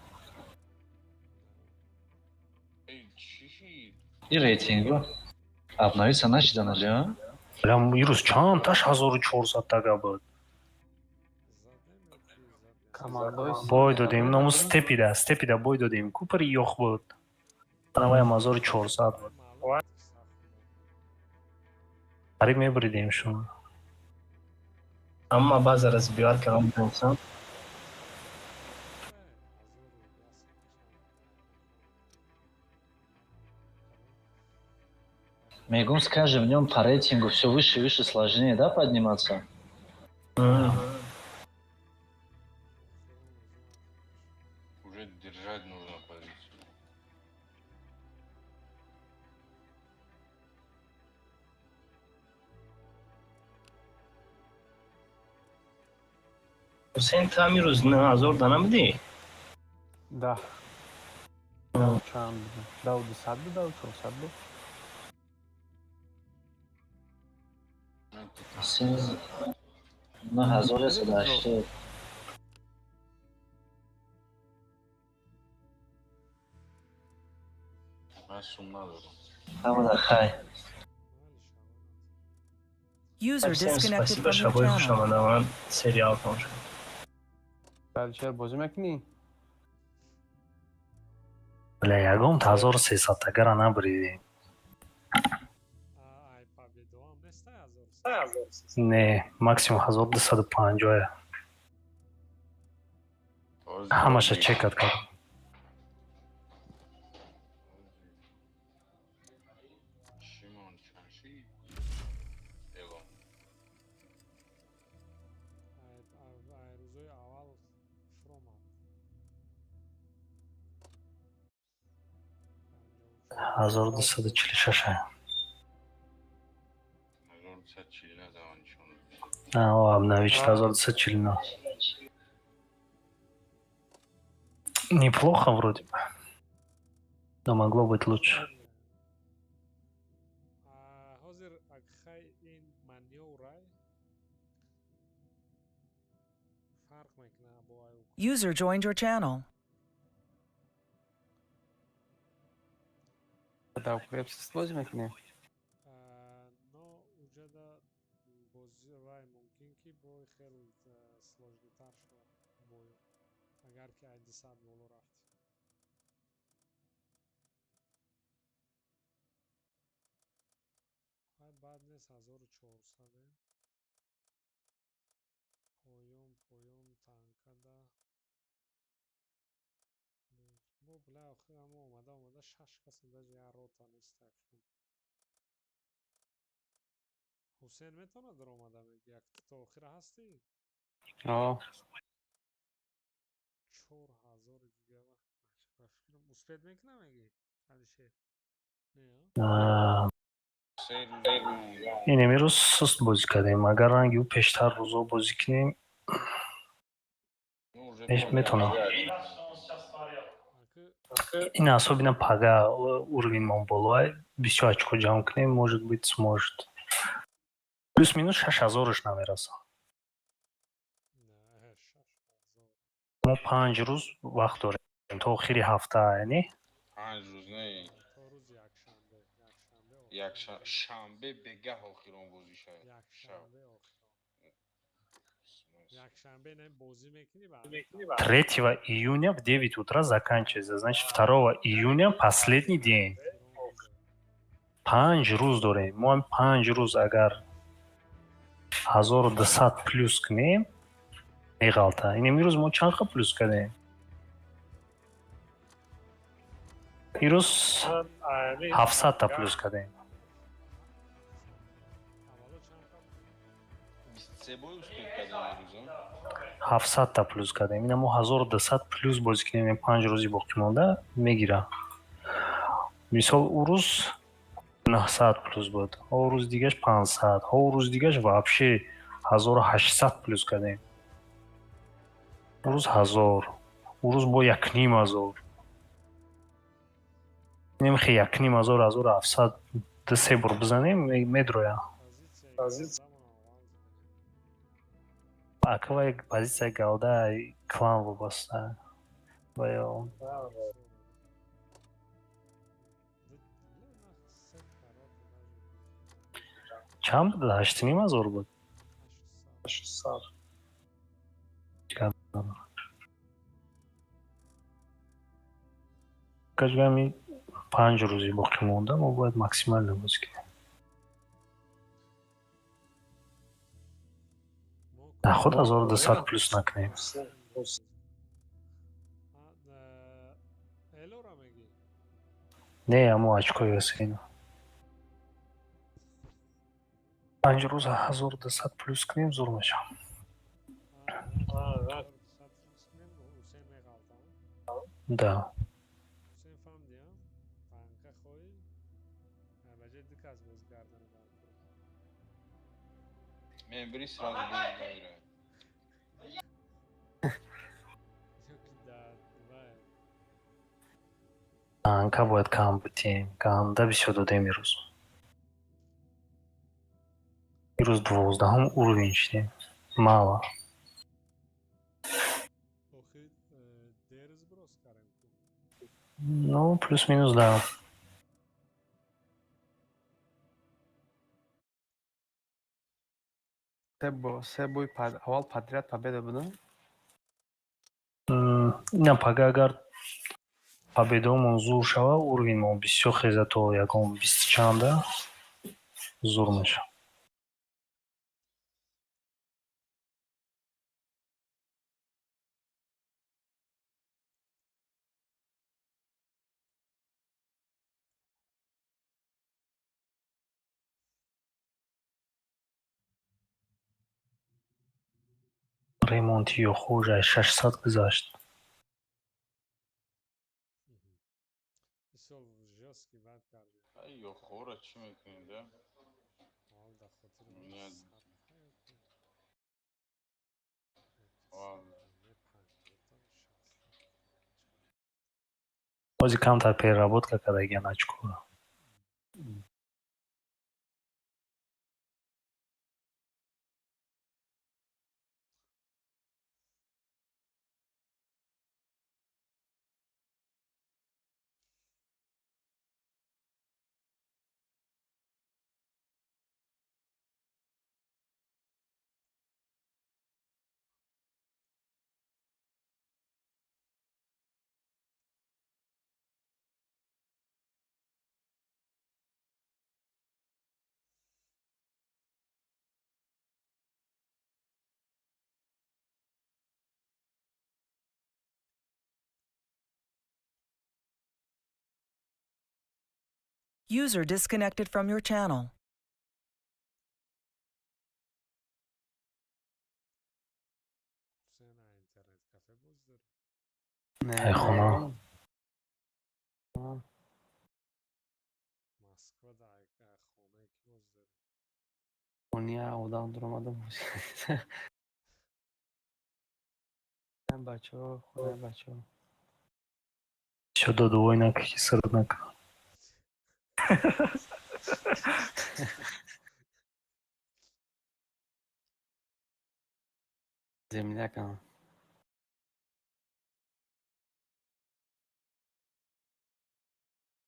Эй, чӣ шид? И рейтингу. Обновиться нашидан али, а? Бля, ирӯз чанд таш 1400 тага буд. Бой додем, ному степида, степида бой додем. Ку пари ёх буд. Анаваям 1400 буд. Қариб мебуридем шумо. Амма баъза разбивать кардам инсон. Мегум, с каждым днем по рейтингу все выше и выше сложнее, да, подниматься? Уже держать нужно позицию. Ҳусейн, ту ҳамин рӯз 9000 дана будӣ? Да. Чанд буд? 200 буд, 400 буд. 9180. Ман сум надорам. Ҳамада хай. User Всем disconnected спасибо, from your шабои хуш channel. омада, ман сериал тамошо. Далишер, бозӣ мекунӣ? Бля, ягон 1300 тагара набуридем. Не, максимум 1250. Ҳамаша чекат кардам. Шимон чанд шид? Элон. Рӯзои аввал фуромад. 1246. 1240 заман нишон. Обновить 1249. Неплохо вроде бы. Но могло быть лучше. Ҳозир хай ин манёврай фарқ мекунад бо ай. User joined your channel. Дар укрепсис бозӣ мекунем. Но уҷада бози вай мумкин ки бой хел сложный тар шавад бою, агар ки ай 200 боло рафтӣ. Ай бад нест, 1400. Поён танкада бо била охир ҳамо омада шаш касем, даже як рота нест. Ҳусен метавонад даромада, меги як то охира ҳастӣ? О. 4000 дига ба фикрам успеть мекунам, меги Алишер, не? Ин имрӯз суст бозӣ кардем. Агар ранги ӯ пештар рӯзо бозӣ кунем, метавонам. Ин особенно пага уровень мон болоай, бисёр очко ҷамъ кунем, может быть, сможет. Плюс-минус 6000-ш намерасад. Мо 5 рӯз вақт дорем то охири ҳафта, яъне. 5 рӯз не. То рӯзи якшанбе, якшанбе. Якшанбе бегаҳ охирон бозӣ шавад. Якшанбе охирон, якшанбе не бозӣ мекунӣ. 3 июня в 9 утра заканчивается, значит, 2 июня последний день. 5 рӯз дорем мо. 5 рӯз агар 1200 плюс кунем, меғалта. Ин имрӯз мо чанд қа плюс кардем? Ирӯз 700-та плюс кардем. Аввало чанд қа? 23 бой успеть кардем имрӯз. 700-та плюс кардем. Ина мо 1200 плюс бозӣ кунем, 5 рӯзи боқӣ монда мегира. Мисол, ӯ рӯз 900 плюс буд, ҳо рӯзи дигаш 500, ҳо рӯзи дигаш вообще 1800 плюс кардем. Ӯ рӯз 1000, ӯ рӯз бо 1500. Немхе 1500, 1700 ду се бор бизанем, медроя. Позитсия. Акавай позитсия галда клан вобаста ва ё. Чанд? Чанд буд? 8500 буд. 800. Кажгами 5 рӯзи боқӣ монда мо бояд максимально бозӣ кунем. Наход 1200 плюс накунем. Элора мегӣ? Не, амо очкои Ҳусейн. 5 рӯз 1200 плюс кунем, зур мешавам. Ҳусен меғалтам. Да. Ҳусен, фаҳмдӣ? Танка хоҳӣ, ба ҷои ду кас бозӣ кардани дар. Мен бери сразу бозӣ намерад. Ёки дар вай. Танка бояд кам бутем. Ганда бисёр додем имрӯз. Имрӯз 12-ум уровень шидем. Мало. Охи дер сброс кардем ку. Ну, плюс-минус, да. Се бой аввал подряд победа будам. Ина пага агар победаомон зур шава, уровень мон бисёр хеза то ягон бисту чанда, зур мешава. Ремонти ё хуж аз 600 гузашт. Мисол, жёсткий бад. Ай, ё хора чӣ мекунем, да? Ҳол дар хотири Нет. сад ё Валла. Не, 50-та, 60-та. Бози камтар переработка кардагиан очкоро. User disconnected from your channel. Ҳусейн, интернет кафе боз дорӣ? Не. Ай хона. Москва да хонае ки боз дорӣ? Хония одам дуромадам. Бачаҳо, хонаи бачаҳо. Чо доду вой нака, ки сирд накунад. Землякам.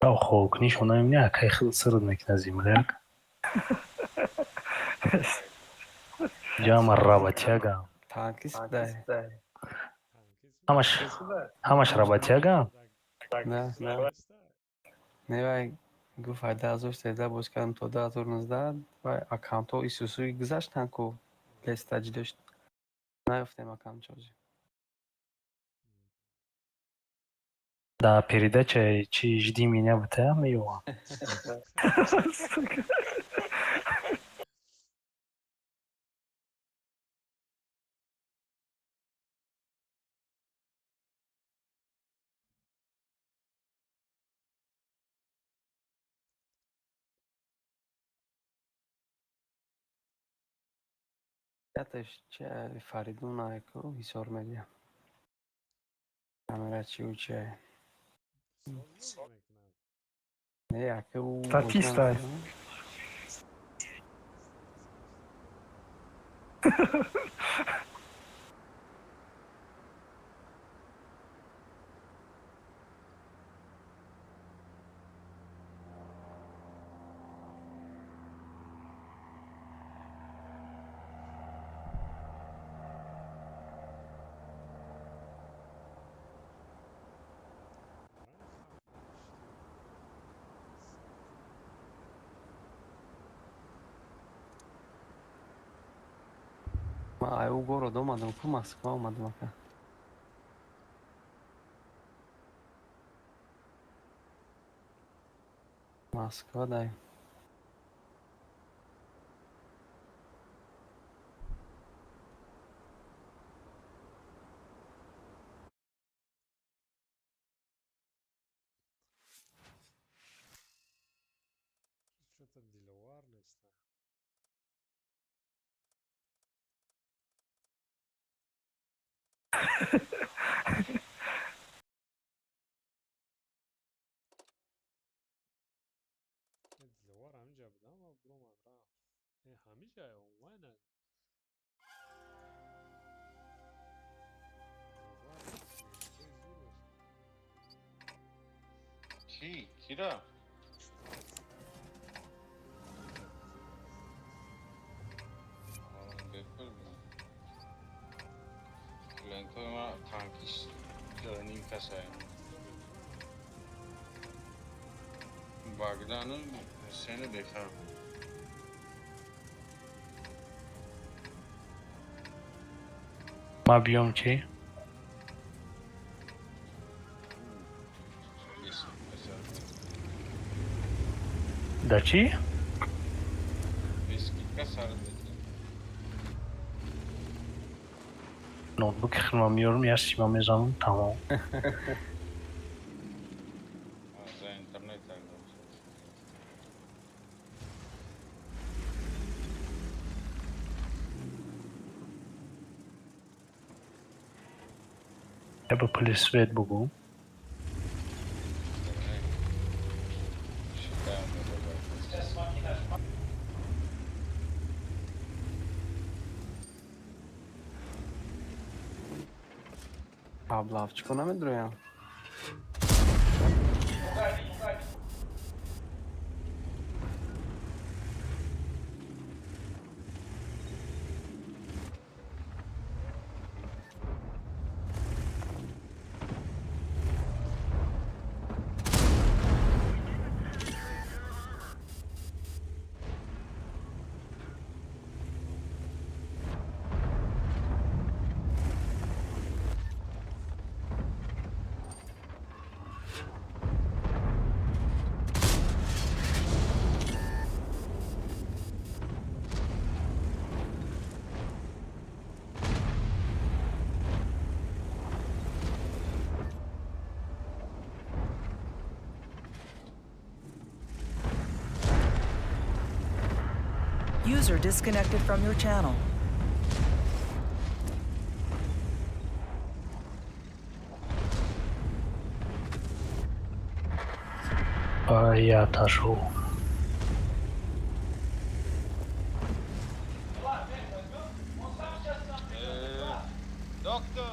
Хобкунишон не, акай хел сирд мекунад земляк. Ҷама работяга. Танкист дай. Танкист. Ҳамаш работяга. Да. Не, вай гуфт, ай 2013 боз кардам то 2019, вай аккаунтҳо исусуи гузаштанд ку, лестаҷ дошт. Наёфтем аккаунтчози. Да, передача чи «Жди меня» бутая меёвам. Сука. Яташ че Фаридун айку Ҳисор медиа. Камера чи уче. Соз мекунад. Не, яке ӯ Статист ай. Ма ай ӯ город омадам ку, Москва омадам, ака. Москва дай. Что-то Диловар неста. Диловар ҳамиҷа будам ва буромад рафт. Э, ҳамиҷа онлайн аст. Диловар зур аст. Кӣ? Кира? Бепул. Клиентои ма танкист ним касай. Багдану Ҳусейну бехаб. Ма биём чӣ? Да чӣ? Без скидка сард мекунем. Ноутбуки хидма меёрам, як сима мезанам, тамом. За интернет. Я ба пули свет бугӯ. Считаем, давай. Аблавчико намедроям. User disconnected from your channel. А я отошел. Доктор!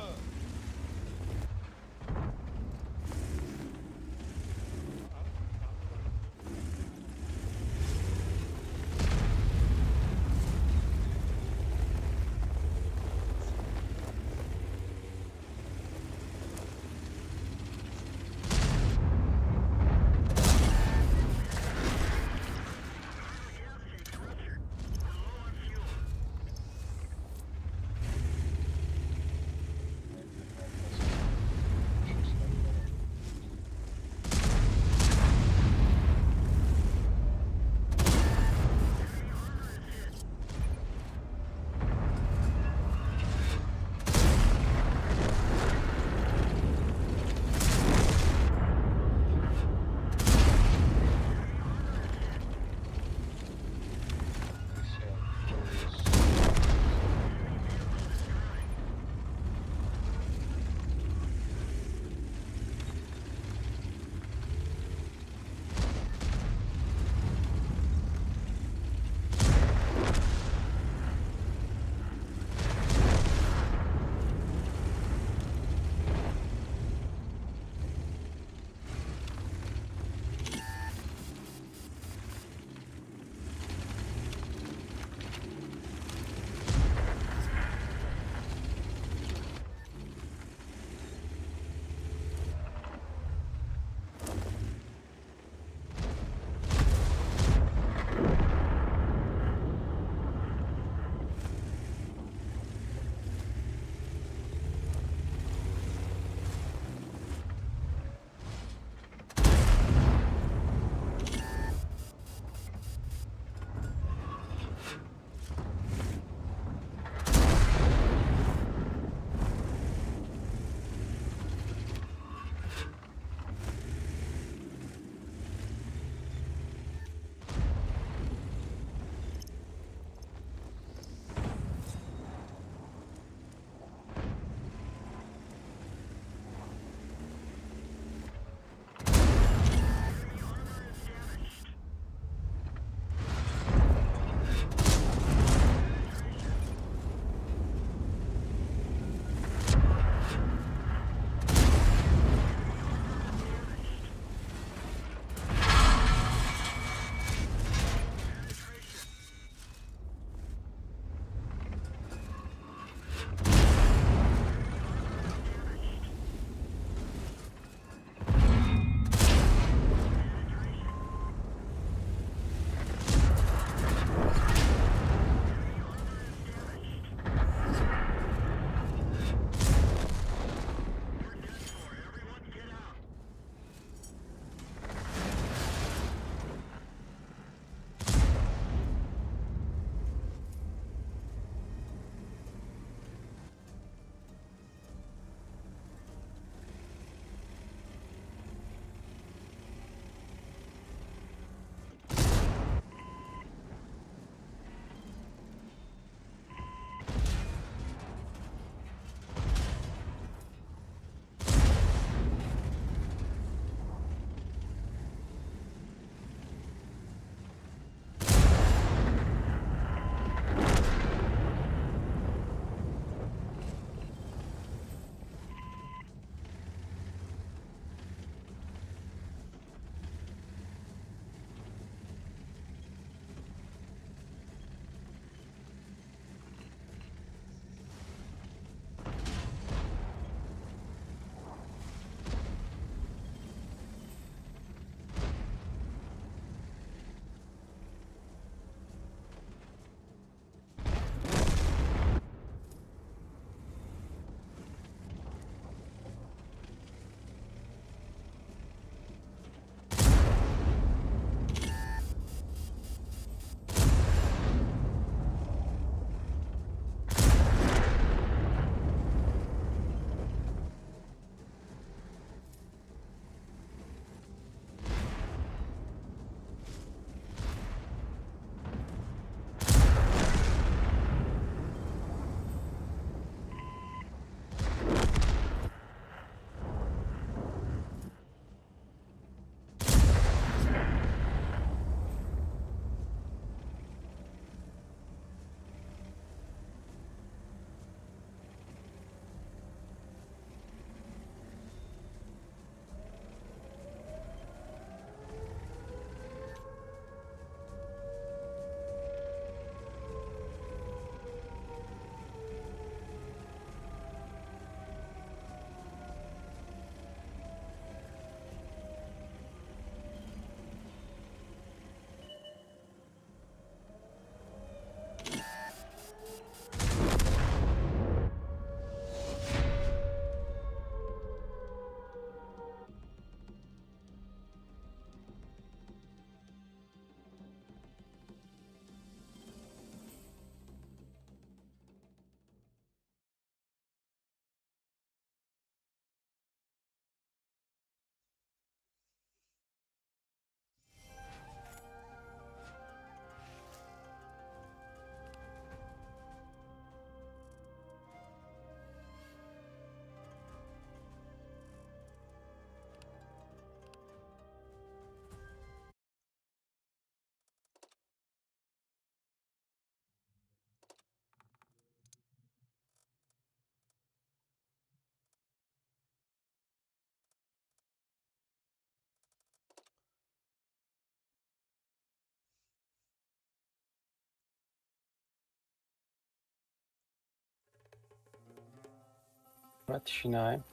Ва тишинаем.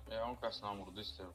Э, он кас намурдистев.